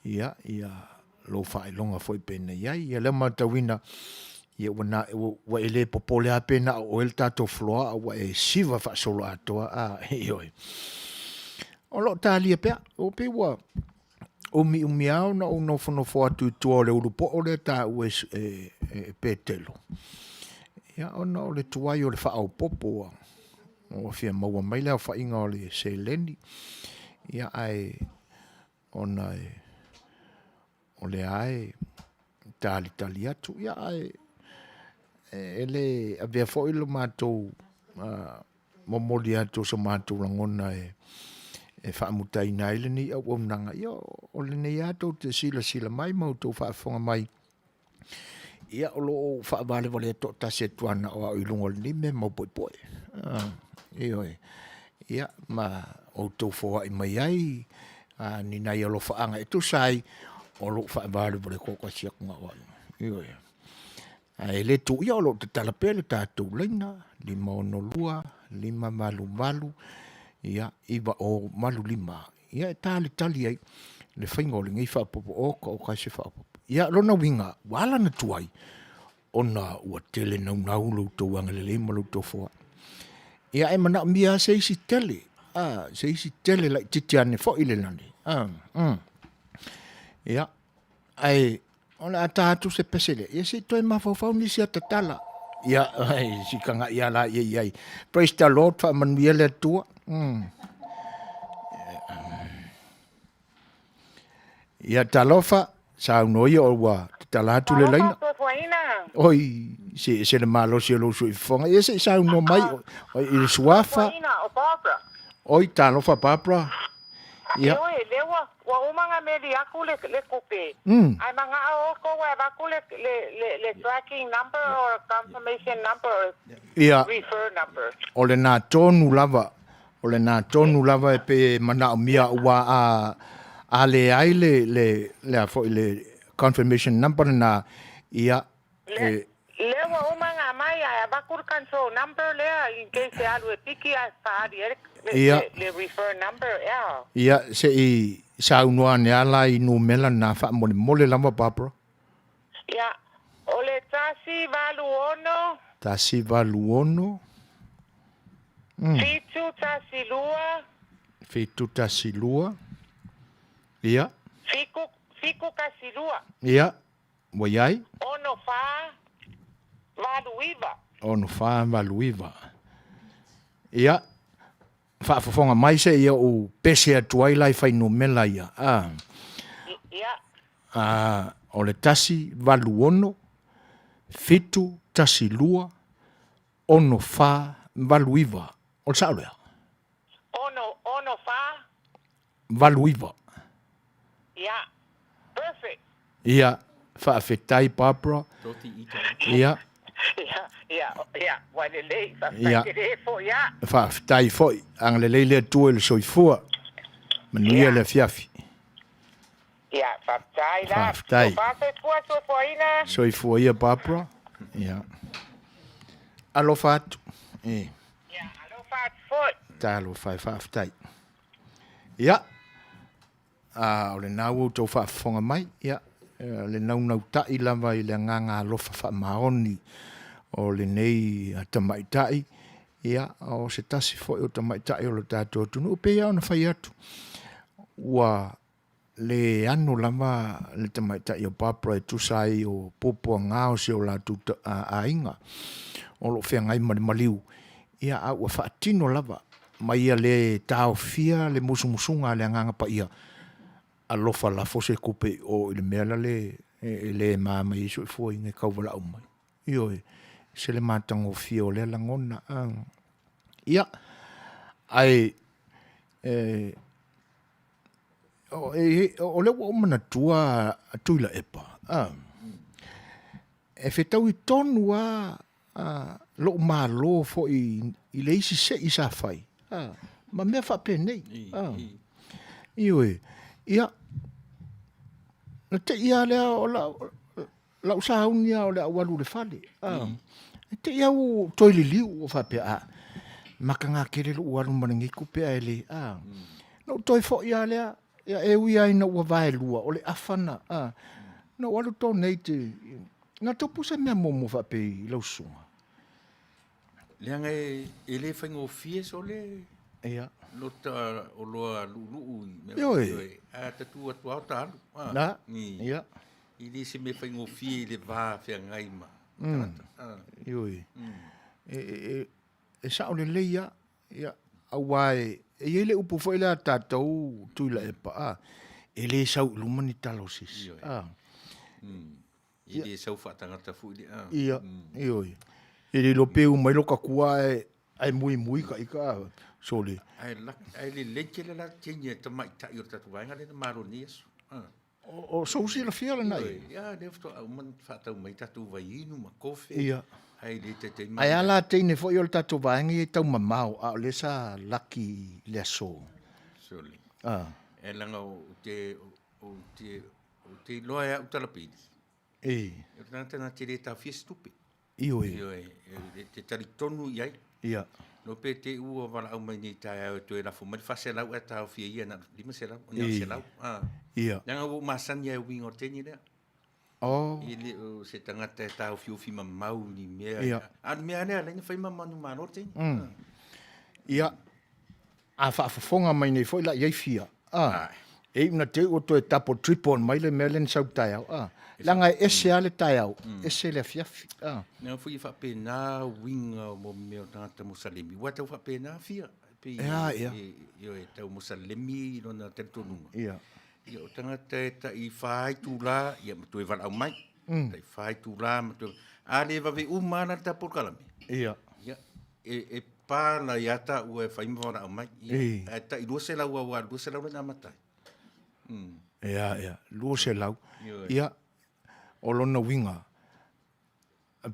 ia, ia lou faailoga foi penei ai. Ia lea matauina, ia ua, na, ua, ua e le popole lava pe na o oe le tatou floor a ua e siva faasoloatoa a, ioe. O lo o talia pea, o pei ua umiumi lava ona ou nofonofo atu i tua o le ulupoo lea e taua e, e, e Petelo. Ia, ona o le tuai o le faaopoopo ua, ua fia maua mai le aofaiga o le seleni. Ia, ae ona e, o lea e talitali atu, ia, ae e le avea foi lo matou momoli atu o so matou lagona e, e faamutaina ai lenei auaunaga. Ia, o lenei lava tou te silasila mai ma outou faafofoga mai, Ia, o lo o ou faavalevalea toatasi atu lava na o au i luga o lenei mea mau poepoe. Ah, ioe. Ia, ma outou foai mai ai a, ni nai alofaaga e tusa ai o lou faavalevalea toatasi atu na o au. Ioe. Ae le tuuia o lo o tatala pea le tatou laina 562 588 ia 9085 Ia e talitali ai le faiga o lenei faaopoopo, oka oka e se faaopoopo. Ia, lona uiga, ua ala ona tuai, ona ua tele naunau lo outou agalelei ma lo outou foai. Ia, e manaomia lava se isi tele, a, se isi tele laitiiti ane foi le lani. A, mm. Ia, ae o le a ta atu se pese lea, ia se i toe mafaufau nisi ata tala. Ia, ai, si kagaʻi a la ia i ai. Praise the Lord, faamanuia le Atua. Ia, talofa, saunoa ia o ua tatala atu le laina. Oi, se ese le malosi o lou soifofoga. Ia se i saunoa mai oi, i le suafa. Oi, talofa Barbara. Ia. Ioe, lea ua, ua uma ona meli aku le, le tupe. Ae manao outou e avatu le, le, le, le tracking number or confirmation number or Ia. refer number. O lena tonu lava, o lena tonu lava e pei e manaomia aua a, a leai le, le, le a foi le confirmation number lena, ia, E. Lea ua uma ona aumai ae avatu le control number lea in case e alu e piki ae faaali ai le, le refer number ea. Ia, se i saunoa ane lava la i numera na faamolemole lava Barbara. Ia, o le 186. 186. 712. 712. Ia. 7, 712. Ia. Ua i ai? 6, 4, 8, 9. 6, 4, 8, 9. Ia, faafofoga mai se i ou pese atu ai la i fuainumera ia. A. Ia. A, o le 1, 8, 6, 7, 1, 2, 6, 4, 8, 9. O le sao lea? 6, 6, 4. 8, 9. Ia. Perfect. Ia, faafetai Barbara. Ia. Ia, ia, ia, ua lelei, faafetai tele foi ia. Faafetai foi, agalelei le Atua i le soifua. Manuia le afiafi. Ia, faafetai la. Faafetai. Soifua, soifuaina. Soifua ia Barbara. Ia. Alofa atu. E. Ia, alofa atu foi. Talofa e faafetai. Ia, a o lena ua outou faafofoga mai, ia, le naunautai lava i le agaga alofa faamaoni o lenei tamaitai, ia, o se tasi foi o tamaitai o le tatou atunuu, pei lava ona fai atu, ua le ano lava le tamaitai o Barbara e tusa ai o puapuaga o si o latou aiga o lo o feagai ma le maliu, ia, a ua faatino lava ma ia le taofia le musumusuga a le Agaga Paia, alofa lafo se tupe i o i le mea la le e le ma mai ai soifuaina e tauvalaau mai. Ioe, se le matagofie o lea lagona. Ia, ae e, o, e, o lea ua ou manatua a Tuilaepa, a, e fetaui tonu lava a, lou malo foi i le isi sei sa fai, a, ma mea faapenei. A, ioe, ia, na te i lava lea o lau, lau sauni lava o le au alu i le fale. A, e te i au ua toe liliu ua faapea, a, mataga tele lou alu ma lenei tupe ae le, a. Na ou toe foi lava lea, ia e ui lava ina ua vaelua, o le afa na, a, na ou alu donate, na tupu se mea muamua faapea i lau susuga? Leaga e le faigofie sole Ia. Lota oloa luuluu i mea Ioe. A tatu atu ao ta alu. Na. Ia. E le se mea faigofie i le va feagai ma. tagata. Ah. Ioe. E, e, e, e sao lelei lava, ia, aua e, e i ai le upu foi lea a tatou Tuilaepa, a, e le sau i luma ni tala o se isi. Ioe. A. E le sau faatagata foi le, a. Ia, ioe. E le iloa pe uma ai lo tatua ae, ae muimui ka ika, a, sole. Ae laki, ae lelei tele la teine a tamaitai o le tatou vaega lea na malo i lenei aso. A. O sou silafia lena i. Ia, lea faatoa uma ona faatau mai tatou vaiinu ma kofe. Ia. Ae le taitai mai. Ae a la teine foi o le tatou vaega ia e tau mamao, a o lea sa laki i le aso. Sole. Ah. E leaga ou te, ou te, ou te iloa e au talapili. E. O le tagata na te le taofia se tupe. Ioe. Ioe, e te talitonu i ai. Ia. No pe te ua valaau mai nei taeao e toe lafo mai le 400 ae taofia ia na o le 500, na o le 100. Ah. Ia. Leaga ua ou masani lava i uiga o le teine lea. Oh. E le o se tagata e taofiofi mamau i ni mea. Ia. A o le mea lea, lea na fai ma manumalo le teine. Ia. A faafofoga mai nei foi la i ai fia, a, e iu na te ua toe tapo triple mai le mea lea na sau taeao, a. Leaga e ese lava le taeao, ese le afiafi, a. Leaga foi e faapena uiga o mo mea o tagata Mosalemi, ua tau faapena fia, pei e tau Mosalemi lona talitonuga. Ia. Ia, o tagata e tai fa itula, ia ma toe valaau mai. Tai fa itula ma toe... A le vave uma lava la ta polokalame. Ia. Ia, e, e pa la ia taua e fai ma valaau mai. Ia, Ei. ae tai 200 aua 200 lena amata ai. Ia, ia, 200. Ioe. Ia, o lona uiga,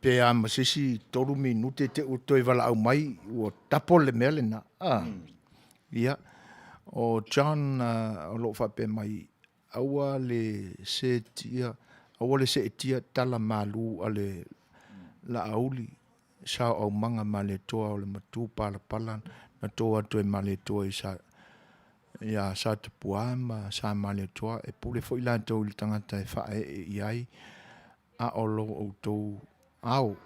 pe a ma se isi tolu minute te ua toe valaau mai, ua tapo le mea lena. A. Ia, o John o lo o faapea mai, Aua le seetia, aua le seetia tala malu a le Laauli, sao aumaga Malietoa o le matu palapala na to atu e Malietoa i sa ia Satapuā ma Sa Malietoa e pule foi latou i le tagata e faaee i ai a o lo outou ao.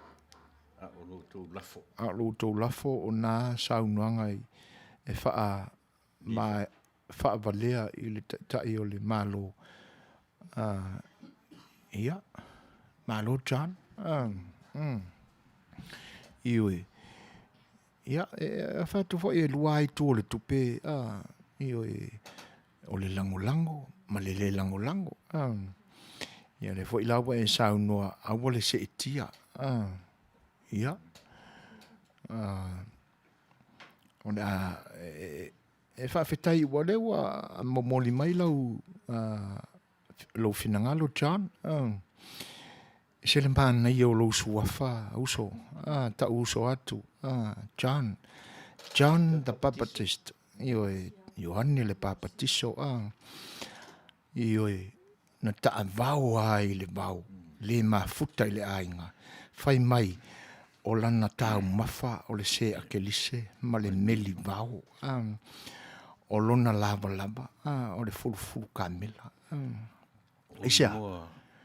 A o lo outou lafo. A o lo outou lafo o na saunoaga e faa ma faavalea i le Taitai o le Malo. Ia, malo John. Ioe. Ia, e fai atu foi e lua lava itu o le tupe, ioe, o le lagolago ma le le lagolago. Ia, o lea foi la ua e saunoa, aua le seetia. Ia. O le a e faafetai ua lea ua momoli mai lau lou finagalo John. E se le manaia o lou suafa uso, ta'u uso atu John, John the Baptist, ioe, Ioane le Papatiso, Ioe, na taavao lava i le vao, le mafuta i le aiga, fai mai o lana taumafa o le seakelise ma le meli vao, a, o lona lavalava, a, o le fulufulu kamela. A. Aisea?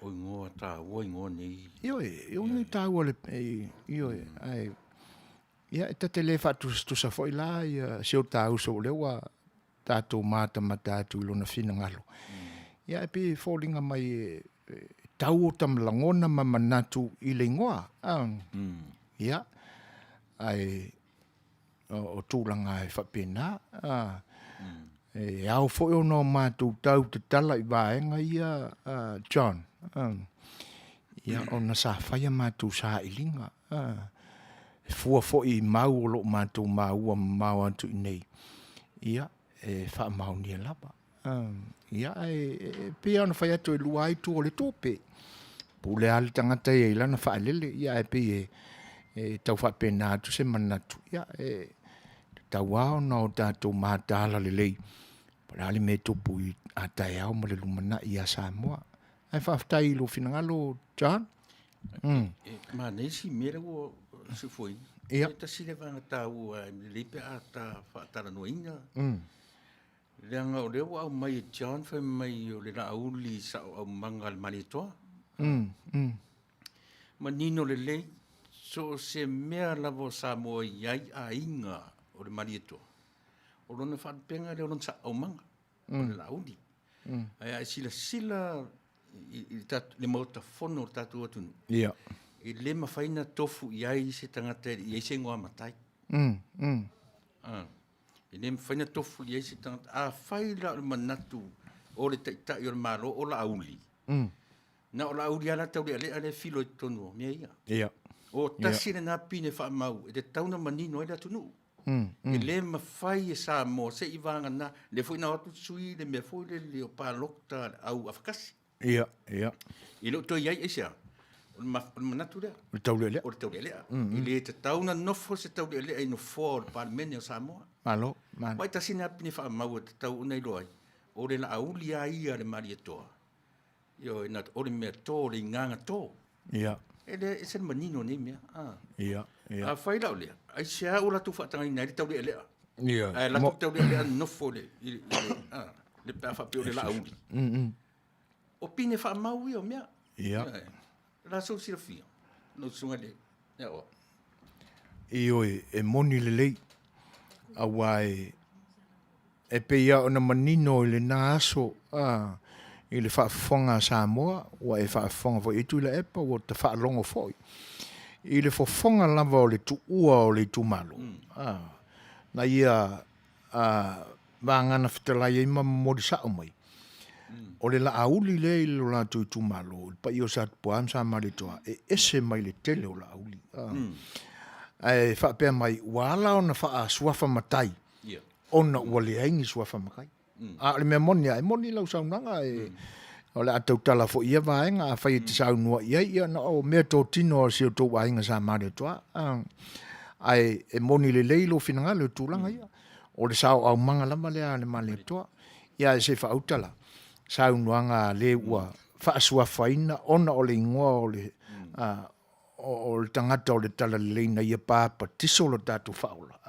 O igoa taua igoa nei. Ioe, o igoa taua le, ioe, ae, ia, e ta te le faatusatusa foi la ia si o ta uso o lea ua tatou matamata atu i lona finagalo. Ia e pei e foliga mai e tau o tama lagona ma manatu i le igoa. Ia, ae o tulaga e faapena. E ao foi ona o matou tau tatala i vaega ia, John. Ia, ona sa fai a matou sailiga. E fua foi i mau o lo o matou maua mamao atu i inei, ia, e faamaonia lava. Ia, ae e pei lava ona fai atu e lua ai itu o le tupe. Pule lava le tagata ia i lana faalele, ia ae pei e tau faapena atu se manatu, ia, e tatau lava ona o tatou mataala lelei, po o le a le mea e tupu i a taeao ma le lumanai ia Samoa. Ae faafetai i lou finagalo, John. E manaia si mea lea ua sufoina. Ia. E tasi lea vaega taua e lelei pe a ta faatalanoaina. Leaga o lea ua aumai e John fai mai o le Laauli sao aumaga a le Malietoa. Manino lelei, so o se mea lava o Samoa e i ai aiga o le Malietoa, o lona faalupega lea o lona sao aumaga, o le Laauli. Ae a e silasila i le Maota Fono o le tatou atunuu, Ia. E lē mafai ona tofu i ai se tagata e le i ai se igoa matai. A, e lē mafai ona tofu i ai se tagata. Afai la o le manatu o le Taitai o le Malo o Laauli, na o Laauli lava la taulealea lea e filo i totonu o mea ia. O tasi lena pine faamau e tatau ona manino ai le atunuu. E lē mafai e Samoa se i vagana lea foi na o atu sui le mea foi lele o palota a le au afakasi. Ia, ia. E le o toe i ai aisea? O le manatu lea. O le taulealea. O le taulealea. E le tatau ona nofo se taulealea i nofoa o le Palemene o Samoa. Malo, malo. Aua e tasi lena pine faamau e tatau ona iloa ai, o le Laauli lava ia a le Malietoa, ioe, na o le mea to, o le igaga to. Ia. E le ese le manino o nei mea. Ia, ia. Afai la o lea, aisea ua latou faatagaina ai le taulealea? Ia. Ae latou taulealea nofo i le, le pe a faapea o le Laauli. O pine faamau ia o mea. Ia. La sou silafia, lau susuga i le Aoao. Ioe, e moni lelei, aua e, e pei lava ona manino i lena aso a, i le faafofoga a Samoa, ua e faafofoga foi i ai Tuilaepa, ua ta faalogo foi i le fofoga lava o le tuua o le itumalo, a, na ia a vagana fetalai ai ma momoli sao mai, o le Laauli lea i lo latou itumalo, i le paia o Satupua ma Samalietoa, e ese mai le tele o Laauli. Ae faapea mai, ua ala ona faasuafa matai, ona ua leai ni suafa matai. A o le mea moni lava, e moni lau saunoaga, e, o le a tautala foi i ia vaega, afai e te saunoa i ai, ia na o meatotino a si o outou aiga sa Malietoa. Ae e moni lelei lou finagalo i tulaga ia. O le saoaumaga lava lea a le Malietoa. Ia ae se i faauta la, saunoaga a le ua faasuafaina ona o le igoa o le, o le tagata o le Talalelei na ia papatiso lo tatou faaola.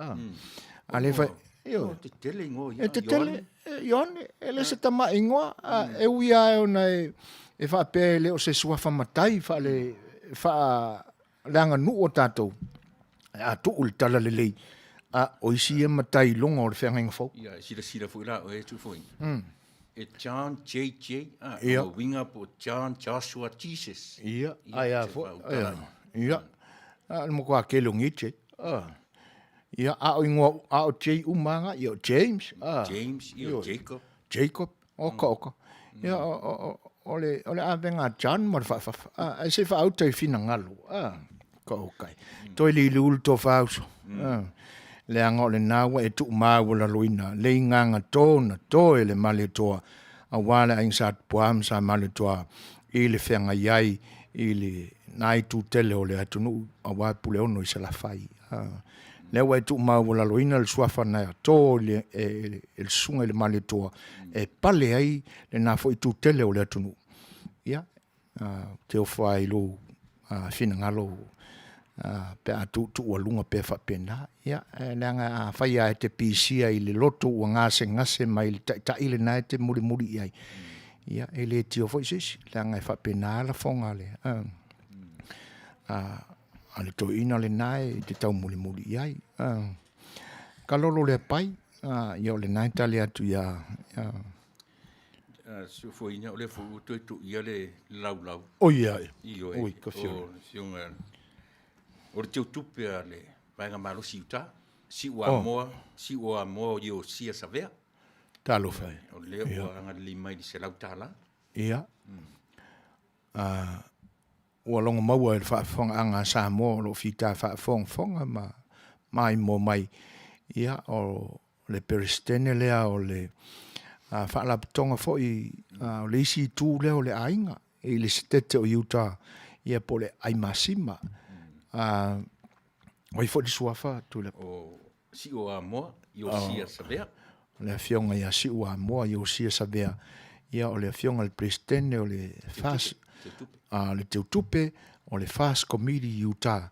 A le fai, ioe. E tetele igoa ia. E tetele, Ioane, e le se tama igoa, e ui lava ona e faapea e le o se suafa matai faale, faaleaganuu o tatou, a tuu le Talalelei, a o isi ia matai i luga o le feagaiga fou. Ia, e silasila foi la oe Tuifoeina. E John JJ, a, o uiga po o John Joshua Jesus. Ia, ai a foi. Ia, a o le matua tele o nei J. Ia, a o ingoa, a o J uma lava, ia o James. James, ia o Jacob. Jacob, oka oka. Ia, o le, o le avega a John ma le faafafa. Ae se i faauta i finagalo. Ka okay. Toe liuliu le tofa uso. Leaga o lena ua e tuumaualaloina le igaga to na to e le Malietoa aua le aiga Sa Tupua ma Sa Malietoa i le feagai ai i lena itu tele o le atunuu aua Puleono i Salafai. Lea ua e tuumaualaloina le suafa na to e le susuga i le Malietoa e pale ai lena foi itu tele o le atunuu. Ia, Ou te ofo lava i lou finagalo pe a tuutuualuga pea faapena. Ia, leaga afai lava e te pisia i le loto ua gasegase mai le taitai lena e te mulimuli i ai, ia, e le tio foi se isi, leaga e faapena lafoga a le toeaina lena e te taumulimuli i ai. Kalolo Leapai, ia o lena e tali atu ia Suafoina, o lea foi ua toe tuia le laulau. Oi ai. Ioe. Oi, ka fiona. O le afioga, o le teutupe a le Vaega Malosi i uta, Siuamoa, oh. Siuamoa o Iosia Savea. Talofa e. O lea ua agalelei mai i le $100. Ia. Ua logo maua e le faafofogaaga a Samoa o lo o fita faafogafoga ma maimoa mai, ia, o le Peresetene lea o le Faalapotopotoga foi o le isi itu lea o le aiga i le Setete o Utah, ia po o le Aimasima. O ai foi le suafa Tuilaepa? O Siu Amoa Iosia Savea. O le afioga ia Siu Amoa Iosia Savea, ia o le afioga i le Peresetene o le FAS, le Teutupe o le FAS Committee Utah,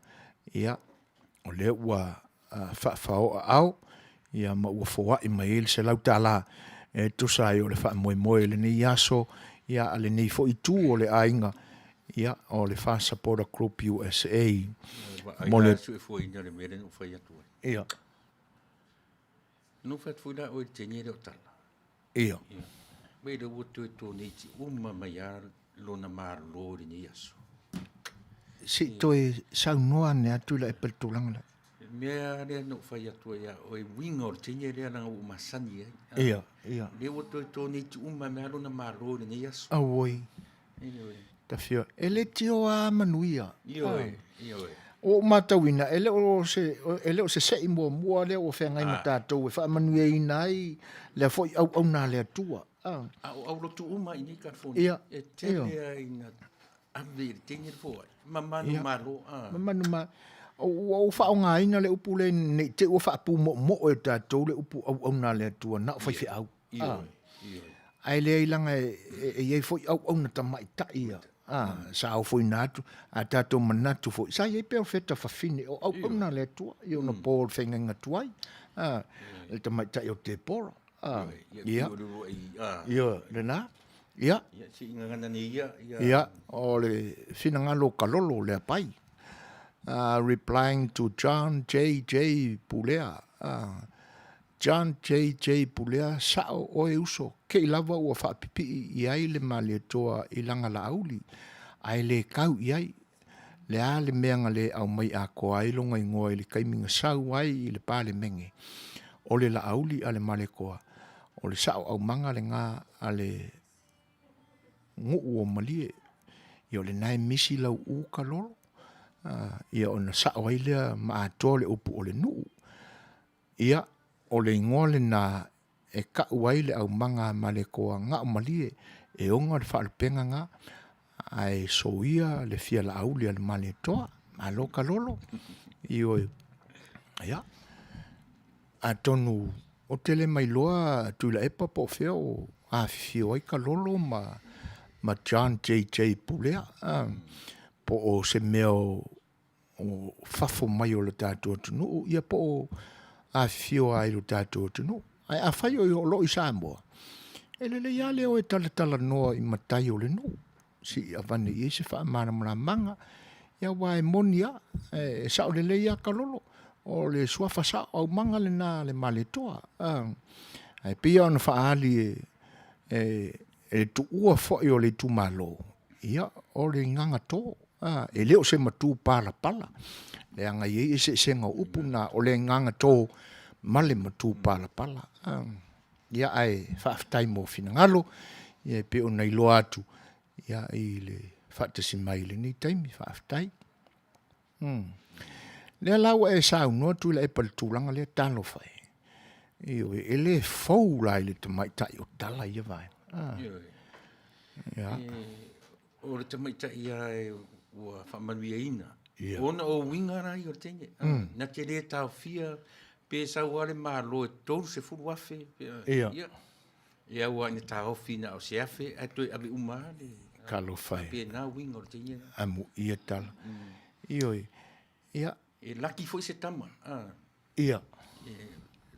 ia o lea ua faafaoaao ia ma ua foai mai ai le $100 e tusa ai o le faamoemoe i lenei aso ia a lenei foi itu o le aiga ia o le FAS Supporter Group USA. Mo le suefuaina le mea lea na ou fai atu ai. Ia. Na ou fai atu foi la oe i le teine lea o Tala. Ia. Wait, ua toe toneiti uma mai lava lona malo i lenei aso. Se i toe saunoa ane atu i Tuilaepa i le tulaga lea. Le mea lea na ou fai atu ai ia oe, uiga o le teine lea leaga ua ou masani ai. Ia, ia. Lea ua toe donate uma mai lava lona malo i lenei aso. Auoi. Ioe. Tafio, e le tio lava manuia. Ioe, ioe. Ua ou matauina, e le o se, e le o se sei muamua lea ua feagai ma tatou e faamanuiaina ai lea foi auauna a le Atua. A o aulotu uma i nei California, e tele lava ina ave i le teine le foai, ma manumalo. Ma manumalo. Ua ou faaaogaina le upu lea ne i te i ua faapumoomoo e tatou le upu auauna a le Atua na o faifeau. Ioe, ioe. Ae leai leaga e i ai foi auauna tamaitai ia, sa ofoina atu, a tatou manatu foi, sa i ai perofeta fafine o auauna a le Atua i ona po o le feagaiga tuai, le tamaitai o Tepora. Ia, ioe, lena. Ia. Ia, o le finagalo o Kalolo Leapai. Replying to John JJ Pulea. John JJ Pulea, Sa'o oe uso, kei lava ua faapipi'i i ai le Malietoa i lana laauli, ae le kau i ai. Le a le mea na le aumai atoa ai lona igoa i le taimi na sau ai i le Palemene? O le laauli a le Malietoa, o le sa'o aumaga lena a le nuu o Malie. Ia o lena e misi lau u kalolo, ia ona sa'o ai lea ma atoa le upu o le nuu. Ia, o le igoa lena e ka'u ai le aumaga a Malietoa ga'o malie e ona le faalupega na, ae soia le fia laauli a le Malietoa. Malo kalolo. Ioe. Ia, atonu ou te le mailoa Tuilaepa po o fea o afifio ai Kalolo ma John JJ Pulea, po o se mea o o fafo mai o le tatou atunuu, ia po o afifio lava i lo tatou atunuu. Ae afai o lo o i Samoa, e lelei lava le o e talatalanoa i matai o le nuu, se i avane i ai se faamalamalamaga, ia aua e moni lava, e sao lelei lava Kalolo, o le suafa sao aumaga lena a le Malietoa. Ae pei lava ona faaali e le tuua foi o le itumalo, Ia, o le igaga to, a, e le o se matu palapala, leaga e i ai eseesega o upu na, o le igaga to ma le matu palapala. A, ia, ae faafetai mo finagalo, ia e pei ona iloa atu, ia, i le faatasi mai i lenei taimi, faafetai. Lea la ua e saunoa Tuilaepa i le tulaga lea, talofa e. Ioe, e le fou la i le tamaitai o Tala ia vaega. Ah. Ioe. Ia. E, o le tamaitai ia e, ua faamanuiaina. Ia. Ona o uiga la ia o le teine. Na te le taofia pe sau lava le Malo e 30,000. Ia. Ia. Ia ua ina taofi na o se afe ae toe ave uma lava le. Talofa e. Faapena uiga o le teine lena. Amuia tala. Ioe. Ia. E laki foi se tama. A. Ia. E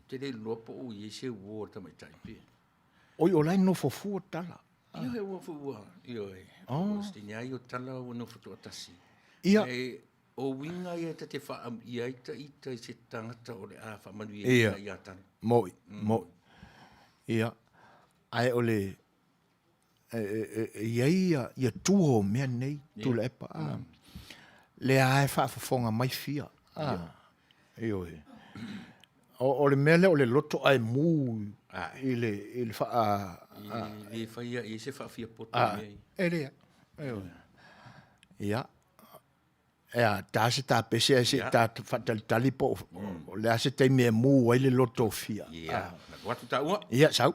te le iloa po o i ai se uo a le tamaitai pe. Oi o la e nofo fua tala. Ioe ua foi ua. Ioe. Oh. O se teine ai o tala ua nofo toatasi. Ia. E, o uiga ia ta te faamuia ai ta ita i se tagata o le a faamanuiaina ia tala. Moi, moi. Ia, ae o le, e i ai ia tua o mea nei, Tuilaepa, a. Lea lava e faafofoga mai fia, a. Ioe. O le mea lea o le loto ae mu i le, i le faa... E le faia i ai se faafiapoto i mea ia. E leai. Ioe. Ia, E a, ta se ta pese ae se ta faatalitali po o le a se taimi e mu ai le loto o Fia. Ia, alu atu taua. Ia, sau.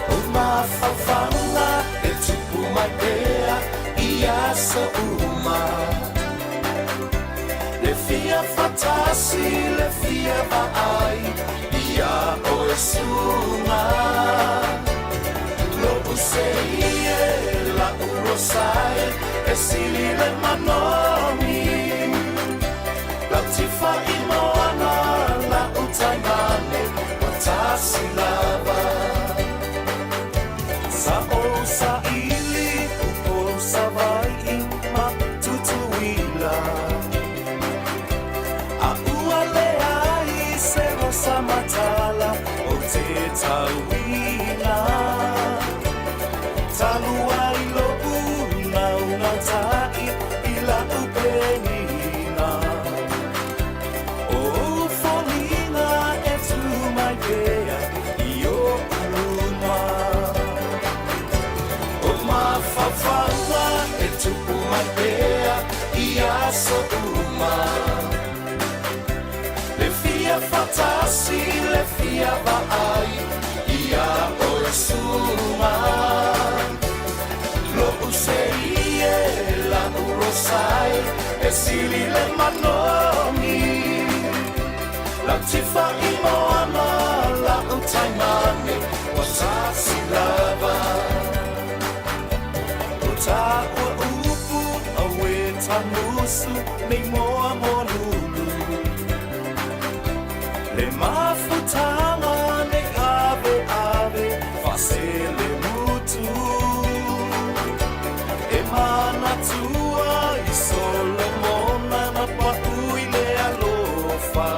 O mafaufauga e tupu mai pea i aso uma. Le fia fatasi, le fia vaai ia oe suga. Lo'u seie, la'u rosae, e sili le manogi. Lau tifa i moana, la'u taimane, ua tasi lava. Sa. matauina. Talu ai lo'u naunautai i la'u penina. O ou foliga e tu mai pea i o'u luma. O mafaufauga e tupu mai pea i aso uma. Le fia faatasi, le fia vaai iā oe suaga. Lo'u sei e, la'u Rosa e, e sili le manogi. Lau tifa i moana, la'u taimane, ua tasi lava. O tāua upu, auē tagusu, nei moa moa lulu. Le mafutaga nei aveave faaselemutu. E manatua i Solomona na pa'u i le alofa.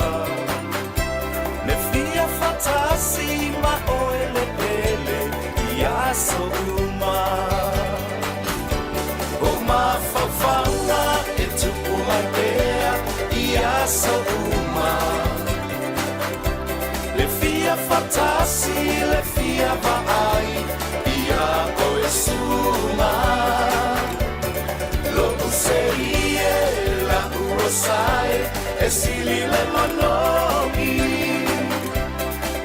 Le fia faatasi ma oe le pele i aso uma. O mafaufauga e tupu mai pea i aso uma. Le fia faatasi, le fia vaai iā oe suaga. Lo'u sei e, la'u Rosa e, e sili le manogi.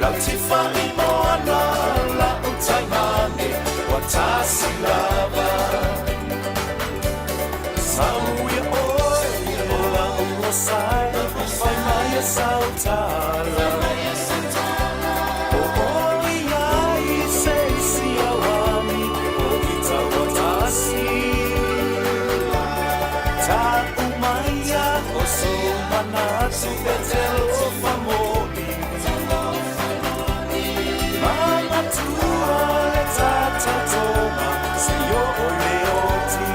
Lau tifa i moana, la'u taimane, ua tasi lava. Sau ia oe, o la'u Rosa e, fai mai e sau tala. O oi ai se isi auani, o ita ua tasi. Ta'u maia o sou manatu e te alofa moni. Manatua le ta tautoga seia oo i le oti.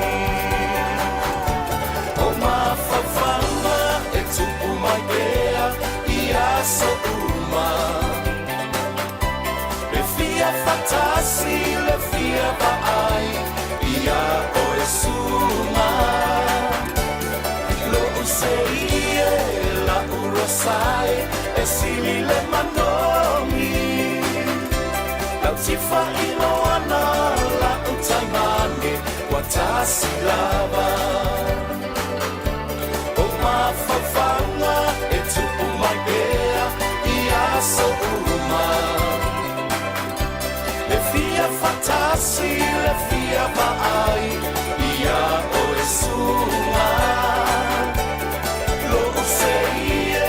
O mafaufauga e tupu mai pea i aso uma. Le fia faatasi, le fia vaai iā oe suaga. Lo'u sei e, la'u Rosa e, e sili le manogi. Lau tifa i moana, la'u taimane, ua tasi lava. O mafaufauga e tupu mai pea i aso uma. Le fia faatasi, le fia vaai iā oe suaga. Lo'u sei e,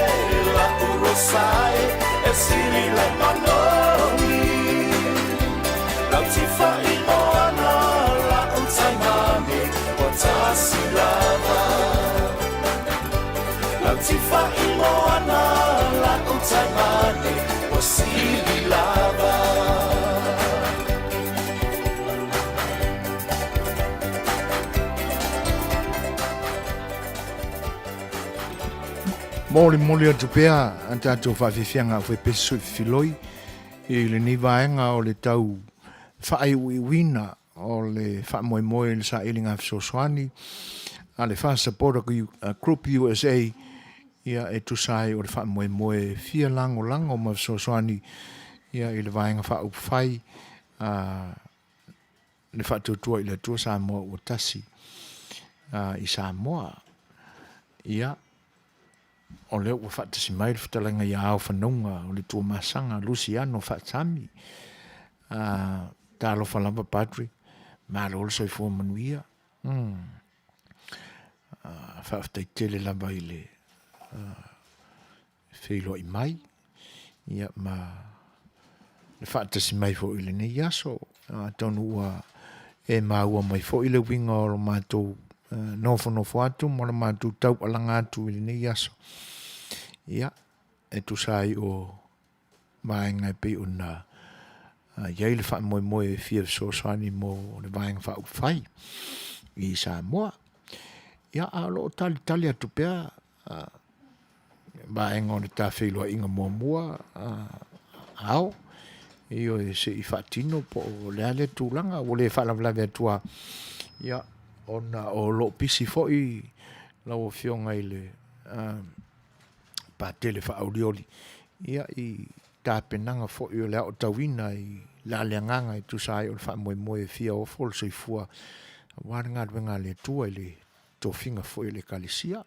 la'u Rosa e, e sili le manogi. Lau tifa i moana, la'u taimane, ua tasi lava. Lau tifa i moana, la'u taimane, ua sili lava. Molimoli atu pea a tatou faafiafiaga aufaipese soifiloi i lenei vaega o le tau faaiuiuina o le faamoemoe i le sailiga fesoasoani a le Fast Supporter Group USA ia e tusa ai o le faamoemoe fia lagolago ma fesoasoani ia i le vaega faaupufai a le Faatuatua i le Atua Samoa ua tasi i Samoa. Ia, o lea ua faatasi mai le fetalaiga ia Ao Fanauga o le Tuamasaga Luciano Faatami. Talofa lava Padre, malo le soifua manuia. Faafetai tele lava i le feiloai mai, ia ma le faatasi mai foi i lenei aso. Atonu ua e maua mai foi le uiga o lo matou nofonofo atu ma lo matou taualaga atu i lenei aso. Ia, e tusa ai o vaega e pei ona i ai le faamoemoe e fia fesoasoani mo le Vaega Faaupufai i Samoa. Ia, a o lo o talitali atu pea vaega o le ta feiloaiga muamua ao. Ioe, se i faatino po o le a lea tulaga, ua le faalavelave atu lava, ia, ona o lo o pisi foi lau Afioga i le Patele Faaolioli, ia, i tapenaga foi o le aotauina i la le agaga e tusa ai o le faamoemoe e fia ofo le soifua aua le galuega a le Atua i le tofiga foi o le Ekalesia.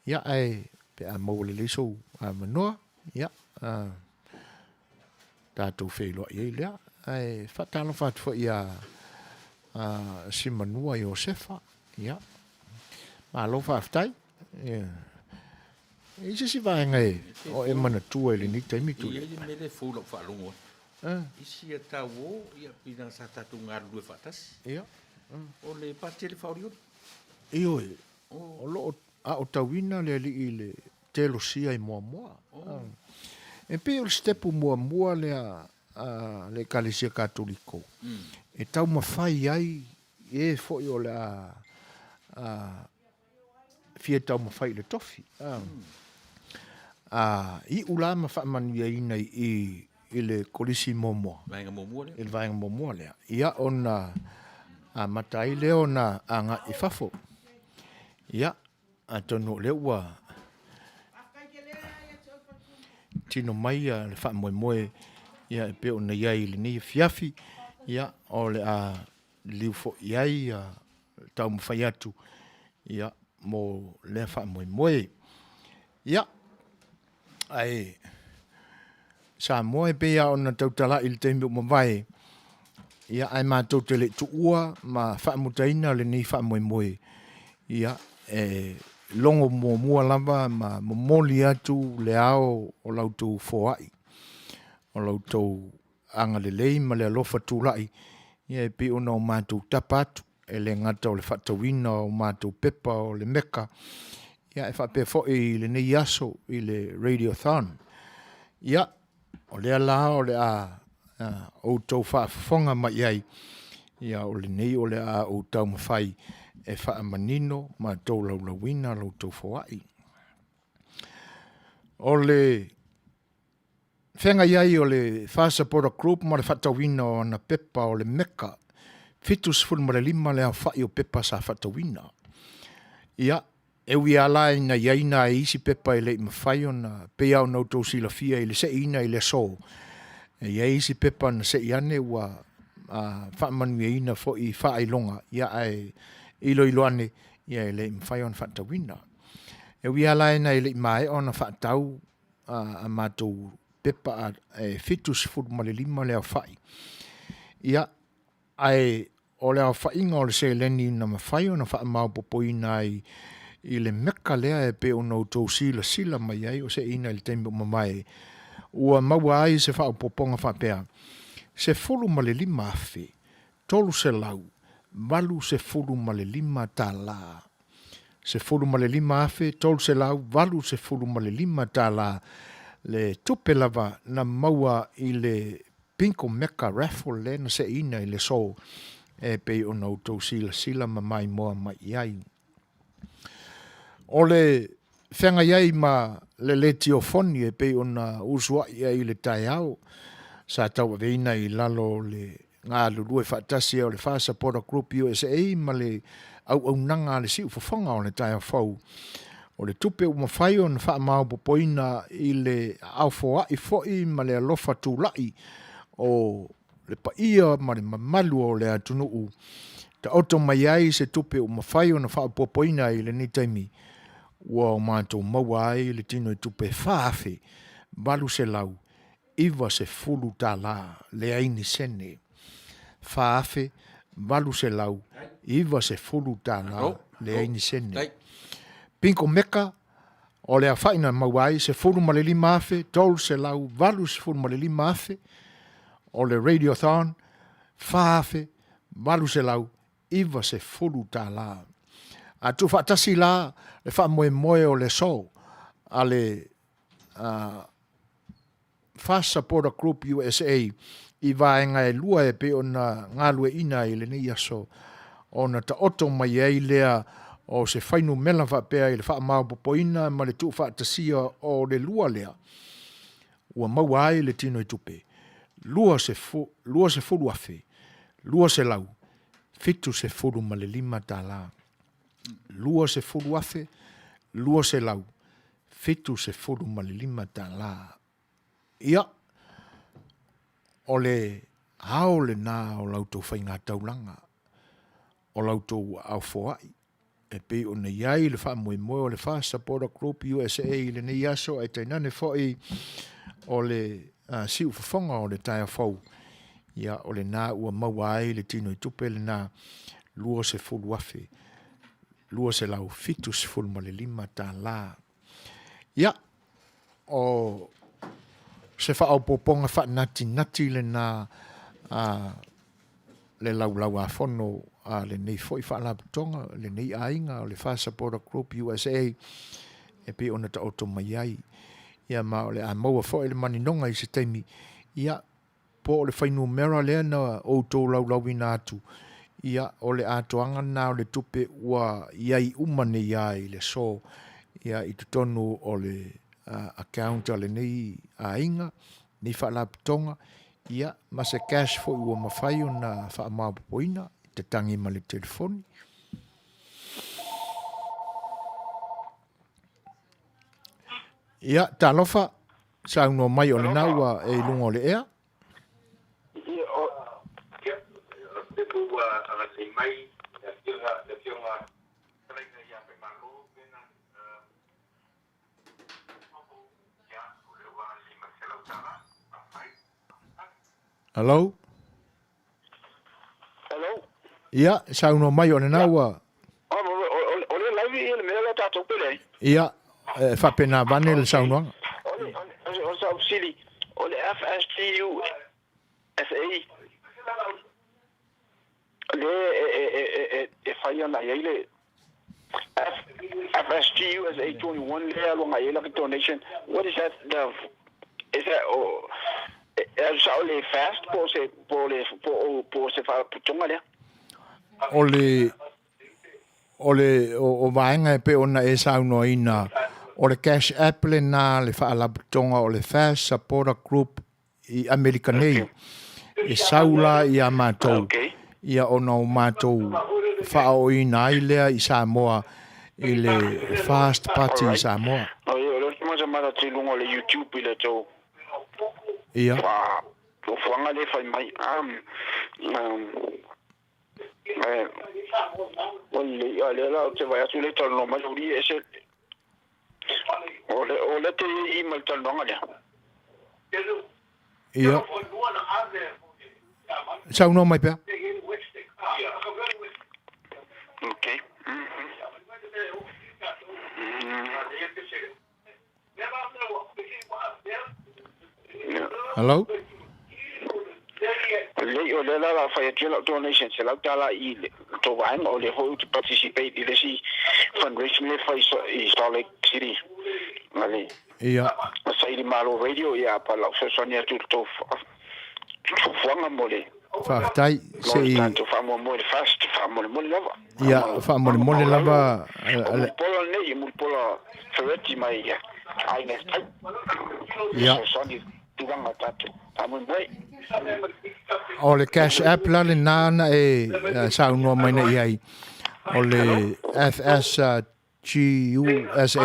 Ia, ae pe a maua lelei sou avanoa, ia, tatou feiloai ai lea. Ae faatalofa atu foi ia Simanua Iosefa, ia, malo faafetai. Ia. E i se isi vaega e o e manatua i lenei taimi tu. E i ai le mea lea e fou i lau faalogo atu. Isi a tau o, ia, pei sa tatou galulue faatasi. Ia. O le Patele Faaolioli. Ioe, o lo o aotauina le alii i le telosia i Moamoa. Oh. E pei o le sitepu muamua lea a le Ekalesia Katoliko e taumafai ai e foi o le a fia taumafai i le tofi. A iu la ma faamanuiaina i i le Kolisi muamua. Vaega muamua lea. I le vaega muamua lea. Ia ona amata ai lea ona agai i fafo. Ia, atonu o lea ua tino mai le faamoemoe ia e pei ona i ai i lenei afiafi, ia o le a liliu foi i ai le taumafai atu ia mo lea faamoemoe. Ia, ae Samoa e pei lava ona tautalai i le taimi ua mavae, ia ae matou te le i tuua ma faamutaina lenei faamoemoe, ia e logo muamua lava ma momoli atu le ao o la outou foai, o la outou agalelei ma le alofa tulai, ia e pei ona o matou tapa atu, e le gata o le faatauina o matou pepa o le Meka, ia e faapea foi i lenei aso i le Radiothon. Ia, o lea la o le a outou faafofoga mai i ai, ia o lenei o le a ou taumafai e faamanino ma tolaulauina la outou foai. O le feagai ai o le FAST Supporter Group ma le faatauina o ana pepa o le Meka, 75 le aofai o pepa sa faatauina. Ia, e ui lava la ina i ai nai isi pepa e le i mafai ona, pei lava ona outou silafia i le seiina i le aso, e i ai isi pepa na sei ane ua faamanuiaina foi i faailoga, ia ae iloilo ane, ia e le i mafai ona faatauina. E ui lava la ina e le i maea ona faatau a matou pepa e 75 le aofai, ia, ae o le aofaiga o le seleni na mafai ona faamaopoopoina ai i le meka lea e pei ona outou silasila mai ai o seiina i le taimi ua mavae, ua maua ai se faaopoopoga faapea, $15,385 tala. $15,385 tala le tupe lava na maua i le Bingo Mecca Raffle lea na seiina i le aso e pei ona outou silasila ma maimoa mai i ai. O le feagai ai ma le letiofoni e pei ona usuai ai i le taeao sa tauaveina i lalo o le galulue faatasi o le FAST Supporter Group USA ma le auaunaga a le siufofoga o le taeao fou. O le tupe ua mafai ona faamaopoopoina i le aao foai foi ma le alofa tulai o le paia ma le mamalu o le atunuu, taoto mai ai se tupe ua mafai ona faaopoopoina i lenei taimi ua o matou maua ai le tino i tupe e $4,890 leai ni sene. $4,890 leai ni sene. Bingo Meka, o le aofai na maua ai, 15,385 afe, o le Radiothon, $4,890. A tuufaatasi la le faamoemoe o le aso a le FAST Supporter Group USA i vaega e lua e pei ona galueaiina ai i lenei aso, ona taoto mai ai lea o se fuainumera faapea i le faamaopoopoina ma le tuufaatasia o le lua lea ua maua ai le tino i tupe. $20,275 tala. $20,275 tala. Ia, o le ao lenā o la outou faigataulaga, o la outou aao foai, e pei ona i ai le faamoemoe o le Fast Supporter Group USA i lenei aso, ae tainane foi o le siufofoga o le taeao fou, ia, o lenā ua maua ai le tinoitupe lenā $20,275 tala. Ia, o se faaopoopoga faanatinati lenā a le Laulau-a-Fono a lenei foi Faalapotopotoga, lenei aiga o le Fast Supporter Group USA e pei ona taoto mai ai. Ia ma o le a maua foi le maninoga i se taimi, ia, po o le fuainumera lea na outou laulauina atu, ia, o le atoaga lena o le tupe ua i ai uma nei lava i le aso, ia, i totonu o le account a lenei aiga, lenei faalapotopotoga, ia, ma se cash foi ua mafai ona faamaopoopoina, tatagi ma le telefoni. Ia, talofa, saunoa mai o lena ua e i luga o le ea. Hello? Hello? Ia, saunoa mai o lena ua... O le live ia le mea lea tatou pe leai? Ia, e faapena vane le saunoaga. O le sau fesili, o le FSTU SA lea e fai ana i ai le FSG USA 21 lea e alu agai i ai laka donation, what is that, the, is that, oh, e alu sao le fast po o se, po o le, po o, po o se faalapotopotoga lea? O le, o le, o, o vaega e pei ona e saunoaina, o le Cash App lenā le faalapotopotoga o le Fast Supporter Group i Amerika nei, e sau la iā matou, ia ona o matou faaooina ai lea i Samoa i le Fast Party i Samoa. Ia. Ia. Saunoa mai pea. Hello? Lelei, o lea la o le a fai atu ai lau donation $100 i le tou vaega, o lea foi ou te participate i le isi fundraising lea e fai i Salt Lake City a le Ia. Saili Malo Radio, ia pa lau fesoasoani atu i le tou fuafuaga mo le Faafetai. Mo le tatou faamoemoe le fast, faamolemole lava. Ia, faamolemole lava. O Mulipola lenei, Mulipola Ferretti mai Aiga i le Tai. Ia. Fesoasoani tulaga o tatou faamoemoe. O le Cash App la lenā na e saunoa mai nei i ai, o le FS GUSA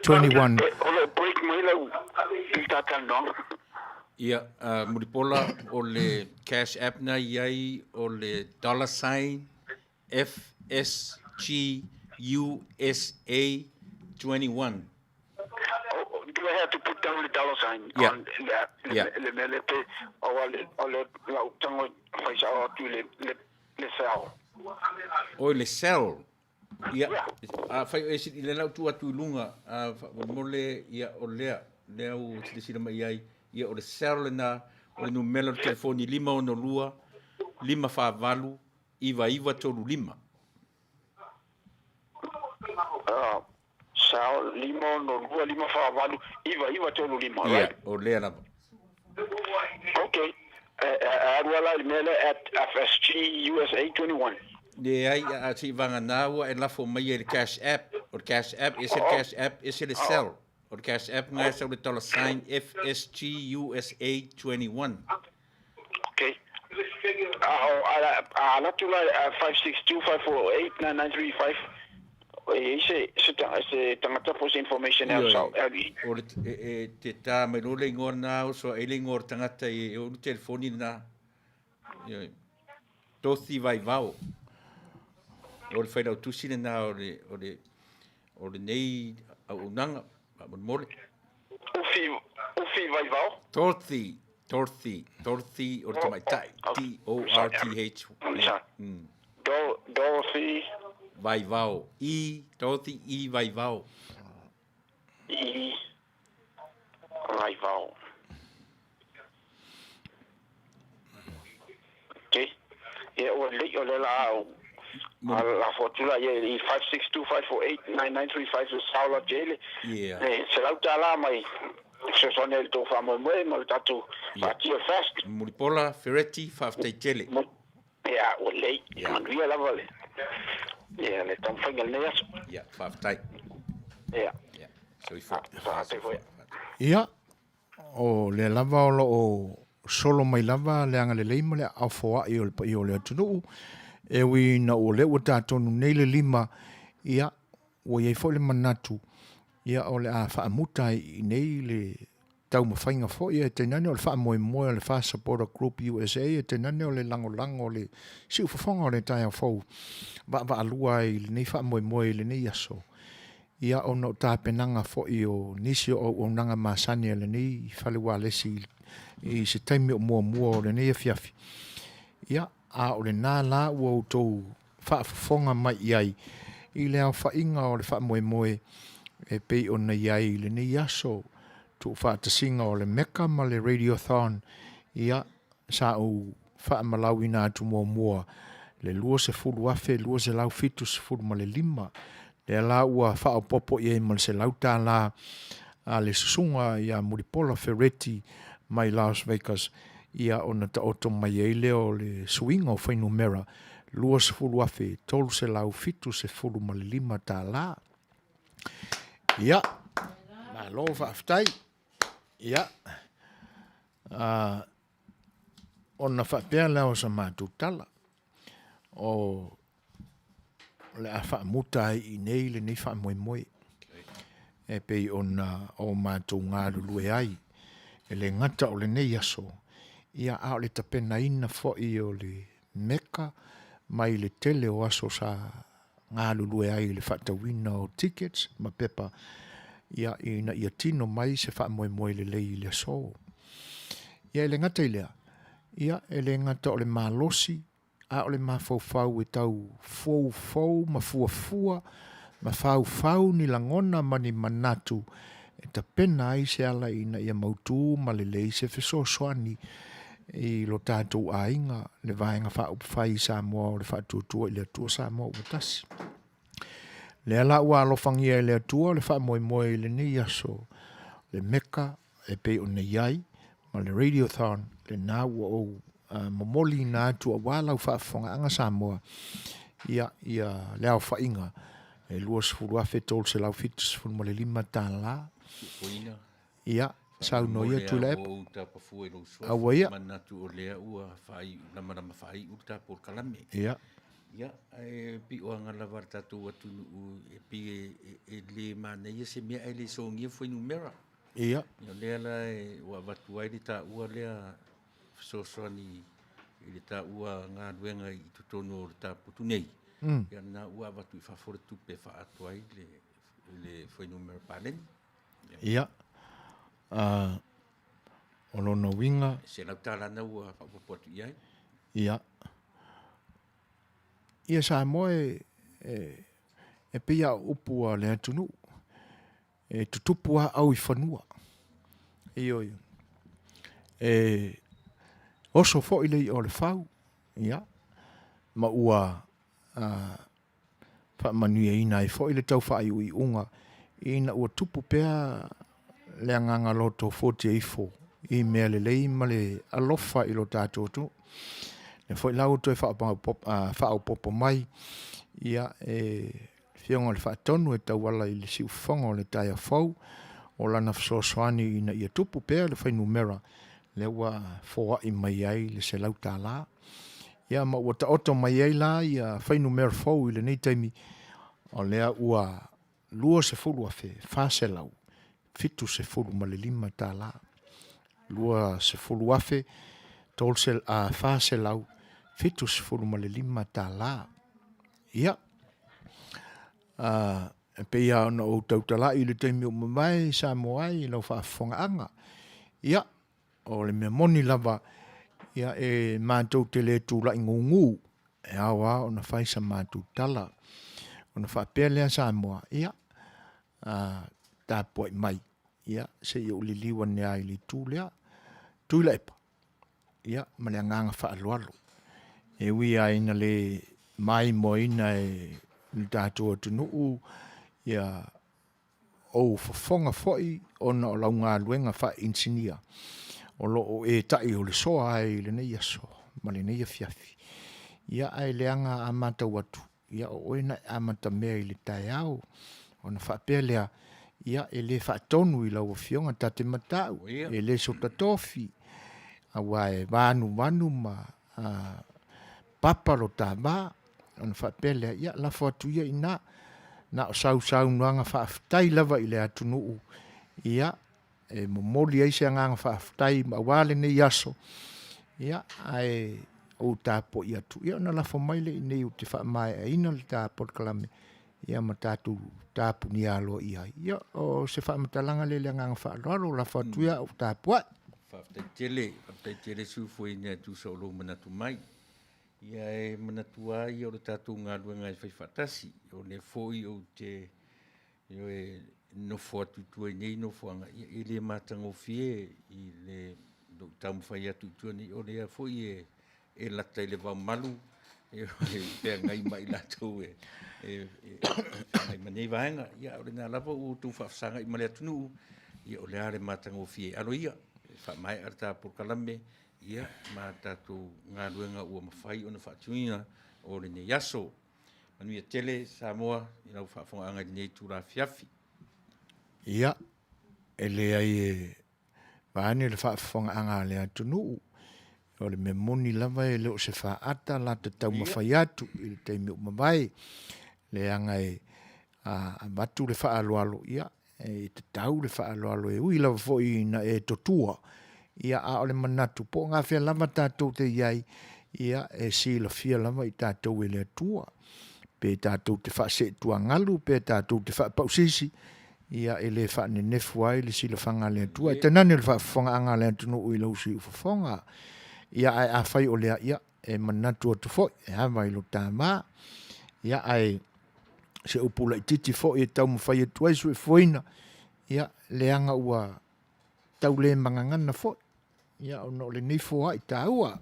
21. O lo o break mai lau i ta talanoaga. Ia, Mulipola, o le Cash App na i ai o le dollar sign FSGUSA 21. Do I have to put down the dollar sign Yeah. on le, Yeah. le mea lea pe, aua o le lau tago fai sao atu i le cell. Oi, le cell. Ia, afai o e sili lea lau tuu atu i luga, faamolemole, ia, o lea, lea ua silasila mai i ai, ia, o le cell lenā, o le numera o le telefoni 562 548 9935. Cell 562 548 9935, Ia, right? o lea lava. Okay. E alu ala i le mea lea at FSG USA 21. Leai, a se i vagana ua e lafo mai ai i le Cash App. O le Cash App, ese le Cash App, ese le cell. O le Cash App na e sau le dollar sign FSG USA 21. Okay. A o a alu atu la 562 548 9935 e i ai se se se tagata po o se information e alu sao e alu i. O le e e te tā mai loa le igoa lena oso ai le igoa o le tagata i e ou le telefoni lena. Ioe. Dorothy Vaivao. O le failautusi lena o le o le o lenei auaunaga faamolemole. Ufi, Ufi Vaivao. Dorothy, Dorothy, Dorothy o le tamaitai. D-O-R-T-H. Dorothy. Vaivao. E, Dorothy E. Vaivao. E. Vaivao. Okay. Ia ua lelei o lea la a ou lafo atu la ia i 5625489935 le sao la tele. Yeah. Le $100 mai fesoasoani ai i le tou faamoemoe ma le tatou faatia fast. Mulipola Fereti, faafetai tele. Ia, ua lelei. Ia manuia lava le ia le taumafaiga i lenei aso. Ia, faafetai. Ia. Ia, soifua. Faafetai. Ia, O lea lava o lo o solo mai lava le agalelei ma le aao foai o le paia o le atunuu, e ui ina ua lea ua ta tonu nei le lima, ia, ua i ai foi le manatu, ia, o le a faamuta ai i inei le taumafaiga foi, ae tainane o le faamoemoe o le FAST Supporter Group USA, ae tainane o le lagolago o le siufofoga o le taeao fou vaavaalua ai i lenei faamoemoe i lenei aso. Ia, ona o tapenaga foi o nisi o auaunaga masani a lenei fale ualesi i se taimi o muamua o lenei afiafi, ia, a o lena la ua outou faafofoga mai i ai i le aofaiga o le faamoemoe e pei ona i ai i lenei aso tuufaatasiga o le Mecca ma le Radiothon, ia, sa ou faamalauina atu muamua le $20,275, lea la ua faaopoopo i ai ma le $100 a le susuga ia Mulipola Fereti mai Las Vegas, ia ona taoto mai ai lea o le suiga o fuainumera $20,375. Ia, malo faafetai. Ia, ona faapea lea o sa matou tala, o le a faamuta ai i inei lenei faamoemoe e pei ona o matou galulue ai e le gata o lenei aso, ia a o le tapenaina foi o le Meka mai le tele o aso sa galulue ai i le faatauina o tickets ma pepa ia ina ia tino mai se faamoemoe lelei i le aso. Ia e le gata i lea, ia e le gata o le malosi a o le mafaufau e tau foufou ma fuafua ma faufau ni lagona ma ni manatu e tapena ai se ala ina ia mautu ma lelei se fesoasoani i lo tatou aiga, le Vaega Faaupufai i Samoa o le Faatuatua i le Atua Samoa ua Tasi. Lea la ua alofagia e le Atua le faamoemoe i lenei aso, le Meka e pei ona i ai, ma le Radiothon, lena ua ou momoliina atu aua lau faafofogaaga Samoa, ia, ia le aofaiga e $20,375. Ia, saunoa ia Tuilaepa. Ua ou tapafua i lou suafa. Aua ia. Manatu o lea ua faaiu, lamalama faaiu le ta polokalame. Ia. Ia, ae pioaga lava le tatou atunuu e pei e, e, e le manaia se mea ae le sogia fuainumera. Ia. Ia, o lea la e, ua avatu ai le taua lea fesoasoani i le taua galuega i totonu o le taputu nei. Ia, na ua avatu i fafo le tupe e faaatoa ai le, le fuainumera paleni. Ia, a, o lona uiga. $100 na ua faaopoopo atu i ai. Ia. Ia Samoa e, e, e pei a o upu a le atunuu, e tutupu lava au i fanua. Ioe. E oso foi le i'a o le fau, ia, ma ua a, faamanuiaina ai foi le tau faaiuiuga ina ua tupu pea le agaga loto fuatia ifo i mea lelei ma le alofa i lo tatou atunuu. Lea foi la ua toe faaopoopo mai ia e Afioga i le Faatonu e tauala i le siufofoga o le taeao fou o lana fesoasoani ina ia tupu pea le fuainumera. Lea ua foai mai ai le $100. Ia ma ua taoto mai ai la ia fuainumera fou i lenei taimi, o lea ua $20,475. $20,475. Ia, e pei lava ona ou tautalai i le taimi ua mavae Samoa e i lau faafofogaaga. Ia, o le mea moni lava, ia e matou te le tulai gugu, e ao lava ona fai sa matou tala. Ona faapea lea Samoa, ia, tapuai mai, ia se i ou liliu ane lava i le itu lea. Tuilaepa, ia ma le agaga faaaloalo, e ui lava ina le maimoaina e le tatou atunuu ia ou fofoga foi ona o lau galuega faainisinia o lo o e taiolesoa ai i lenei aso ma lenei afiafi, ia ae leaga a matau atu, ia o oe na e amatamea i le taeao. Ona faapea lea, ia e le faatonu i lau Afioga, ta te matau, e le so ta tofi, aua e vanuvanu ma papa lo ta va. Ona faapea lea, ia lafo atu ia i ina, na o sau saunoaga faafetai lava i le atunuu, ia e momoli ai se agaga faafetai aua lenei aso, ia, ae ou tapuai atu, ia ona lafo mai lea i inei ou te faamaeaina le ta polokalame, ia ma tatou tapunia aloaia ai. Ia, o se faamatalaga lea i le agaga faaaloalo, lafo atu ia ou tapuai. Faafetai tele, faafetai tele Seufuaina e tusa o lou manatu mai. Ia e manatua lava ia o le tatou galuega e fai faatasi. O lea foi ou te ioe, nofo atu i tua i nei nofoaga, ia e le matagofie i le lou taumafai atu i tua nei, o lea foi e lata i le vaomalu e feagai ma i latou e feagai ma nei vaega. Ia a o lena lava ua outou faafesagai ma le atunuu, ia o le a le matagofie. Alo ia, e faamaea le ta polokalame ia ma tatou galuega ua mafai ona faatinoina o lenei aso. Manuia tele Samoa i lau faafofogaaga i lenei itula afiafi. Ia, e leai e vaeane le faafofogaaga a le atunuu, o le mea moni lava e le o se faata lata taumafai atu i le taimi ua mavae, leaga e avatu le faaaloalo, ia, e tatau le faaaloalo e ui lava foi ina e totua, ia a o le manatu po o gafea lava tatou te i ai, ia e silafia lava i tatou e le Atua. Pe tatou te faaseetuagalu pe tatou te faapausisi, ia e le faanenefu ai le silafaga a le Atua. E tainane le faafofogaaga a le atunuu i lou siufofoga. Ia ae afai o lea, ia e manatu atu foi e ava i lo ta va. Ia ae se upu laititi foi e taumafai atu ai suefuaina, ia leaga ua tau le magagana foi, ia ona o lenei foai taua.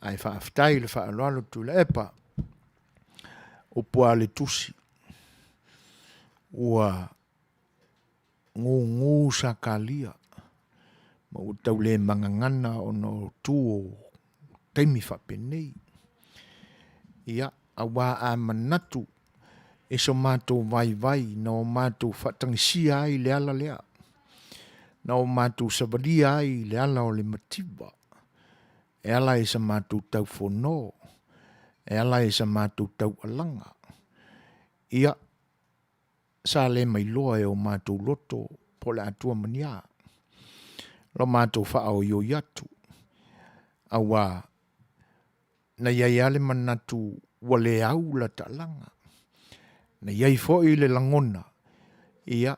Ae faafetai i le faaaloalo Tuilaepa. Upu a le tusi, ua gugu Sakalia ma ua tau le magagana ona o tu o taimi faapenei. Ia, aua a manatu i so matou vaivai na o matou faatagisia ai le ala lea, na o matou savalia ai le ala o le mativa, e ala i sa matou taufono, e ala i sa matou taualaga. Ia, sa le mailoa e o matou loto po o le a tua ma ni a lo matou faaoioi atu, auā na i ai lava le manatu ua le au la taalaga. Na i ai foi le lagona, ia,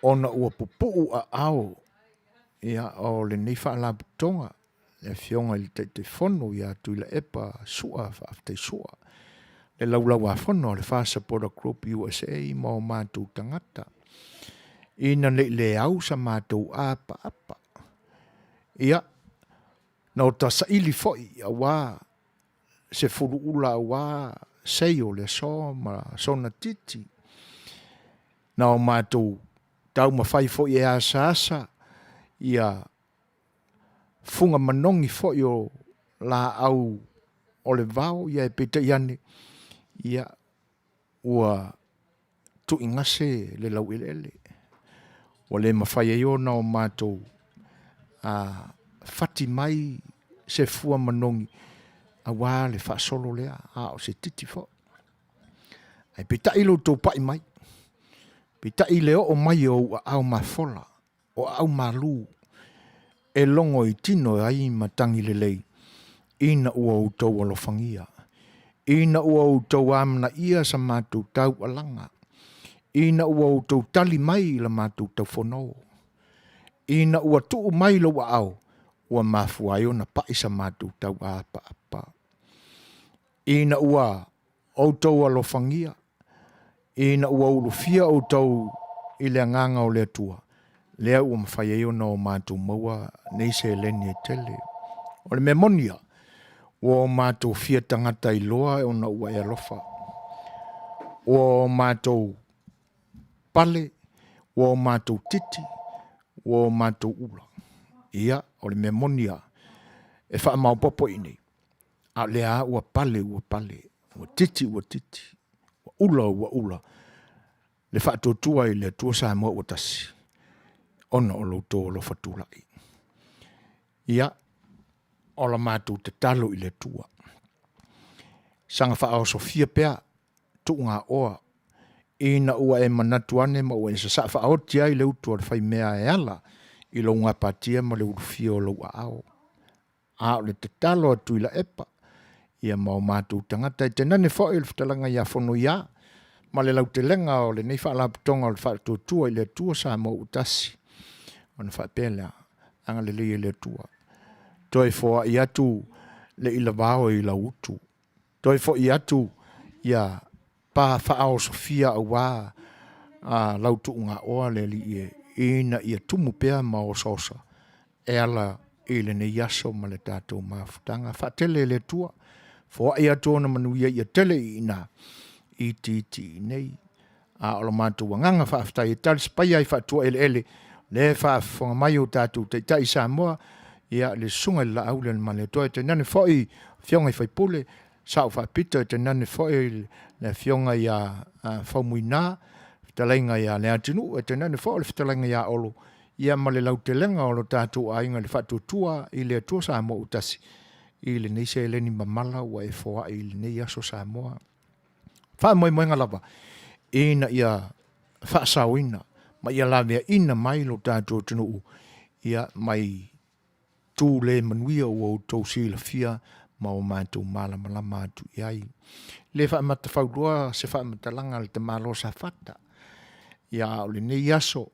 ona ua pupuu aao ia, o lenei Faalapotopotoga, le Afioga i le Taitaifono ia Tuilaepa Sua Faafetai Sua, le Laulau-a-Fono a le FAST Supporter Group USA ma o matou tagata, ina ne i le au sa matou apaapa. Ia, na ota saili foi aua se fuluula aua sei o le aso ma sona titi. Na o matou taumafai foi e asaasa ia fuga manogi foi o laau o le vao, ia e peitai ane, ia ua tuigase le laueleele, ua le mafai ai ona o matou a. fati mai se fua manogi auā le faasolo lea, a o se titi foi. Ae peitai lo outou pai mai, peitai le oo mai o ou aao mafola, o aau malū, e logo i tino ai matagi lelei, ina ua outou alofagia, ina ua outou amanaia sa matou taualaga, ina ua outou tali mai i la matou taufono, ina ua tuu mai lou aao, ua mafua ai ona pai sa matou tauapaapa. Ina ua outou alofagia, ina ua ulufia outou i le Agaga o le Atua, lea ua mafai ai ona o matou maua nei seleni e tele. O le mea moni ia, ua o matou fia tagata iloa ona ua e alofa. Ua o matou pale, ua o matou titi, ua o matou ula. Ia, o le mea moni ia, e faamaopoopo i inei, a o lea lava ua pale ua pale, ua titi ua titi, ua ula ua ula, le faatuatua i le Atua Samoa ua tasi, ona o lo outou alofa tulai. Ia, o la matou tatalo i le Atua, saga faaosofia pea tuugaoa ina ua e manatu ane ma ua e sasaa faaoti ai le utu a le faimea e ala i lou gapatia ma le ulufia o lou aao. A o le tatalo a Tuilaepa ia ma o matou tagata e tainane foi le fetalaiga ia Fonoia ma le lautelega o lenei Faalapotopotoga o le Faatuatua i le Atua Samoa ua Tasi, ona faapea lea, agalelei e le Atua, toe foai atu le ilavao i lau utu, toe foi atu ia pa faaosofia aua a lau tuugaoa le Alii e, ina ia tumu pea ma osaosa e ala i lenei aso ma le tatou mafutaga. Faatele e le Atua, foai atu ona manuia ia tele i ina, itiiti i inei. A o lo matou agaga faafetai e talisapaia ai faatuaeleele, lea e faafofoga mai o tatou taitai Samoa, ia le Susuga i le Laaulialemalietoa, tainane foi afioga i faipule, Sao Faapito, tainane foi le afioga ia Faumuina, fetalaiga ia Leatinuu, tainane foi o le fetalaiga ia Olo, ia ma le lautelega o lo tatou aiga i le Faatuatua i le Atua Samoa ua Tasi, i lenei seleni mamala ua e foai i lenei aso Samoa. Faamoemoega lava ina ia faasaoina ma ia laveaina mai lo tatou atunuu ia mai tu le manuia ua outou silafia ma o matou malamalama atu i ai. Le faamatafauloa se faamatalaga a le tamaloa Safata, ia a o lenei aso,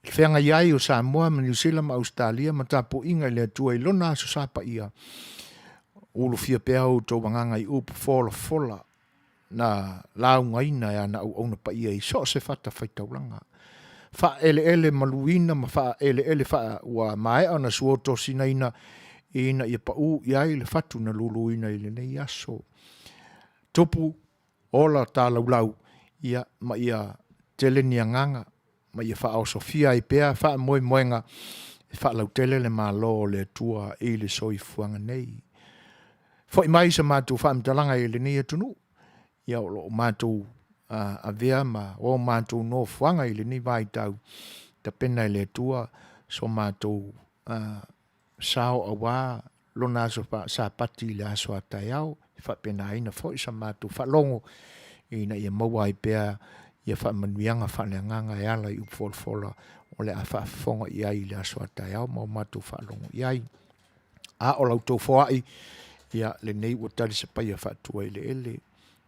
le feagai ai o Samoa ma Niu Sila ma Ausetalia ma tapuaiga i le Atua i lona Aso Sa paia, ulufia pea outou agaga i upu folafola na laugaina e ana auauna paia i so o se fatafaitaulaga. Faaeleele maluina ma faaeleele faa ua maea ona suotosinaina ina ia pau i ai le fatu na luluina i lenei aso. Tupu, ola talaulau, ia ma ia tele ni agaga ma ia faaosofia ai pea faamoemoega e faalautele le Malo o le Atua i le soifuaga nei. Foi mai sa matou faamatalaga i lenei atunuu, ia o lo o matou avea ma o matou nofoaga i lenei vaitau, tapena e le Atua so matou sao aua lona aso Sapati i le aso a taeao, e faapenaina foi sa matou faalogo ina ia maua ai pea ia faamanuiaga faaleagaga e ala i upu folafola o le a faafofoga i ai i le aso a taeao ma o matou faalogo i ai. A o la outou foai, ia lenei ua talisapaia faatuaeleele.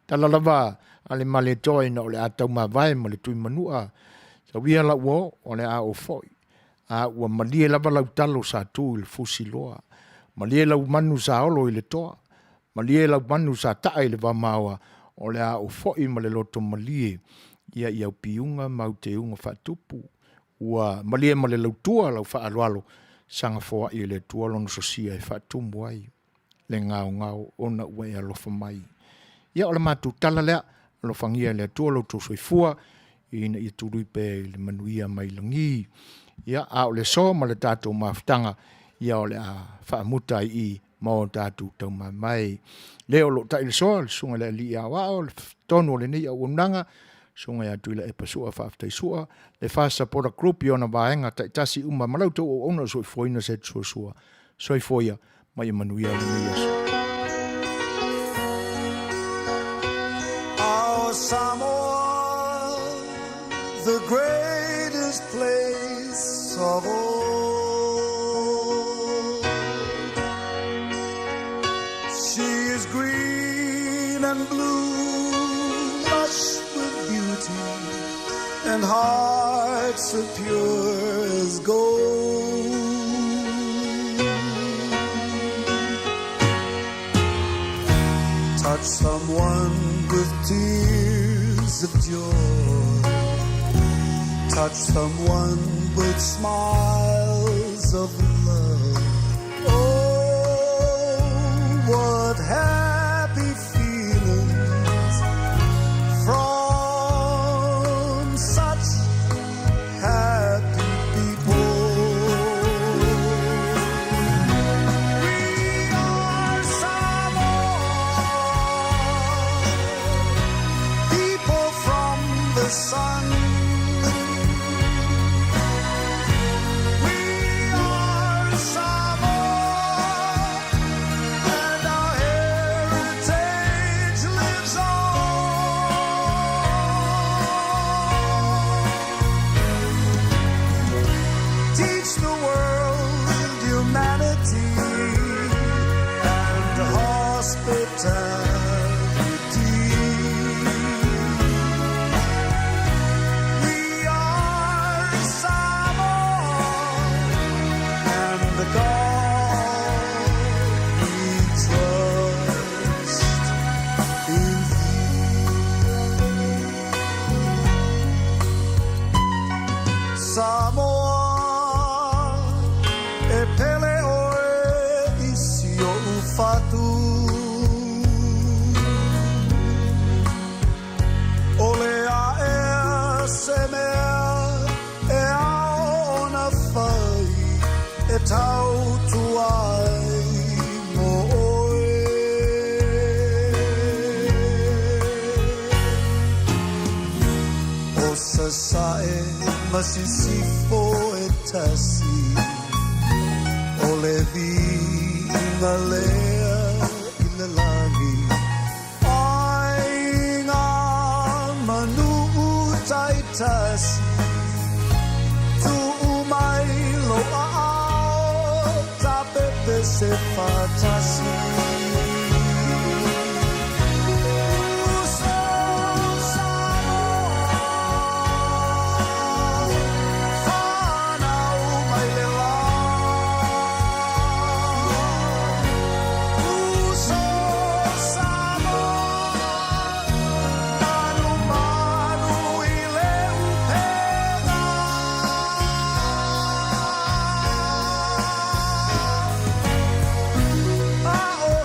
Tala lava a le Malietoa ina o le a taumavae ma le Tuimanua, Tauia lau uo, o le a ou foi. A ua malie lava lau talo sa tu i le fusiloa. Malie lau manu sa olo i le toa. Malie lau manu sa taa i le vaomaoa, o le a ou foi ma le loto malie ia i au piuga ma au teuga faatupu. Ua malie ma le lautua lau faaaloalo, saga foai e le Atua lona sosia e faatumu ai le gaogao ona ua e alofa mai. Ia o le matou tala lea, alofagia e le Atua lo outou soifua ina ia tului pea i le manuia mai lagi. Ia, a o le aso ma le tatou mafutaga, ia o le a faamuta ai i i ma o tatou taumamae. Le o lo o tailisoa le Susuga i le Alii Aoao, le tonu o lenei auaunaga, Susuga ia Tuilaepa Sua Faafetai Sua, le FAST Supporter Group i ona vaega taitasi uma ma la outou auauna o le soifuaina se atu suasua. Soifua ia ma ia manuia lenei aso. Our Samoa, the greatest place of all. She is green and blue, lush with beauty, and hearts are pure as gold. Touch someone with tears of joy. Touch someone with smiles of love. Oh, what happy feelings from such happy people. We are Samoa, people from the sun. We are Samoa, and our heritage lives on. Teach the world humanity and hospitality. We are Samoa, and the God we trust in Samoa, e pele oe i si o'u fatu. O le aea se mea e ao ona fai e tautua ai mo oe. O Sasae ma Sisifo e tasi, o le viiga lea i le lagi. Aiga ma nuu taitasi, tuu mai lou aao, ta pepese faatasi. Uso Samoa, fanau mai le la. Uso Samoa, manumanu i le upega. A o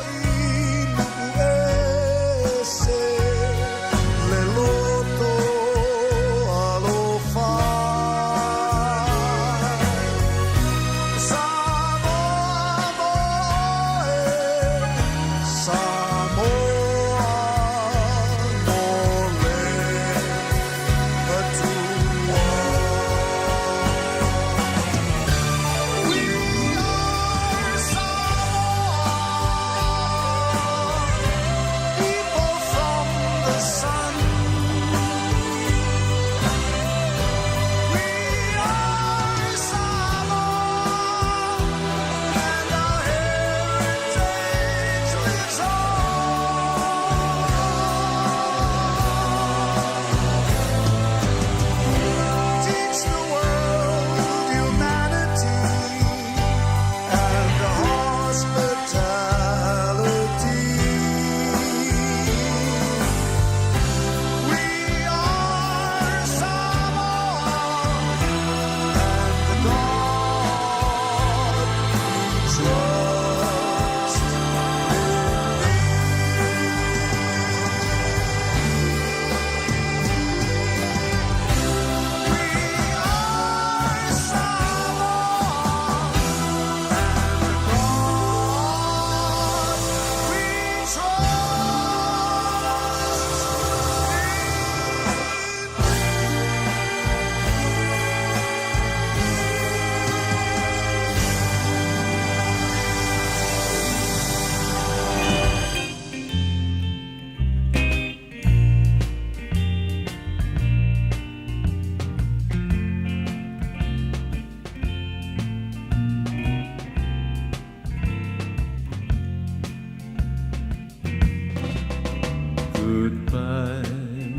Goodbye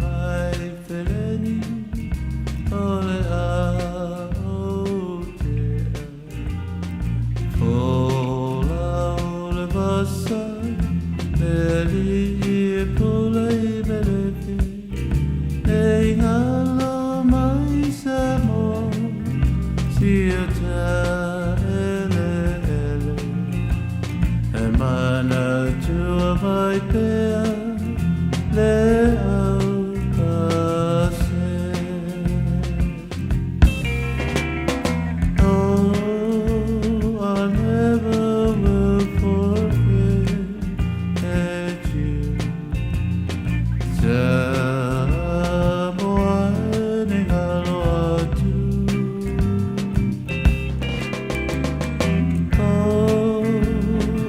my feleni o le a o te Fola o le vasa le li e pula i melefi E ngalo mai Samoa si o ta ele ele E manatua mai pea le au pase. Oh, I never will forget you. Samoa ni ngalo atu. Oh,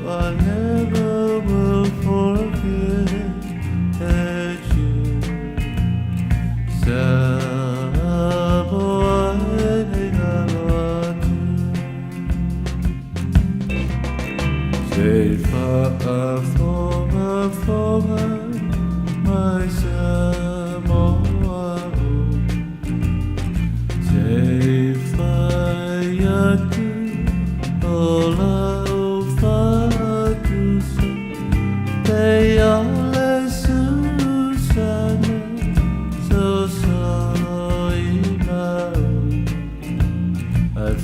I never will forget you. Samoa ni ngalo atu. Se faafogafoga mai Samoa o. Se fai atu o lau faatusa Pe o le susana so solo i mau Ai